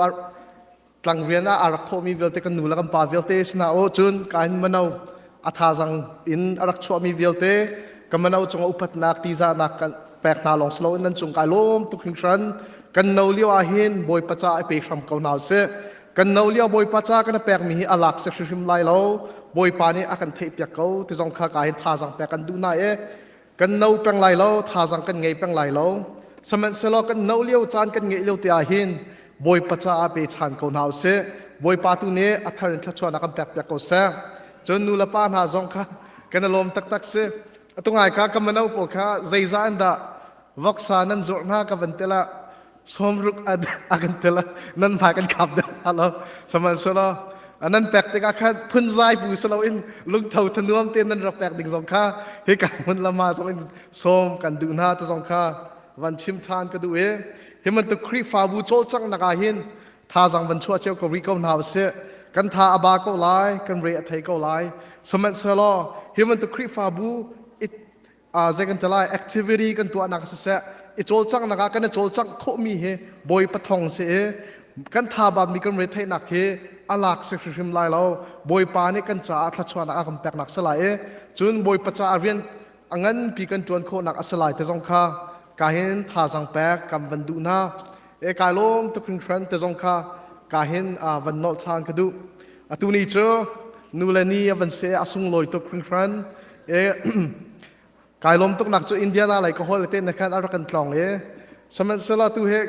tlangrian ah aa rak thawhmi vialte kan nu le kan pa vialte sinah aw cun ka hin mano a thazang in a rak chuahmi vialte ka mano cungah upatnak tihzahnak kan pek hna lawng si loin nan cung kai lawm tuk hringhran. Kan no lio ah hin Bawipa ca i pe hram ko hna usih. Kan no lio Bawipa ca kan i pekmi hi a lak si hrimhrim lai lo. Bawipa nih a kan theihpiak ko ti zong kha ka hin thazang pek kan duh hna i kan no peng lai lo thazang kan ngei peng lai lo. Sihmanhsehlaw kan no lio caan kan ngeih lio te ah hin Bawipa caah pe chan ko hna usih. Bawipa tu nih a thar in thluachuahnak kan pek piak ko seh. Cun nu le pa hna zong kha kan i lawm taktak si. Atu ngai kha ka mano pawl kha zeizah in dah voksa nan zuarh hna ka van tela sawmruk a kan tela nan hmai kan khap deuh hna lo. Sihmanhsehlaw nan pek tikah khan phunzai pu si loin lungtho thanuam tein nan rak pek ding zong kha hika hmun lama zong in sawm kan duh hna ti zong kha van chim ṭhan ka duh i hi bantuk Khrihfabu cawlcanghnak ah hin thazang van chuah cio ko rih ko hna usih. Kan tha a ba ko lai, kan re a thei ko lai. Sihmanhsehlaw hi bantuk Khrihfabu zei kan ti lai activity kan tuahnak siseh i cawlcanghnak ah kan i cawlcangh khawhmi hi Bawipa thong si i kan tha batmi kan retheihnak hi a lak si hrimhrim lai lo. Bawipa nih kan caah thluachuahnak a kan peknak si lai i cun Bawipa caah rian a nganpi kan ṭuan khawhnak a si lai te zong kha ka hin thazang pek kan van duh hna. E kai lawm tuk hringhran te zong kha ka hin van nolh ṭhan ka duh. Atu ni cu nu le ni a van si a sunglawi tuk hringhran. E kai lawm tuk nak cu Indiana lei ka hol te na khan a rak kan tlong i sihmanhsehlaw tu he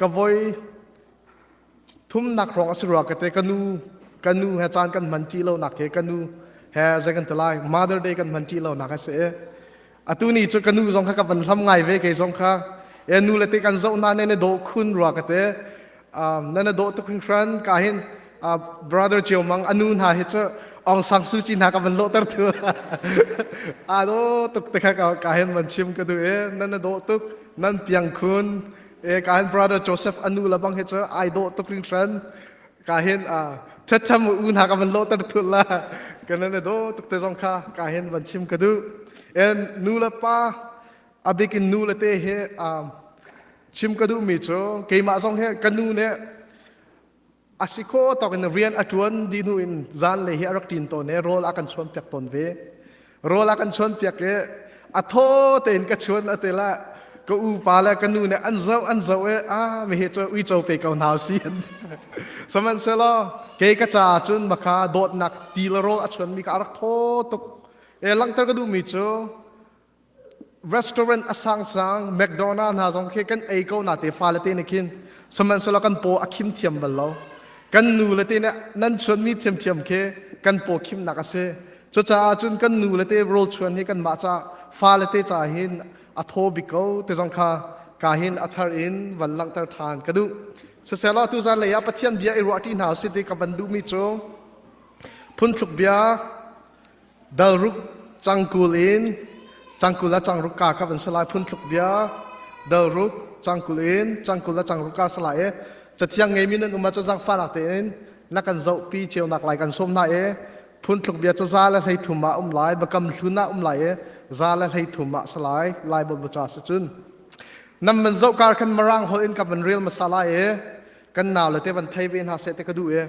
ka voi thumnak hrawng a si rua ka te. Ka nu he caan kan hman ṭi lo nak he ka nu he zei kan ti lai Mother Day kan hman ṭi lo nak a si i atu ni cu ka nu zong kha ka van hlam ngai ve. Kei zong kha e nu le te kan zoh na ne ne dawh khun rua ka te, na na dawh tuk hringhran. Ka hin brother Chiu Mang anu hna hi cu Aung San Suu Kyi hna ka van lawhter thu a dawh tuk te kha ka hin van chim ka duh i na na dawh tuk, nan piang khun e. Ka hin brother Joseph anu la bang hi cu ai dawh tuk hringhran. Ka hin thatcham u hna ka van lawhter thul la ka nan dawh tuk te zong kha ka hin van chim ka duh. En nu le pa a bikin nu le te he chim ka duh mi cu keimah zong he ka nu nih a si kho tawk in rian a ṭuan dih hnu in zan lei hi a rak ṭin tawn i rawl a kan chuan piak tawn ve. Rawl a kan chuan piak i a thaw tein ka chuan a te la ka upa le ka nu nih an zoh an zoh i a mi hi cu uico pe ko hna si an. Sihmanhsehlaw kei ka caah cun maka dawtnak ti le rawl a chuanmi ka a rak thaw tuk e. Langhter ka duhmi cu restaurant a sangsang McDonald hna zong khi kan ei ko na te fale te nih khin, sihmanhsehlaw kan paw a khim thiam bal lo. Kan nu le te nih nan chuanmi thiamthiam khi kan paw khimnak a si. Cucaah cun kan nu le te rawl chuan hi kanmah ca fale te ca hin a thaw bik ko te zong kha ka hin a thar in van langhter ṭhan ka duh. Siselaw tuzan lei ah Pathian bia i ruah ṭi hna usih ti ka van duhmi cu Phunhthluk Bia dalruk cangkul in cangkul a cangruk kar kha van si lai. Phunhthluk Bia dalruk cangkul in cangkul a cangruk kar si lai i cathiang ngeimi nan um ahcun zaangfahnak tein na kan zohpi cio nak lai kan sawm hna i Phunhthluk Bia cu 133 ah um lai, Biakam Hlun ah um lai i 133 ah si lai. Lai Baibal ca si cun nam van zoh kar khan Mirang holh in ka van rel hmasa lai i kan nau le te van thei ve hna seh te ka duh i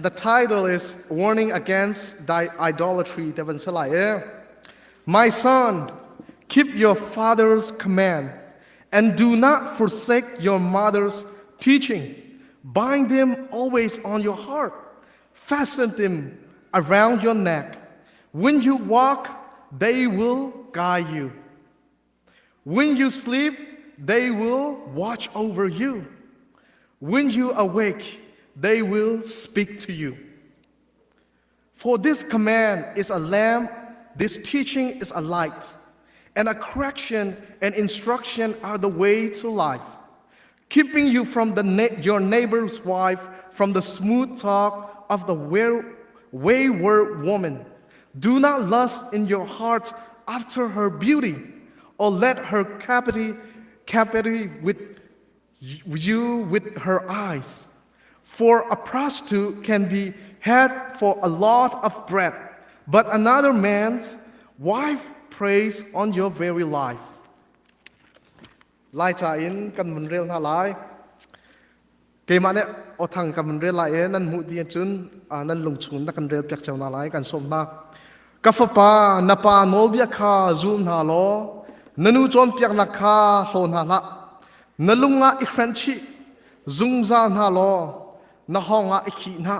The title is Warning Against Idolatry. My son, keep your father's command and do not forsake your mother's teaching. Bind them always on your heart. Fasten them around your neck. When you walk, they will guide you. When you sleep, they will watch over you. When you awake, they will speak to you. For this command is a lamp, this teaching is a light, and a correction and instruction are the way to life, keeping you from the na- your neighbor's wife, from the smooth talk of the wayward woman. Do not lust in your heart after her beauty, or let her captivity, captivity with you with her eyes. For a prostitute can be had for a lot of bread, but another man's wife preys on your very life. Lai ca in kan mun rel hna lai. Keimah nih awthang kan mun rel lai i nan hmuh dih ahcun nan lungchung na kan rel piak cio hna lai kan sawm hna. Ka fapa, na pa nawlbia kha zul hna law na nu cawnpiaknak kha hlaw hna hlah. Na lung ah i hrenh chih zungzal hna law na hawng ah i khih hna.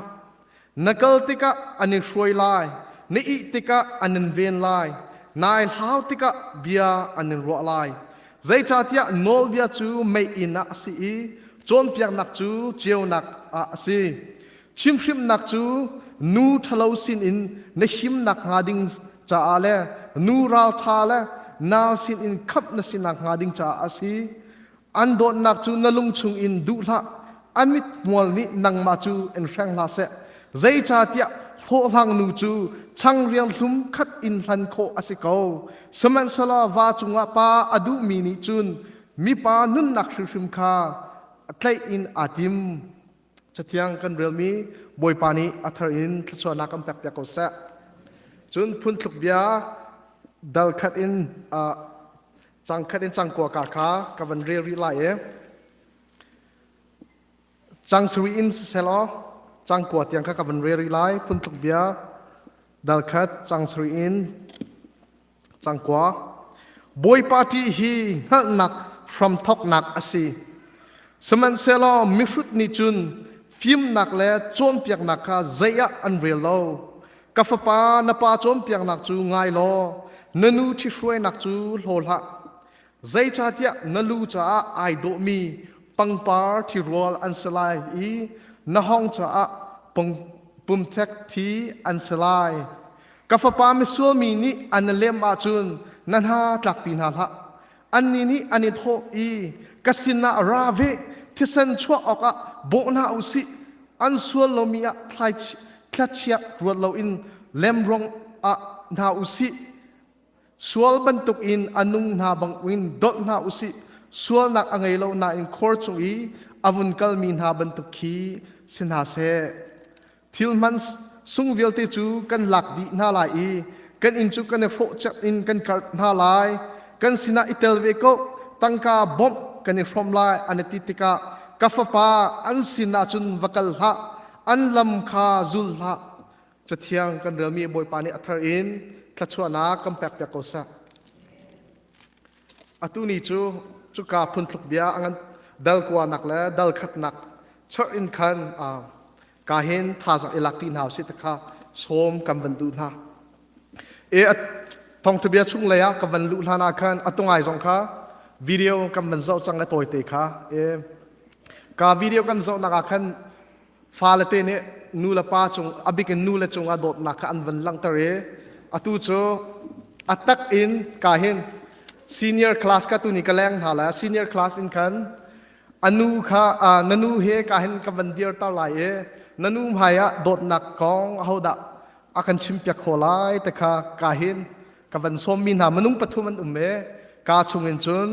Na kal tikah an i hruai lai, na ih tikah an in ven lai, nai hlau tikah bia an in ruah lai. Zeicahtiah nawlbia cu meiinn ah a si i cawnpiaknak cu ceunak ah a si. Chimhrimnak cu nu ṭhalo sinin na himnak hnga ding caah le nu ralṭha le nal sinin khamh na sinak hnga ding caah a si. An dawtnak cu na lung chungin duh hlah, a mithmual nih nangmah cu in hreng hlah seh. Zeicahtiah hlawhhlang nu cu changriang hlum khat in hlan khawh a si ko. Sihmanhsehlaw va cungah pa a duhmi nih cun mipa nunnak hrimhrim kha tlaih in aa tim. Cathiang kan relmi Bawipa nih a thar in thluachuahnak kan pekpiak ko seh. Cun phunthluk bia dal khat in cang khat in cang kua ka kha ka van rel rih lai i cang suri in siselaw cang kua tiang kha ka van rel rih lai phuntluk bia dal khat cang suri in cang kua Bawipa ṭih hi hngalhnak hramthawknak a si sihmanhsehlaw mihrut nih cun fimnak le cawnpiaknak kha zei ah an rel lo Ka fapa, na pa cawnpiaknak cu ngai law na nu ṭhithruainak cu hlaw hlah. Zeicahtiah na lu caah ai dawhmi pangpar ṭhirual an si lai i na hawng caah pumṭek thi an si lai. Ka fapa misual mi nih an lem ahcun na hna tlakpi hna hlah. Annih nih an i thawh i ka sinah ra ve, thisen chuah awkah bawh hna u sih. An sual lomi ah thlachiat ruat loin lemruang ah hna u sih. Sual bantukin a nung hna bangin dolh hna u sih. Sualnak a ngei lo nain khor chung i a vun kalmi hna bantuk khi si hna seh. Thil hman sung vialte cu kan lak dih hna lai i kan inn cu kan i hrawh cek in kan karh hna lai. Kan sinah i tel ve ko, tangka bawmh kan i hrawm lai an i ti tikah ka fapa an sinah cun va kal hlah, an lam kha zul hlah. Cathiang kan relmi Bawipa nih a thar in thluachuahnak kan pekpiak ko seh. Atu ni cu cuka phunthluk bia a ngan dal kuanak le dal khatnak churh in khan ka hin thazang i lak ti hna usih kha sawm kan van duh hna. E thawngtha bia chung lei ah ka van luh hlan ah khan atungai zong kha video kan van zoh cang le tawite kha e ka video kan zoh nak ah khan fale te nih nu le pa cung a bik in nu le cung ah dawtnak kha an van langhter i atu cu a tak in ka hin senior class ka tu ni ka leng hna la senior class in khan anu kha na nu he ka hin ka van dir tar lai i na nu hmai ah dawtnak kong ahodah a kan chimpiak kho lai te kha ka hin ka van sawmmi hna minung pathum an um e ka chungin cun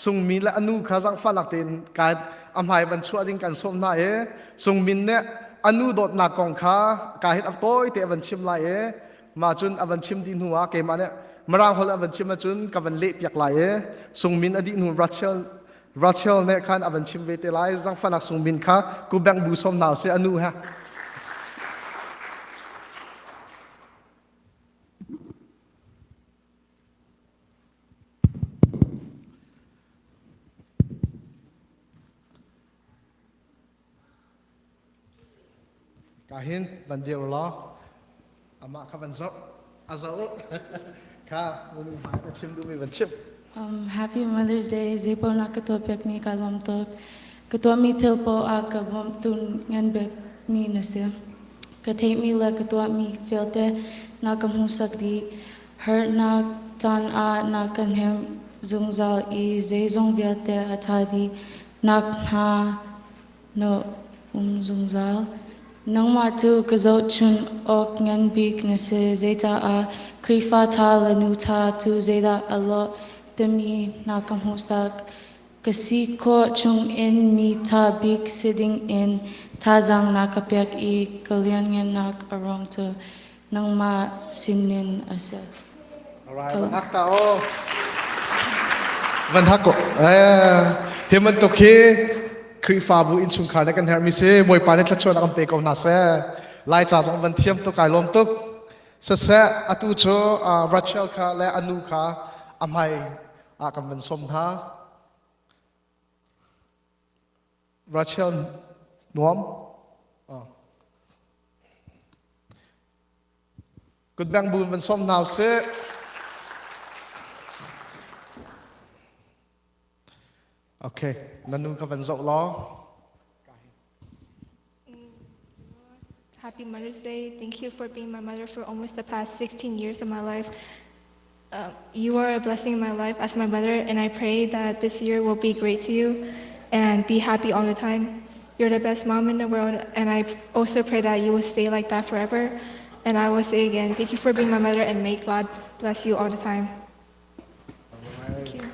sungmi le anu kha zangfahnak tein ka a hmai van chuah ding kan sawm hna i sungmin nih anu dawtnak kong kha ka hin a tawi te a van chim lai i mah cun a van chim dih hnu ah keimah nih mirang holh a van chim ahcun ka van leh piak lai i sungmin a dih hnu Rachel Rachel nih khan a van chim ve te lai zangfahnak sungmin kha ku bank bu sawm hna usih anu ha Ka hin van dir law amah kha van zoh a zoh kha nunu hmai na chim duhmi van chim. Happy Mother's Day. Zeipaoh na ka tuahpiakmi ka lawm tuk. Ka tuahmi thil paoh ah ka bawmtu ngan bikmi na si. Ka theihmi le ka tuahmi vialte na ka hmuhsak dih. Harnak caan ah na ka hnemh zungzal i zeizong vialte a ṭha dih nak hna na um zungzal. Nangmah cu ka zohchunh awk ngan bik na si, zeicah Khrihfa ṭha le nu ṭha cu zeidah a lawh timi na ka hmuhsak. Ka si khawh chungin mi ṭha bik si dingin thazaang na ka pek i ka lianngannak a ruang cu nangmah sinin a si. Alright, van hak ta o. Van hak ko. Eh, hi bantuk hi Khrihfabu innchungkhar nih kan herhmi si Bawipa nih thluachuah kan pe ko hna seh. Lai ca zong van thiam tuk kai lawm tuk. Siseh atu cu Rachel kha le anu kha a hmai ah kan van sawm hna. Rachel nuam. Kutbeng bu van sawm hna usih. Okay, na nu kha van zoh law. Happy Mother's Day. Thank you for being my mother for almost the past 16 years of my life. You are a blessing in my life as my mother, and I pray that this year will be great to you and be happy all the time. You're the best mom in the world, and I also pray that you will stay like that forever. And I will say again, thank you for being my mother, and may God bless you all the time. Thank you.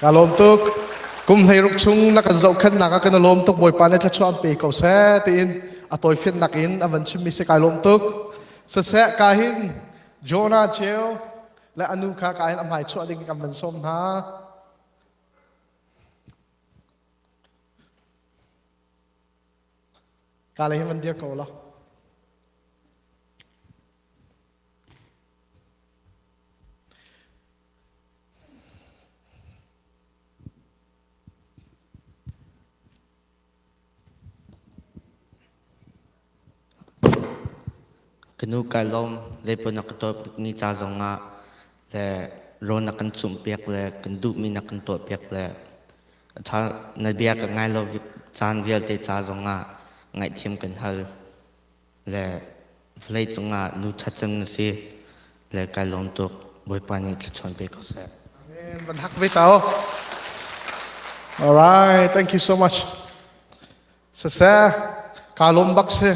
Ka lawm tuk. Kum hleiruk chung na kan zohkhenhnak ah kan i lawm tuk Bawipa nih thluachuah an pe ko seh tiin a tawifiannak in a van chimmi si kai lawm tuk. Siseh ka hin Jonah Cheu le anu kha ka hin a hmai chuah ding kan van sawm hna. Ka le hin van dir ko law. Ka nu kai lawm zeipaoh na ka tuahpiakmi ca zongah le rawl na kan chumhpiak le kan duhmi na kan tuahpiak le na bia ka ngai lo caan vialte ca zongah ngaihthiam kan hal. Le vawlei cungah nu ṭhat cem na si le kai lawm tuk. Bawipa nih thluachuah pe ko seh. Amen. Van hak ve ta All right, thank you so much. Siseh, kaa lawm bak si.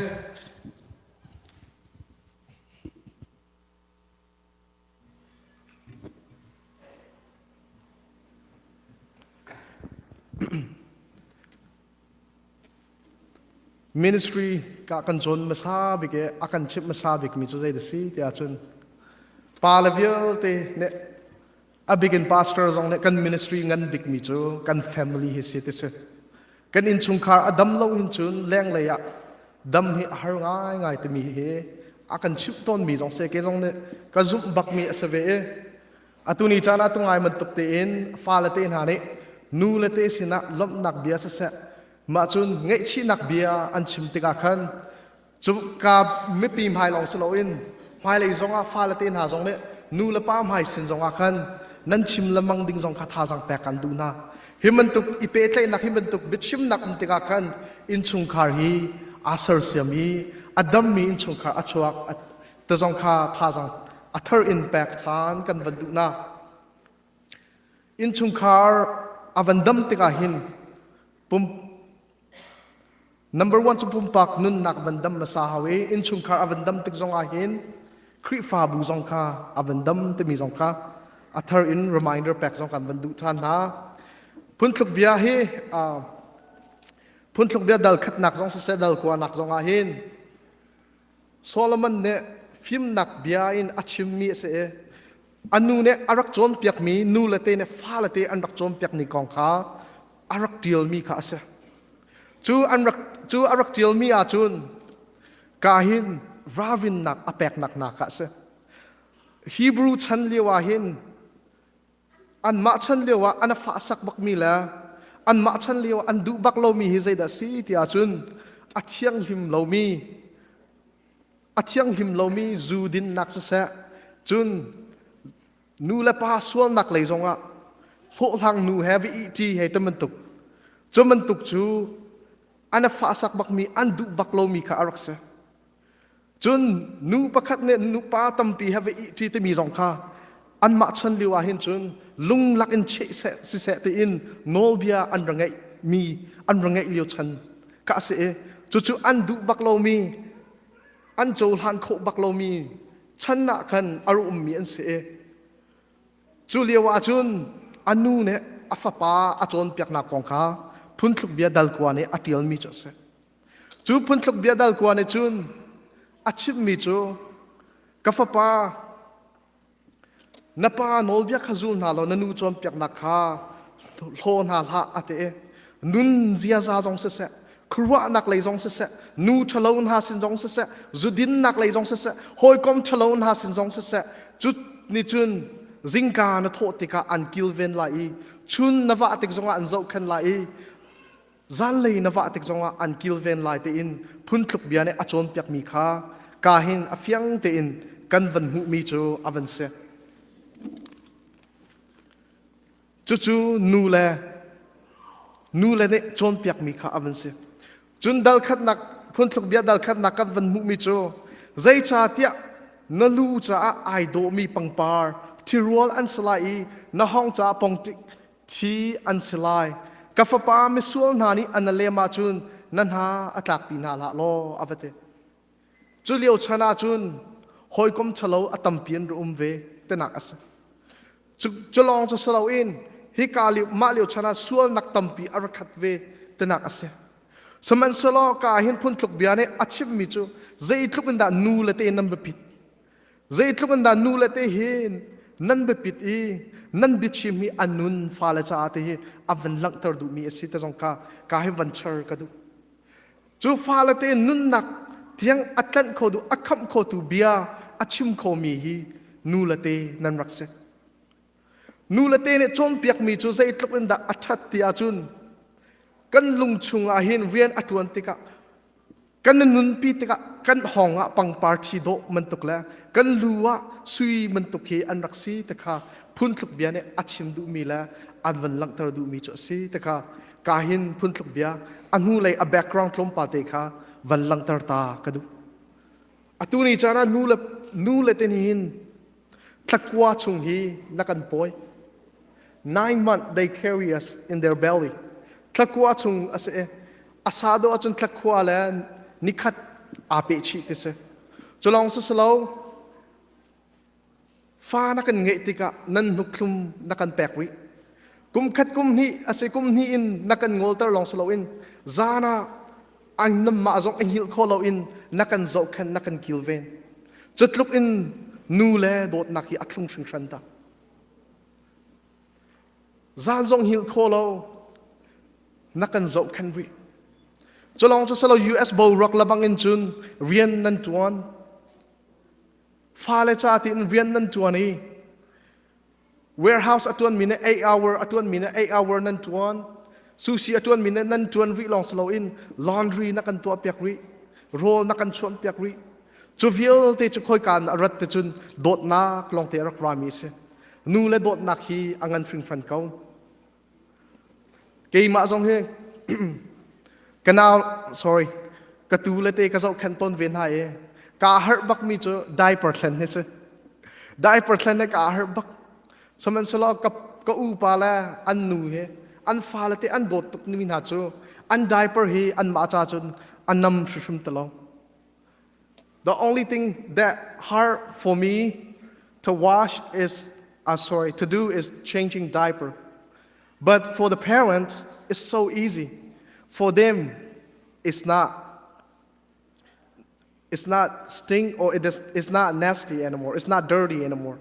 Ministry ka kan cawn hmasa bik i a kan chimh hmasa bikmi cu zei da si tiah cun pa le vialte nih a bik in pastor zong nih kan ministry ngan bikmi cu kan family hi si ti si. Kan innchungkhar a dam lo hin cun lenglei ah dam hi a har ngaingai timi hi a kan chimh tawnmi zong si ke zong nih ka zumh bakmi a si ve i atu ni caan ah tu ngai bantuk tein fale te hna nih nu le te sinah lawmhnak bia siseh mah cun ngaihchihnak bia an chim tikah khan cu ka mipi hmai lawng si loin hmailei zongah fale te hna zong nih nu le pa hmai sin zongah khan nan chim lengmang ding zong kha thazaang pek kan duh hna. Hi bantuk i pehtlaihnak hi bantuk biachimnak um tikah khan innchungkhar hi aa sersiam i a dammi innchungkhar a chuak te zong kha thazaang a thar in pek ṭhan kan van duh hna. Innchungkhar a van dam tikah hin pum Number one cu pumpak nunnak van dam hmasa hau i innchungkhar a van dam tik zong ah hin Khrihfabu zong kha a van dam timi zong kha a thar in reminder pek zong kan van duh ṭhan hna. Phuntluk bia hi phuntluk bia dal khatnak zong siseh dal kuanak zong ah hin Solomon nih fimnak bia in a chimmi a si i a nu nih a rak cawnpiakmi nu le te nih fale te an rak cawnpiak ni kong kha a rak ṭialmi kha a si. Cu an rak cu a rak ṭialmi ahcun ka hin ralrinnak a peknak hna kha a si. Hebrew chan lio ah hin anmah chan lio ah an fahsak bakmi le anmah chan lio ah an duh bak lomi hi zeidah si ti ahcun a thianghlim lomi a thianghlim lomi zu dinnak siseh cun nu le pa sualnak lei zongah hlawhhlang nu he va ihṭi hei ti bantuk. Cu bantuk cu an a fahsak bakmi an duh bak lomi kha a rak si. Cun nu pakhat nih nupa tampi he va ihṭi timi zong kha anmah chan lio ah hin cun lunglak in cheh seh siseh tiin nawlbia an ra ngeih mi an ra ngeih lio chan kha a si i cucu an duh bak lomi an cohlan khawh bak lomi chan ah khan a rak ummi an si i Cu lio ahcun a nu nih a fapa a cawnpiaknak kong kha phunthluk bia dal kua nih a ṭialmi cu a si. Cu phunthluk bia dal kua nih cun a chimhmi cu ka fapa na pa nawlbia kha zul hna law na nu cawnpiaknak kha hlaw hna hlah a ti i nun ziaza zong siseh khuaruahnak lei zong siseh nu ṭhalo hna sin zong siseh zudinnak lei zong siseh hawikom ṭhalo hna sin zong siseh cu nih cun zingka na thawh tikah an kilven lai i chun na vah tik zongah an zohkhenh lai i zanlei na vah tik zongah an kilven lai tiin phunthluk bia nih a cawnpiakmi kha ka hin a fiang tein kan van hmuhmi cu a van si. Cucu nu le nu le nih cawnpiakmi kha a van si. Cun dal khatnak phunthluk bia dal khatnak kan van hmuhmi cu zeicahtiah na lu caah ai dawhmi pangpar thirual an si lai i na hawng caah pongtik thi an si lai. Ka fapa misual hna nih an na lem ahcun na hna a tlakpi hna hlah law a va ti. Cu lio chan ahcun hawikom ṭhalo a tampi an ra um ve tinak a si. Cu lawng cu si loin hika lio mah lio chan ah sualnak tampi a ra khat ve tinak a si. Sihmanhsehlaw ka ah hin phunthluk bia nih a chimmi cu zeitluk in dah nu le te nan biapit. Zeitluk in dah nu le te hi nan biapit i nan biachim hi a nun fale caah te hi a van langhter duhmi a si te zong kha ka hi van char ka duh. Cu fale te nunnak tiang a tlanh kho duh a khamh khotu bia a chim khomi hi nu le te nan rak si. Nu le te nih cawnpiakmi cu zeitluk in dah a ṭhat ti ahcun kan lung chungah hin rian a ṭuan tikah kan nunpi tikah kan hawng ah pangpar thi dawh bantuk le kan lu ah sui bantuk hi an rak si ti kha phunthluk bia nih a chim duhmi le an van langhter duhmi cu a si ti kha ka hin phunthluk bia a hnulei a background tlawmpal te kha van langhter ta ka duh. Atu ni caan ah nu le nu le te nih hin thlakua chung hi na kan pawi. 9 month they carry us in their belly. Thlakua chung a si i a sa dawh ahcun thlakhua le nikhat aa peh chih ti si. Culawng si si lo Fa na kan ngeih tikah nan hnukhthlum na kan pek rih. Kum khat kum hnih a si kum hnih in na kan ngolter lawng si loin zan ah an namah zong a hngilh kho loin na kan zohkhenh na kan kilven. Cutluk in nu le dawtnak hi a thlung hringhran ta. Zan zong hngilh kho lo na kan zohkhenh rih. Culawng cu silo US boruak labang in cun rian nan tuan. Fale ca tiin rian nan ṭuan i warehouse a ṭuanmi nih 8 hour a ṭuanmi nih 8 hour nan ṭuan. Sushi a ṭuanmi nih nan ṭuan rih lawng si loin laundry na kan tuahpiak rih. Rawl na kan chuanpiak rih. Cu vialte cu khoika in a rat te cun dawtnak lawngte a rak rami a si. Nu le dawtnak hi a ngan hringhran ko. Keimah zong hi ka nau sorry ka tu le te ka zohkhenh tawn ve hna i kaa harh bakmi cu diaper thlen hi si. Diaper thlen hi kaa harh bak. Sihmanhsehlaw ka ka upa le an nu hi an fale te an dawt tuk mi hna cu an diaper hi anmah ca cun a nam hrimhrim ti lo. The only thing that hard for me to wash is sorry to do is changing diaper. But for the parents, it's so easy. For them, it's not. It's not stink or it's not nasty anymore. It's not dirty anymore.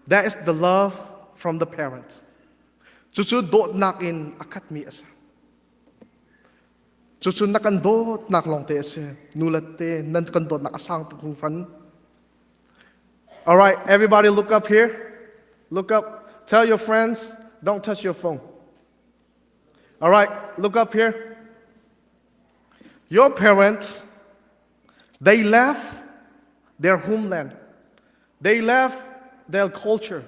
That is the love from the parents. Cucu dawtnak in a khatmi a si. Cucu na kan dawtnak lawngte a si. Nu le te nan kan dawtnak a sang tuk hringhran. All right, everybody look up here. Look up. Tell your friends, don't touch your phone. All right, look up here. Your parents, they left their homeland. They left their culture.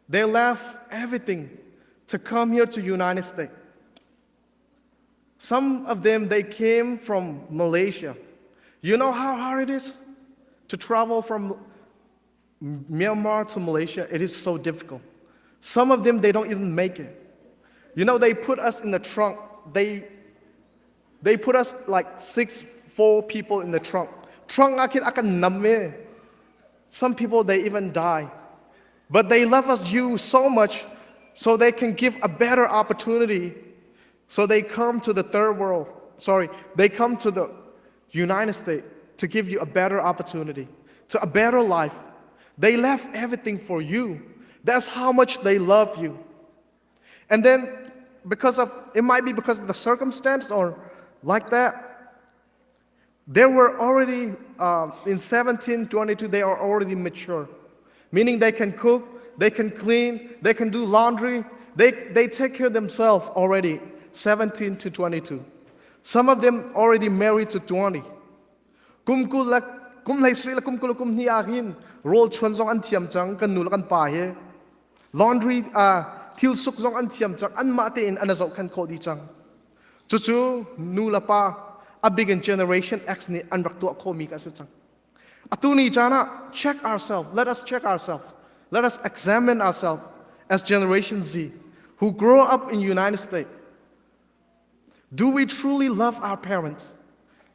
They left everything to come here to United States. Some of them, they came from Malaysia. You know how hard it is to travel from Myanmar to Malaysia? It is so difficult. Some of them, they don't even make it. You know, they put us in the trunk. They, they put us like six, four people in the trunk. Trunk akin Some people, they even die. But they love us you so much so they can give a better opportunity. So they come to the third world. Sorry, they come to the United States to give you a better opportunity, to a better life. They left everything for you. That's how much they love you. And then because of it might be because of the circumstance or like that, they were already in 1722 they are already mature meaning they can cook they can clean they can do laundry they, they take care of themselves already 17 to 22 some of them already married to 20 kum kul le kum hlei sri le kum kul kum hnih ah hin rawl chuan zong an thiam cang kan nu le kan pa he laundry uh, thil suk zong an thiam cang anmah tein an zohkhenh khawh dih cang Cucu nu le pa a big in generation X nih an rak tuah khawhmi ka si cang. Atu ni caan ah check ourselves. Let us check ourselves. Let us examine ourselves as Generation Z who grow up in United States. Do we truly love our parents?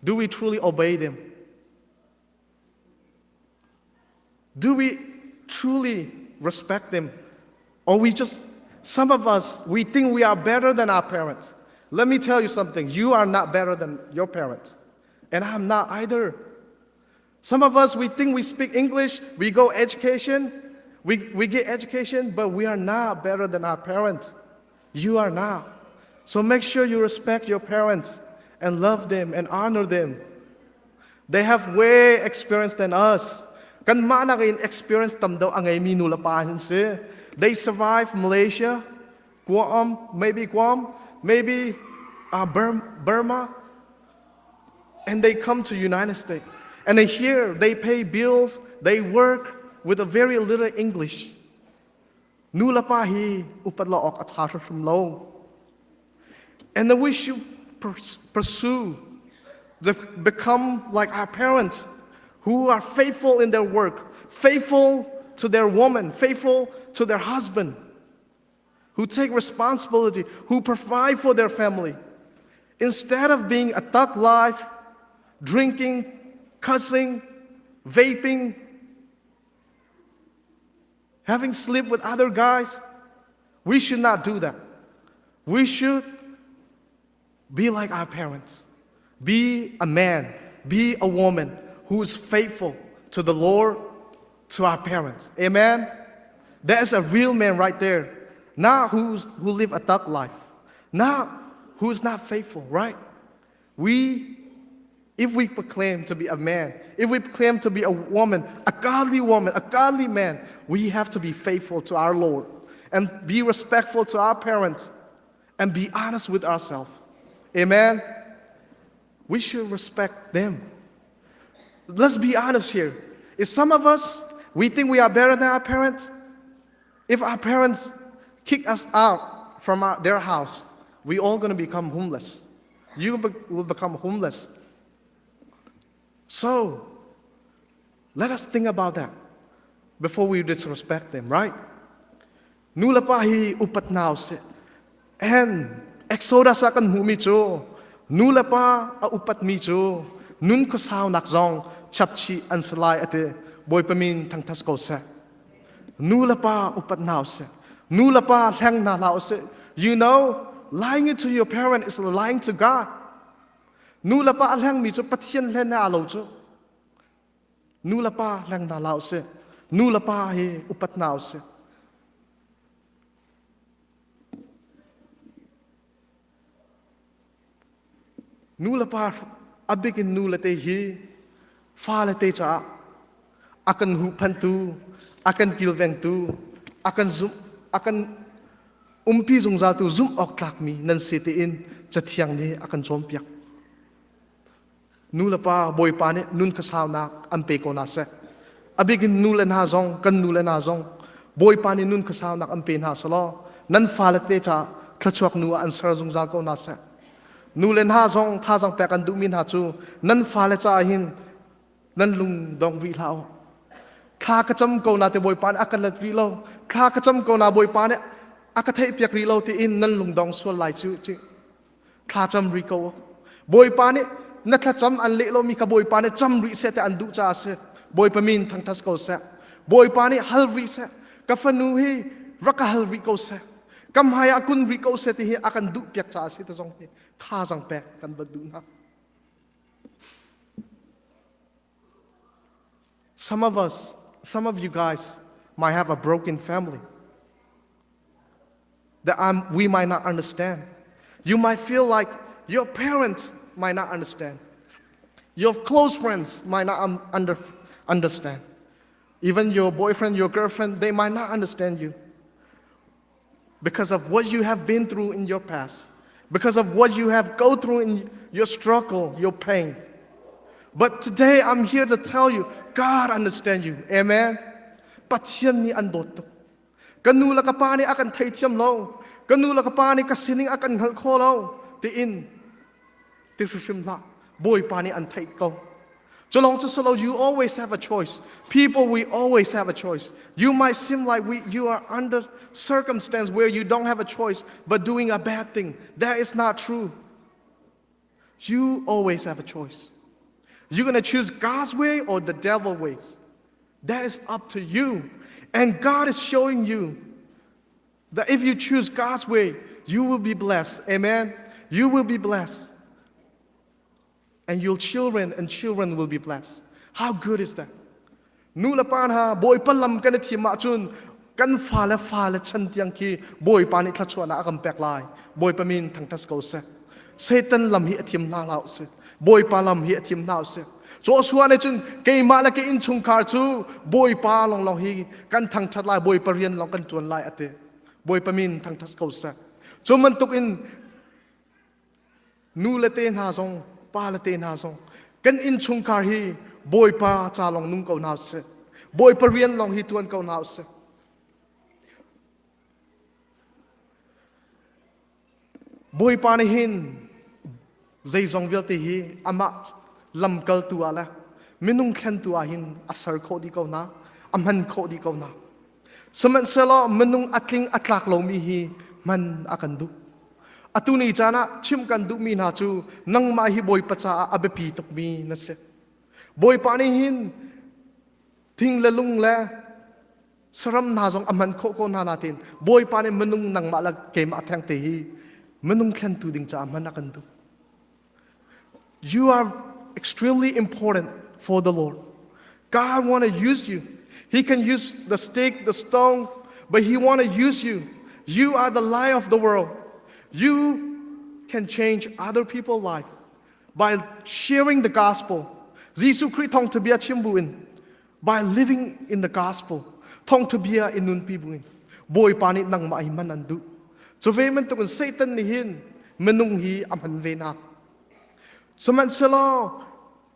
Do we truly obey them? Do we truly respect them? Or we just, some of us, we think we are better than our parents. Let me tell you something. You are not better than your parents. And I'm not either. Some of us, we think we speak English, we go education, we, we get education, but we are not better than our parents. You are not. So make sure you respect your parents and love them and honor them. They have way experience than us. Kanmah nakin experience tam deuh a ngeimi nu le pa an si. They survive Malaysia, Guam, maybe Guam, maybe uh, Burma, and they come to United States. And they here, they pay bills, they work with a very little English. Nu le pa hi upat lo awk a ṭha hrimhrim lo. And then we should pursue to become like our parents who are faithful in their work, faithful to their woman, faithful to their husband, who take responsibility, who provide for their family. Instead of being a thug life, drinking, cussing, vaping, having sleep with other guys, we should not do that. We should be like our parents. Be a man, be a woman who is faithful to the Lord, to our parents. Amen. That is a real man right there. Not who's who live a thug life. Not who's not faithful, right? We if we proclaim to be a man, if we proclaim to be a woman, a godly woman, a godly man, we have to be faithful to our Lord and be respectful to our parents and be honest with ourselves. Amen. We should respect them. Let's be honest here. If some of us, we think we are better than our parents, if our parents kick us out from our, their house, we all going to become homeless. You will become homeless. So, let us think about that before we disrespect them, right? Nu le pa hi upat hna usih. And Exodus ah kan hmuhmi cu nu le pa a upatmi cu nun khuasaunak zong chapchih an si lai ati Bawipa min thangthas ko seh. Nu le pa upat hna usih. Nu le pa hleng hna hlah usih. You know, lying to your parent is lying to God. Nu le pa a hlengmi cu Pathian hlen he aa lo cu. Nu le pa hleng hna hlah usih. Nu le pa hi upat hna usih. Nu le pa a bik in nu le te hi fa le te caah a kan huhphentu, a kan kilvengtu, a kan zumh, a kan umpi zungzaltu zumh awk tlakmi nan si tiin Cathiang nih a kan cawnpiak. Nu le pa Bawipa nih nun khuasaunak an pe ko hna seh. A bik in nu le hna zong kan nu le hna zong Bawipa nih nun khuasaunak an pe hna selaw nan fale te caah thluachuak nu ah an ser zungzal ko hna seh. Nu le hna zong thazang pek an duhmi hna cu nan fale caah hin nan lung dong rih hlah u. Thla ka cam ko na te Bawipa nih a ka let rih lo. Thla ka cam ko na Bawipa nih a ka theihpiak rih lo tiin nan lung dong sual lai cu ci. Thla cam rih ko u. Bawipa nih na thlacam an leh lomi kha Bawipa nih cam rih seh ti an duh caah a si. Bawipa min thangṭhat ko seh. Bawipa nih hal rih seh. Ka fanu hi rak ka hal rih ko seh. Ka hmai ah kun rih ko seh ti hi a kan duh piak caah a si ti zong hi thazang pek kan van duh hna. Some of us, some of you guys might have a broken family that I'm, we might not understand. You might feel like your parents might not understand. Your close friends might not under, understand. Even your boyfriend, your girlfriend, they might not understand you because of what you have been through in your past, because of what you have go through in your struggle, your pain. But today I'm here to tell you, God understands you. Amen. Pathian nih an dawt tuk. Ka nu le ka pa nih a kan theithiam lo. Ka nu le ka pa nih ka sining a kan hngalh kho lo. Tiin ti hrimhrim hlah. Bawipa nih an theih ko. Culong cu silo, you always have a choice. People, we always have a choice. You might seem like we, you are under circumstance where you don't have a choice but doing a bad thing. That is not true. You always have a choice. You're going to choose God's way or the devil ways. That is up to you. And God is showing you that if you choose God's way, you will be blessed. Amen. You will be blessed. And your children and children will be blessed. How good is that? Nu le pa hna Bawipa lam kan i thim ahcun kan fale fale chan tiang khi Bawipa nih thluachuahnak a kan pek lai. Bawipa min thangṭhat ko seh. Satan lam hi a thim hna hlah usih. Bawipa lam hi a thim hna usih. Joshua nih cun keimah le ka innchungkhar cu Bawipa lawnglawng hi kan thangṭhat lai, Bawipa rian lawng kan ṭuan lai a ti. Bawipa min thangṭhat ko seh. Cu bantuk in nu le te hna zong pa le te hna zong kan innchungkhar hi Bawipa ca lawng nung ko hna usih. Bawipa rian lawng hi ṭuan ko hna usih. Bawipa nih hin zeizong vialte hi amah lamkaltu ah le minung thlentu ah hin a ser khawh dih ko hna, a hman khawh dih ko hna. Sihmanhsehlaw minung a tling a tlak lomi hi hman a kan duh. Atu ni caan ah chimh kan duhmi hna cu nangmah hi Bawipa caah a biapi tukmi na si. Bawipa nih hin thing le lung le saram hna zong a hman khawh ko hna nain Bawipa nih minung nangmah le keimah theng te hi minung thlentu ding caah hman a kan duh. You are extremely important for the Lord. God want to use you. He can use the stick, the stone, but He want to use you. You are the light of the world. You can change other people's life by sharing the gospel. Jesuh Khrih thawng bia chim buin by living in the gospel thawngtha bia in nunpi buin Bawipa nih nangmah hi man an duh cu ve bantukin Satan nih hin minung hi a hman ve na sihmanhsehlaw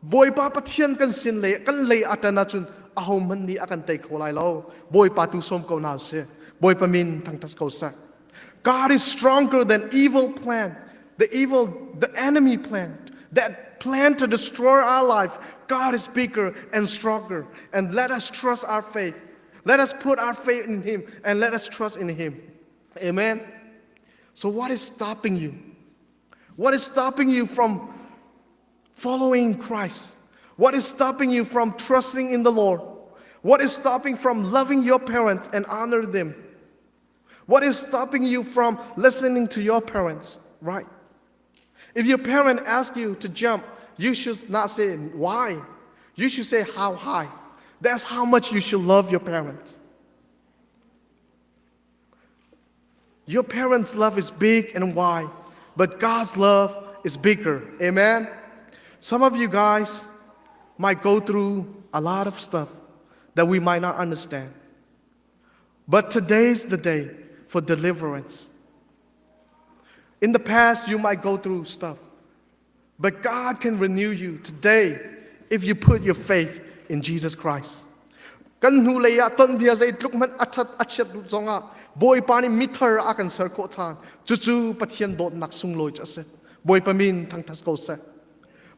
Bawipa Pathian kan sin le kan lei a ṭan ahcun aho hmanh nih a kan tei kho lai lo Bawipa tu sawm ko hna usih Bawipa min thangṭhat ko seh God is stronger than evil plan the evil the enemy plan that plan to destroy our life God is bigger and stronger and let us trust our faith let us put our faith in him and let us trust in him amen so what is stopping you what is stopping you from following Christ? What is stopping you from trusting in the Lord? What is stopping from loving your parents and honor them? What is stopping you from listening to your parents? Right? If your parent asks you to jump, you should not say why. You should say how high. That's how much you should love your parents. Your parents' love is big and wide, but God's love is bigger. Amen. Some of you guys might go through a lot of stuff that we might not understand. But today's the day for deliverance. In the past, you might go through stuff, but God can renew you today if you put your faith in Jesus Christ. Kan hnu lei ah ton bia zeitluk hmanh a ṭhat a chiat zongah Bawipa nih mithar a kan ser khawh ṭhan. Cucu Pathian dawtnak sunglawi cu a si. Bawipa min thangṭhat ko seh.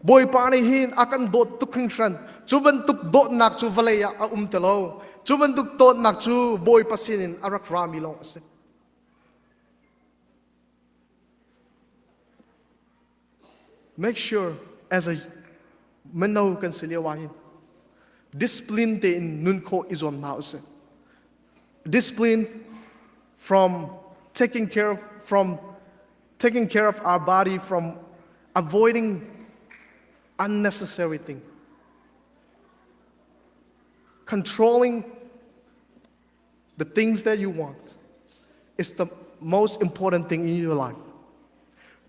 Bawipa nih hin a kan dawt tuk hringhran. Cu bantuk dawtnak cu vawlei ah a um ti lo. Cu bantuk dawtnak cu Bawipa sinin a rak rami lawng a si. Make sure as a mino kan si lio ah hin discipline tein nun khawh i zuam hna usih. Discipline from taking care of, from taking care of our body from avoiding unnecessary thing controlling the things that you want is the most important thing in your life.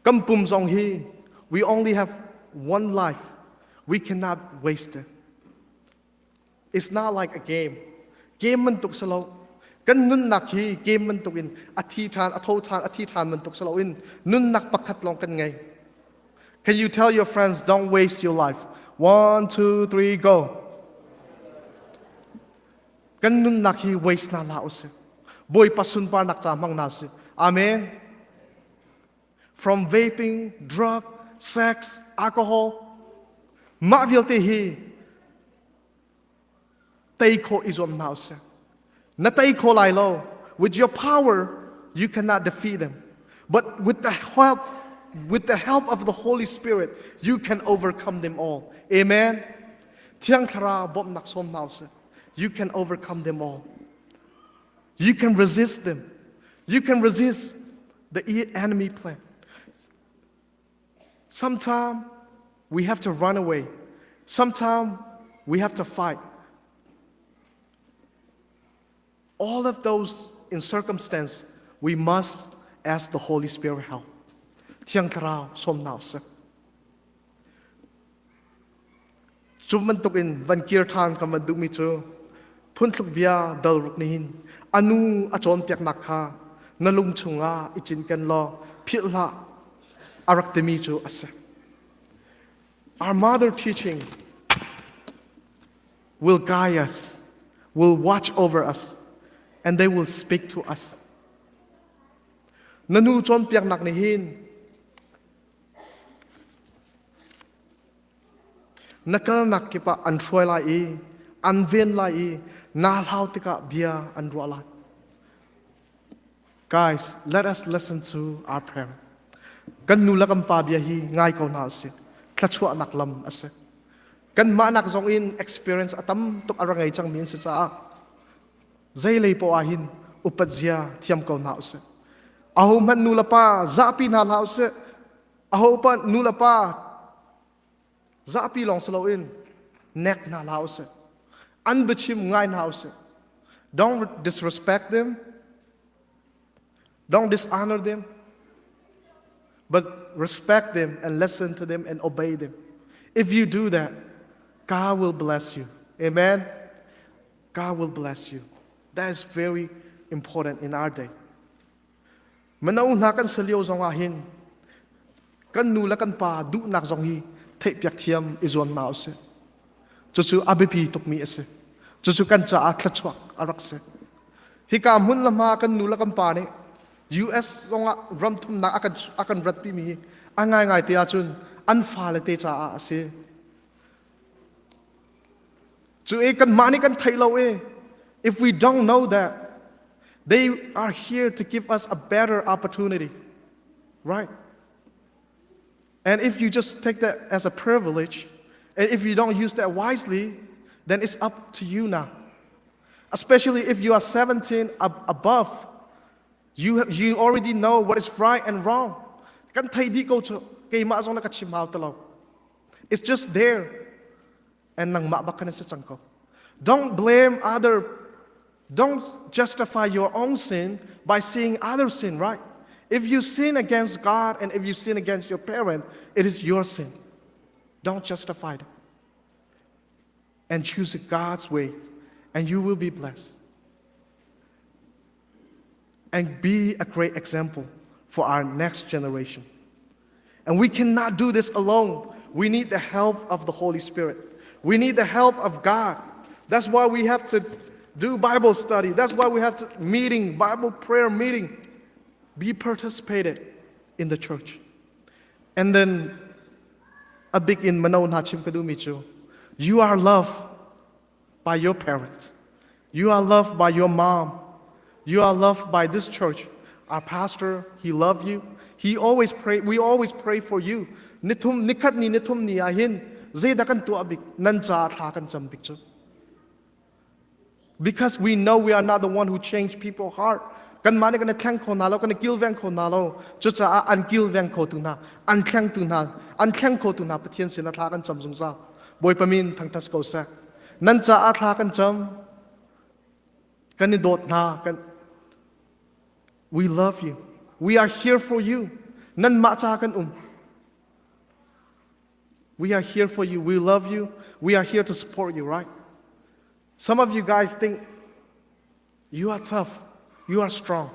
Kan pum zong hi, we only have one life. We cannot waste it. It's not like a game. Game bantuk si lo. Kan nunnak hi game bantuk in a thi ṭhan, a tho ṭhan, a thi ṭhan bantuk si loin nunnak pakhat lawng kan ngei. Can you tell your friends, don't waste your life? One, two, three, go. Kan nunnak hi waste na hlah usih. Bawipa sunparnak ca hmang na si. Amen. From vaping, drug, sex, alcohol, mah vialte hi tei khawh i zuam hna usih. Na tei kho lai lo. With your power, you cannot defeat them. But with the help, with the help of the Holy Spirit, you can overcome them all. Amen. Thiang Thlarau bawmhnak sawm hna usih. You can overcome them all. You can resist them. You can resist the enemy plan. Sometimes we have to run away. Sometimes we have to fight. All of those in circumstance, we must ask the Holy Spirit help. Thiang Thlarau sawm hna usih. Cu bantukin van kir ṭhan kan van duhmi cu phunthluk bia dal ruk nih hin a nu a cawnpiaknak kha na lung chungah i cinken law philh hlah a rak timi cu a si. Our mother teaching will guide us, will watch over us, and they will speak to us. Na nu cawnpiaknak nih hin Na kalnak kip ah an hruai lai i an ven lai i naa hlau tikah bia an ruah lai. Guys, let us listen to our parent. Kan nu le kan pa bia hi ngai ko hna usih. Thluachuahnak lam a si. Kanmah nak zong in experience a tam tuk a ra ngei cangmi an si caah zei lei poah ah hin upat zia thiam ko hna usih. Aho hmanh nu le pa zahpi hna hlah usih. Aho pa nu le pa zahpi lawng si loin nek hna hlah usih. An biachim ngai hna usih. Don't disrespect them. Don't dishonor them. But respect them and listen to them and obey them. If you do that, God will bless you. Amen. God will bless you. That is very important in our day. Mino hna kan si lio zongah hin kan nu le kan pa duhnak zong hi theihpiak thiam i zuam hna usih. Cucu a biapi tukmi a si. Cucu kan caah thluachuak a rak si. Hika hmun le hma kan nu le kan pa nih US zongah ram thumnak a kan a kan ratpimi hi a ngaingai te ahcun an fale te caah a si. Cu i kanmah nih kan theih lo i if we don't know that they are here to give us a better opportunity right and if you just take that as a privilege and if you don't use that wisely then it's up to you now especially if you are 17 above you, you already know what is right and wrong kan thei dih ko cu keimah zong na ka chim hau ti lo it's just there and nangmah bak khan si cang ko don't blame other don't justify your own sin by seeing other sin right if you sin against god and if you sin against your parent it is your sin don't justify it and choose god's way and you will be blessed and be a great example for our next generation. And we cannot do this alone. We need the help of the Holy Spirit. We need the help of God. That's why we have to do Bible study. That's why we have to meeting, Bible prayer meeting. Be participated in the church. And then a big in mano hna chim ka duhmi cu you are loved by your parents. You are loved by your mom. You are loved by this church. Our pastor, he loved you. He always pray, we always pray for you. Nithum nikhat ni nithum ni ah hin zeidah kan tuah bik nan ca thla kan cam bik cu. Because we know we are not the one who change people heart. Kanmah nih kan i thleng kho hna lo, kan i kilveng kho hna lo. Cucaah an kilveng khotu hna, an thlengtu hna, an thleng khotu hna Pathian sinah thla kan cam zungzal. Bawipa min thangṭhat ko seh. Nan caah thla kan cam. Kan i dawt hna. Kan We love you. We are here for you. Nanmah ca kan um. We are here for you. We love you. We are here to support you, right? Some of you guys think you are tough, you are strong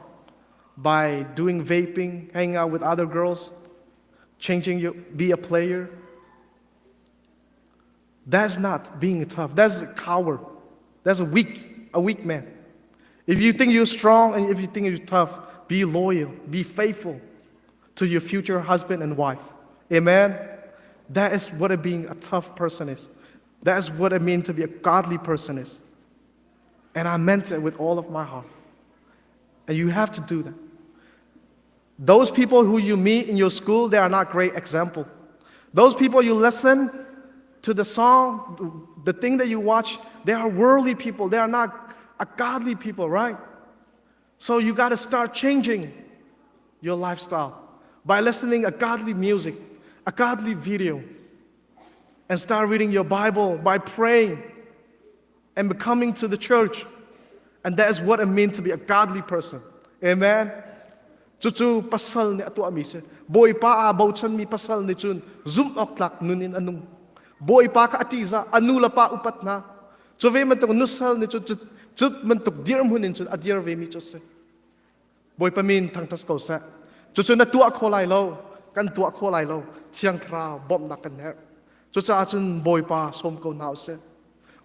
by doing vaping, hanging out with other girls, changing your, be a player. That's not being tough. That's a coward. That's a weak, a weak man. If you think you're strong and if you think you're tough, be loyal, be faithful to your future husband and wife. Amen. That is what a being a tough person is. That is what it means to be a godly person is. And I meant it with all of my heart. And you have to do that. Those people who you meet in your school, they are not great example. Those people you listen to the song, the thing that you watch, they are worldly people. They are not a godly people, right? So you got to start changing your lifestyle by listening a godly music, a godly video, and start reading your Bible by praying and coming to the church. And that is what it means to be a godly person. Amen. Cucu pasal nih a tuahmi si. Bawipa aa bochanmi pasal nih cun zumh awk tlak nun in a nung. Bawipa kha a ṭihzah, a nu le pa upat hna. Cu ve bantuk nusal nih cun cut bantuk dirhmun in cun a dir vemi cu a si. Bawipa min thangṭhat ko seh. Cucu na tuah kho lai lo, kan tuah kho lai lo. Thiang Thlarau bawmhnak kan herh. Cucaah cun Bawipa sawm ko hna usih.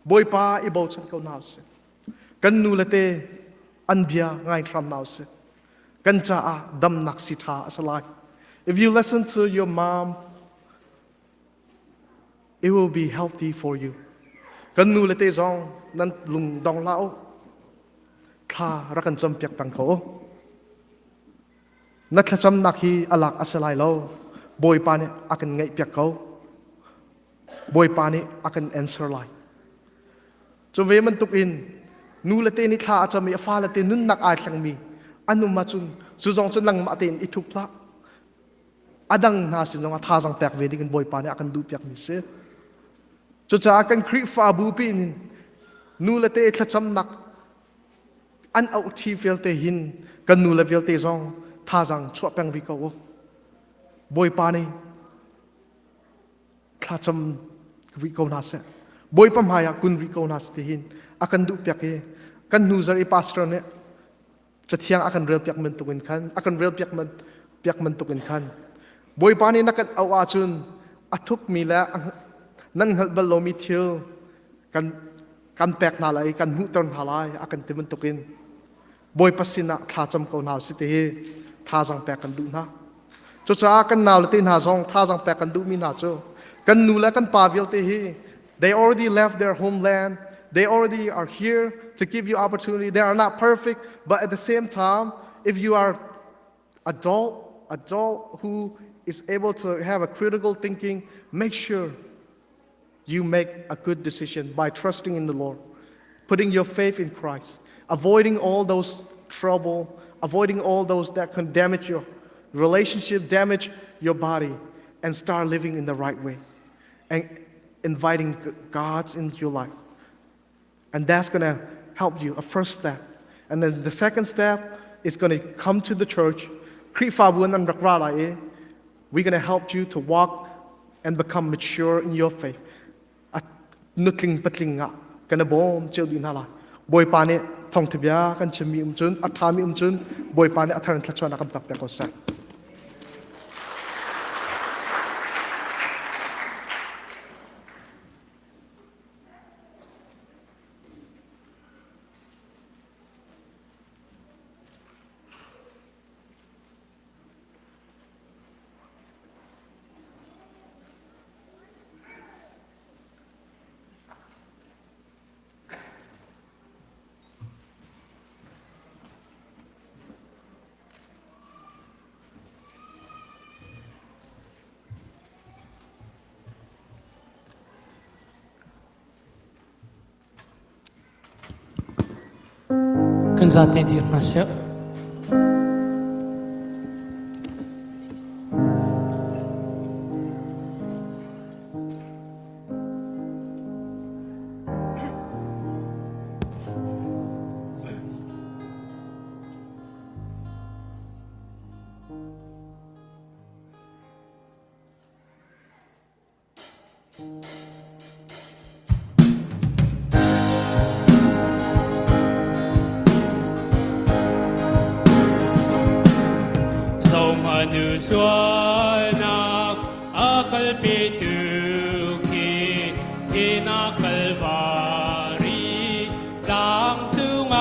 Bawipa i bochan ko hna usih. Kan nu le te an bia ngai hram hna usih. Kan caah damnak si ṭha a si lai. If you listen to your mom, it will be healthy for you. Kan nu le te zong nan lung dong hlah u. Thla rak kan campiak peng ko u. Na thlacamnak hi a lak a si lai lo. Bawipa nih a kan ngaihpiak ko. Bawipa nih a kan answer lai. Cu ve bantuk in nu le te nih thla a cam i a fale te nunnak ai thlengmi an um ahcun cu zong cu nangmah tein i thup hlah. A dang hna sin zongah thazaang pek ve ding in Bawipa nih a kan duhpiakmi si. Cucaah kan Khrihfabu pi in nu le te thlacamnak an auh ṭhi vialte hin kan nu le vialte zong thazaang chuah peng rih ko u. Bawipa nih thlacam rih ko hna seh. Bawipa hmai ah kun rih ko hna seh ti hin a kan duhpiak i kan hnu zarh i pastor nih cathiang a kan relpiak bantuk in khan a kan relpiak piak bantuk in khan Bawipa nih na kan auh ahcun a thukmi le nan hngalh bal lomi thil kan kan pek hna lai kan hmuhter hna lai a kan ti bantukin Bawipa sinah thlacam ko hna usih ti hi thazaang pek kan duh hna. Cucaah kan nau le te hna zong thazaang pek kan duhmi hna cu kan nu le kan pa vialte hi they already left their homeland they already are here to give you opportunity they are not perfect but at the same time if you are adult adult who is able to have a critical thinking make sure you make a good decision by trusting in the Lord, putting your faith in Christ, avoiding all those trouble, avoiding all those that can damage your relationship, damage your body, and start living in the right way and inviting God's into your life. And that's going to help you, a first step. And then the second step is going to come to the church. We're going to help you to walk and become mature in your faith. Nutling patling ah kan bawm cio dih hna lai. Bawipa nih thawngtha bia kan chimmi um cun a ṭhami um cun Bawipa nih a thar in thluachuahnak kan pek piak ko seh. Kan zate dir hna seh. Zohmanu sualnak a kalpitu khi thinak Kalvari tlang cungah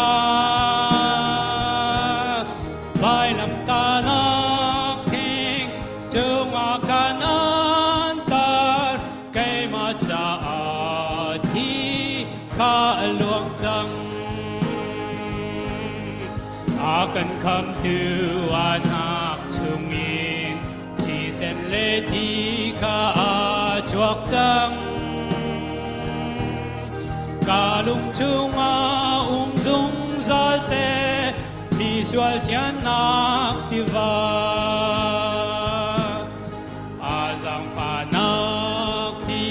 vailamtahnak thing cungah khan an tar keimah caah thi kha a luang cang. A kan khamtu a hnak chungin thisen le thi kha a chuak cang. Ka lung chungah um zungzal seh mi sual thiannak tiva. A zaangfahnak thi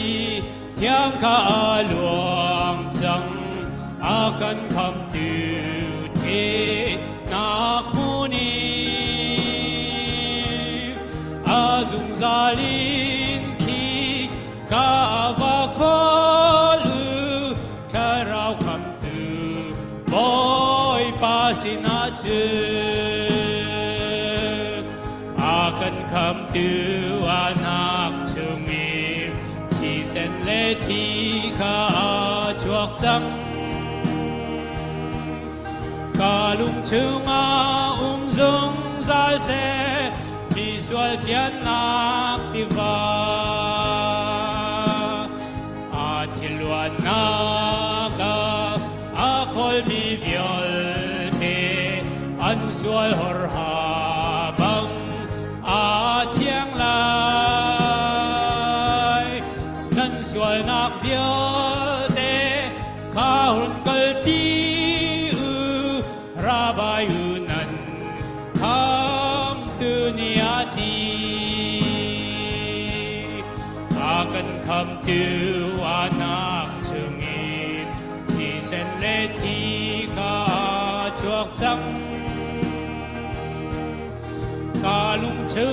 thiang kha a luang cang. A kan khamtu thihnak hmun i a zungzal in khi ka va khawl u thlarau khamtu Bawipa sinah cun a kan khamtu a nak chungin thisen le thi kha a chuak cang. Ka lung chungah um zungzal seh mi sual thiannak tiva. A thiluannak ah a khawlmi vialte an sual horha bang aa thiang lai. Nan sualnak vialte kha hun kalpi u, rabai u nan khamtu nih a ti. A kan khamtu a nak chungin thisen le thi kha a chuak cang. Ka lung cu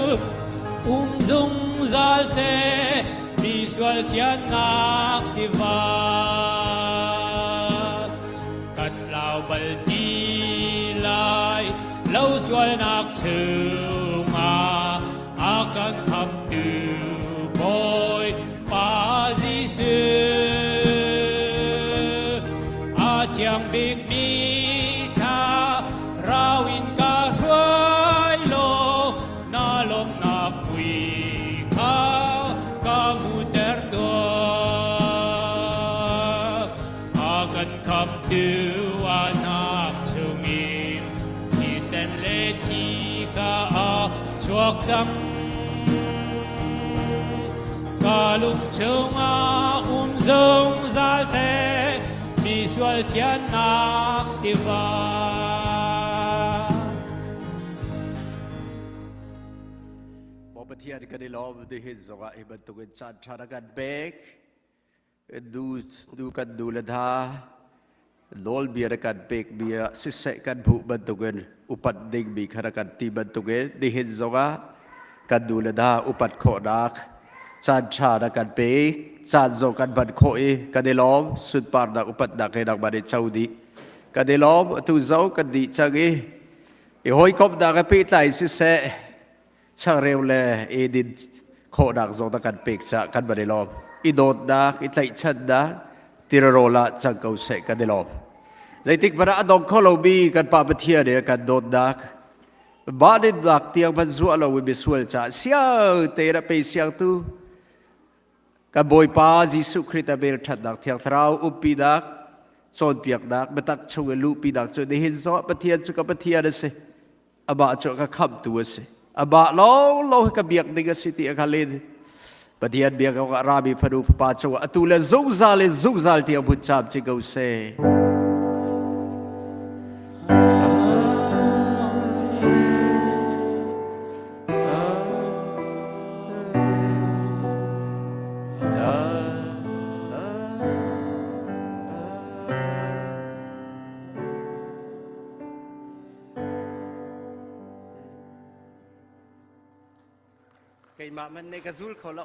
um zungzal seh, mi sual thiannak tiva. Kan tlau bal ti lai lo sualnak chungah a kan khamtu Bawipa Jesuh. A thiang bikmi tha rau in ka hruai law na lawmhnak mui kha ka hmuhter tuah. A kan khamtu a hnak chungin thisen le thi kha a chuak cang. Ka lung chungah um zungzal seh, mi sual thiannak tiva. Baw Pathian kan i lawm ti hin zongah hi bantukin caan ṭha na kan pek. Du du kan du le dha nawl bia na kan pek bia siseh kan hmuh bantukin upat ding mi kha na kan ti bantukin nihin zongah kan du le dha upat khawhnak caan ṭha na kan pek caan zong kan hman khawh i kan i lawm sunparnak upatnak he nangmah nih co dih kan i lawm atu zong kan dih cang i i hawikomhnak he pehtlai siseh changreu le eidin khawhnak zong na kan pek caah kan van i lawm. I dawtnak, i tlaihchannak tirarawl ah cang ko seh kan i lawm. Zeitik hmanh ah a dong kho lomi kan Pa Pathian i kan dawtnak mah dinnak tiang hmanh zuah lo in misual caah siang tein a pe siangtu kan Bawipa Jesuh Khrih a vel ṭhatnak Thiang Thlarau umpinak cawnpiaknak biatak chung i luhpinak cu nihin zongah Pathian cu ka Pathian a si. Amah cu ka khamhtu a si. Amah lawnglawng hi ka biak ding a si ti a ka len. Pathian biak awkah rami fanu fapa cungah atu le zungzal in zungzal tiang vun caam ci ko seh. Keimah man nih ka zul kho lo.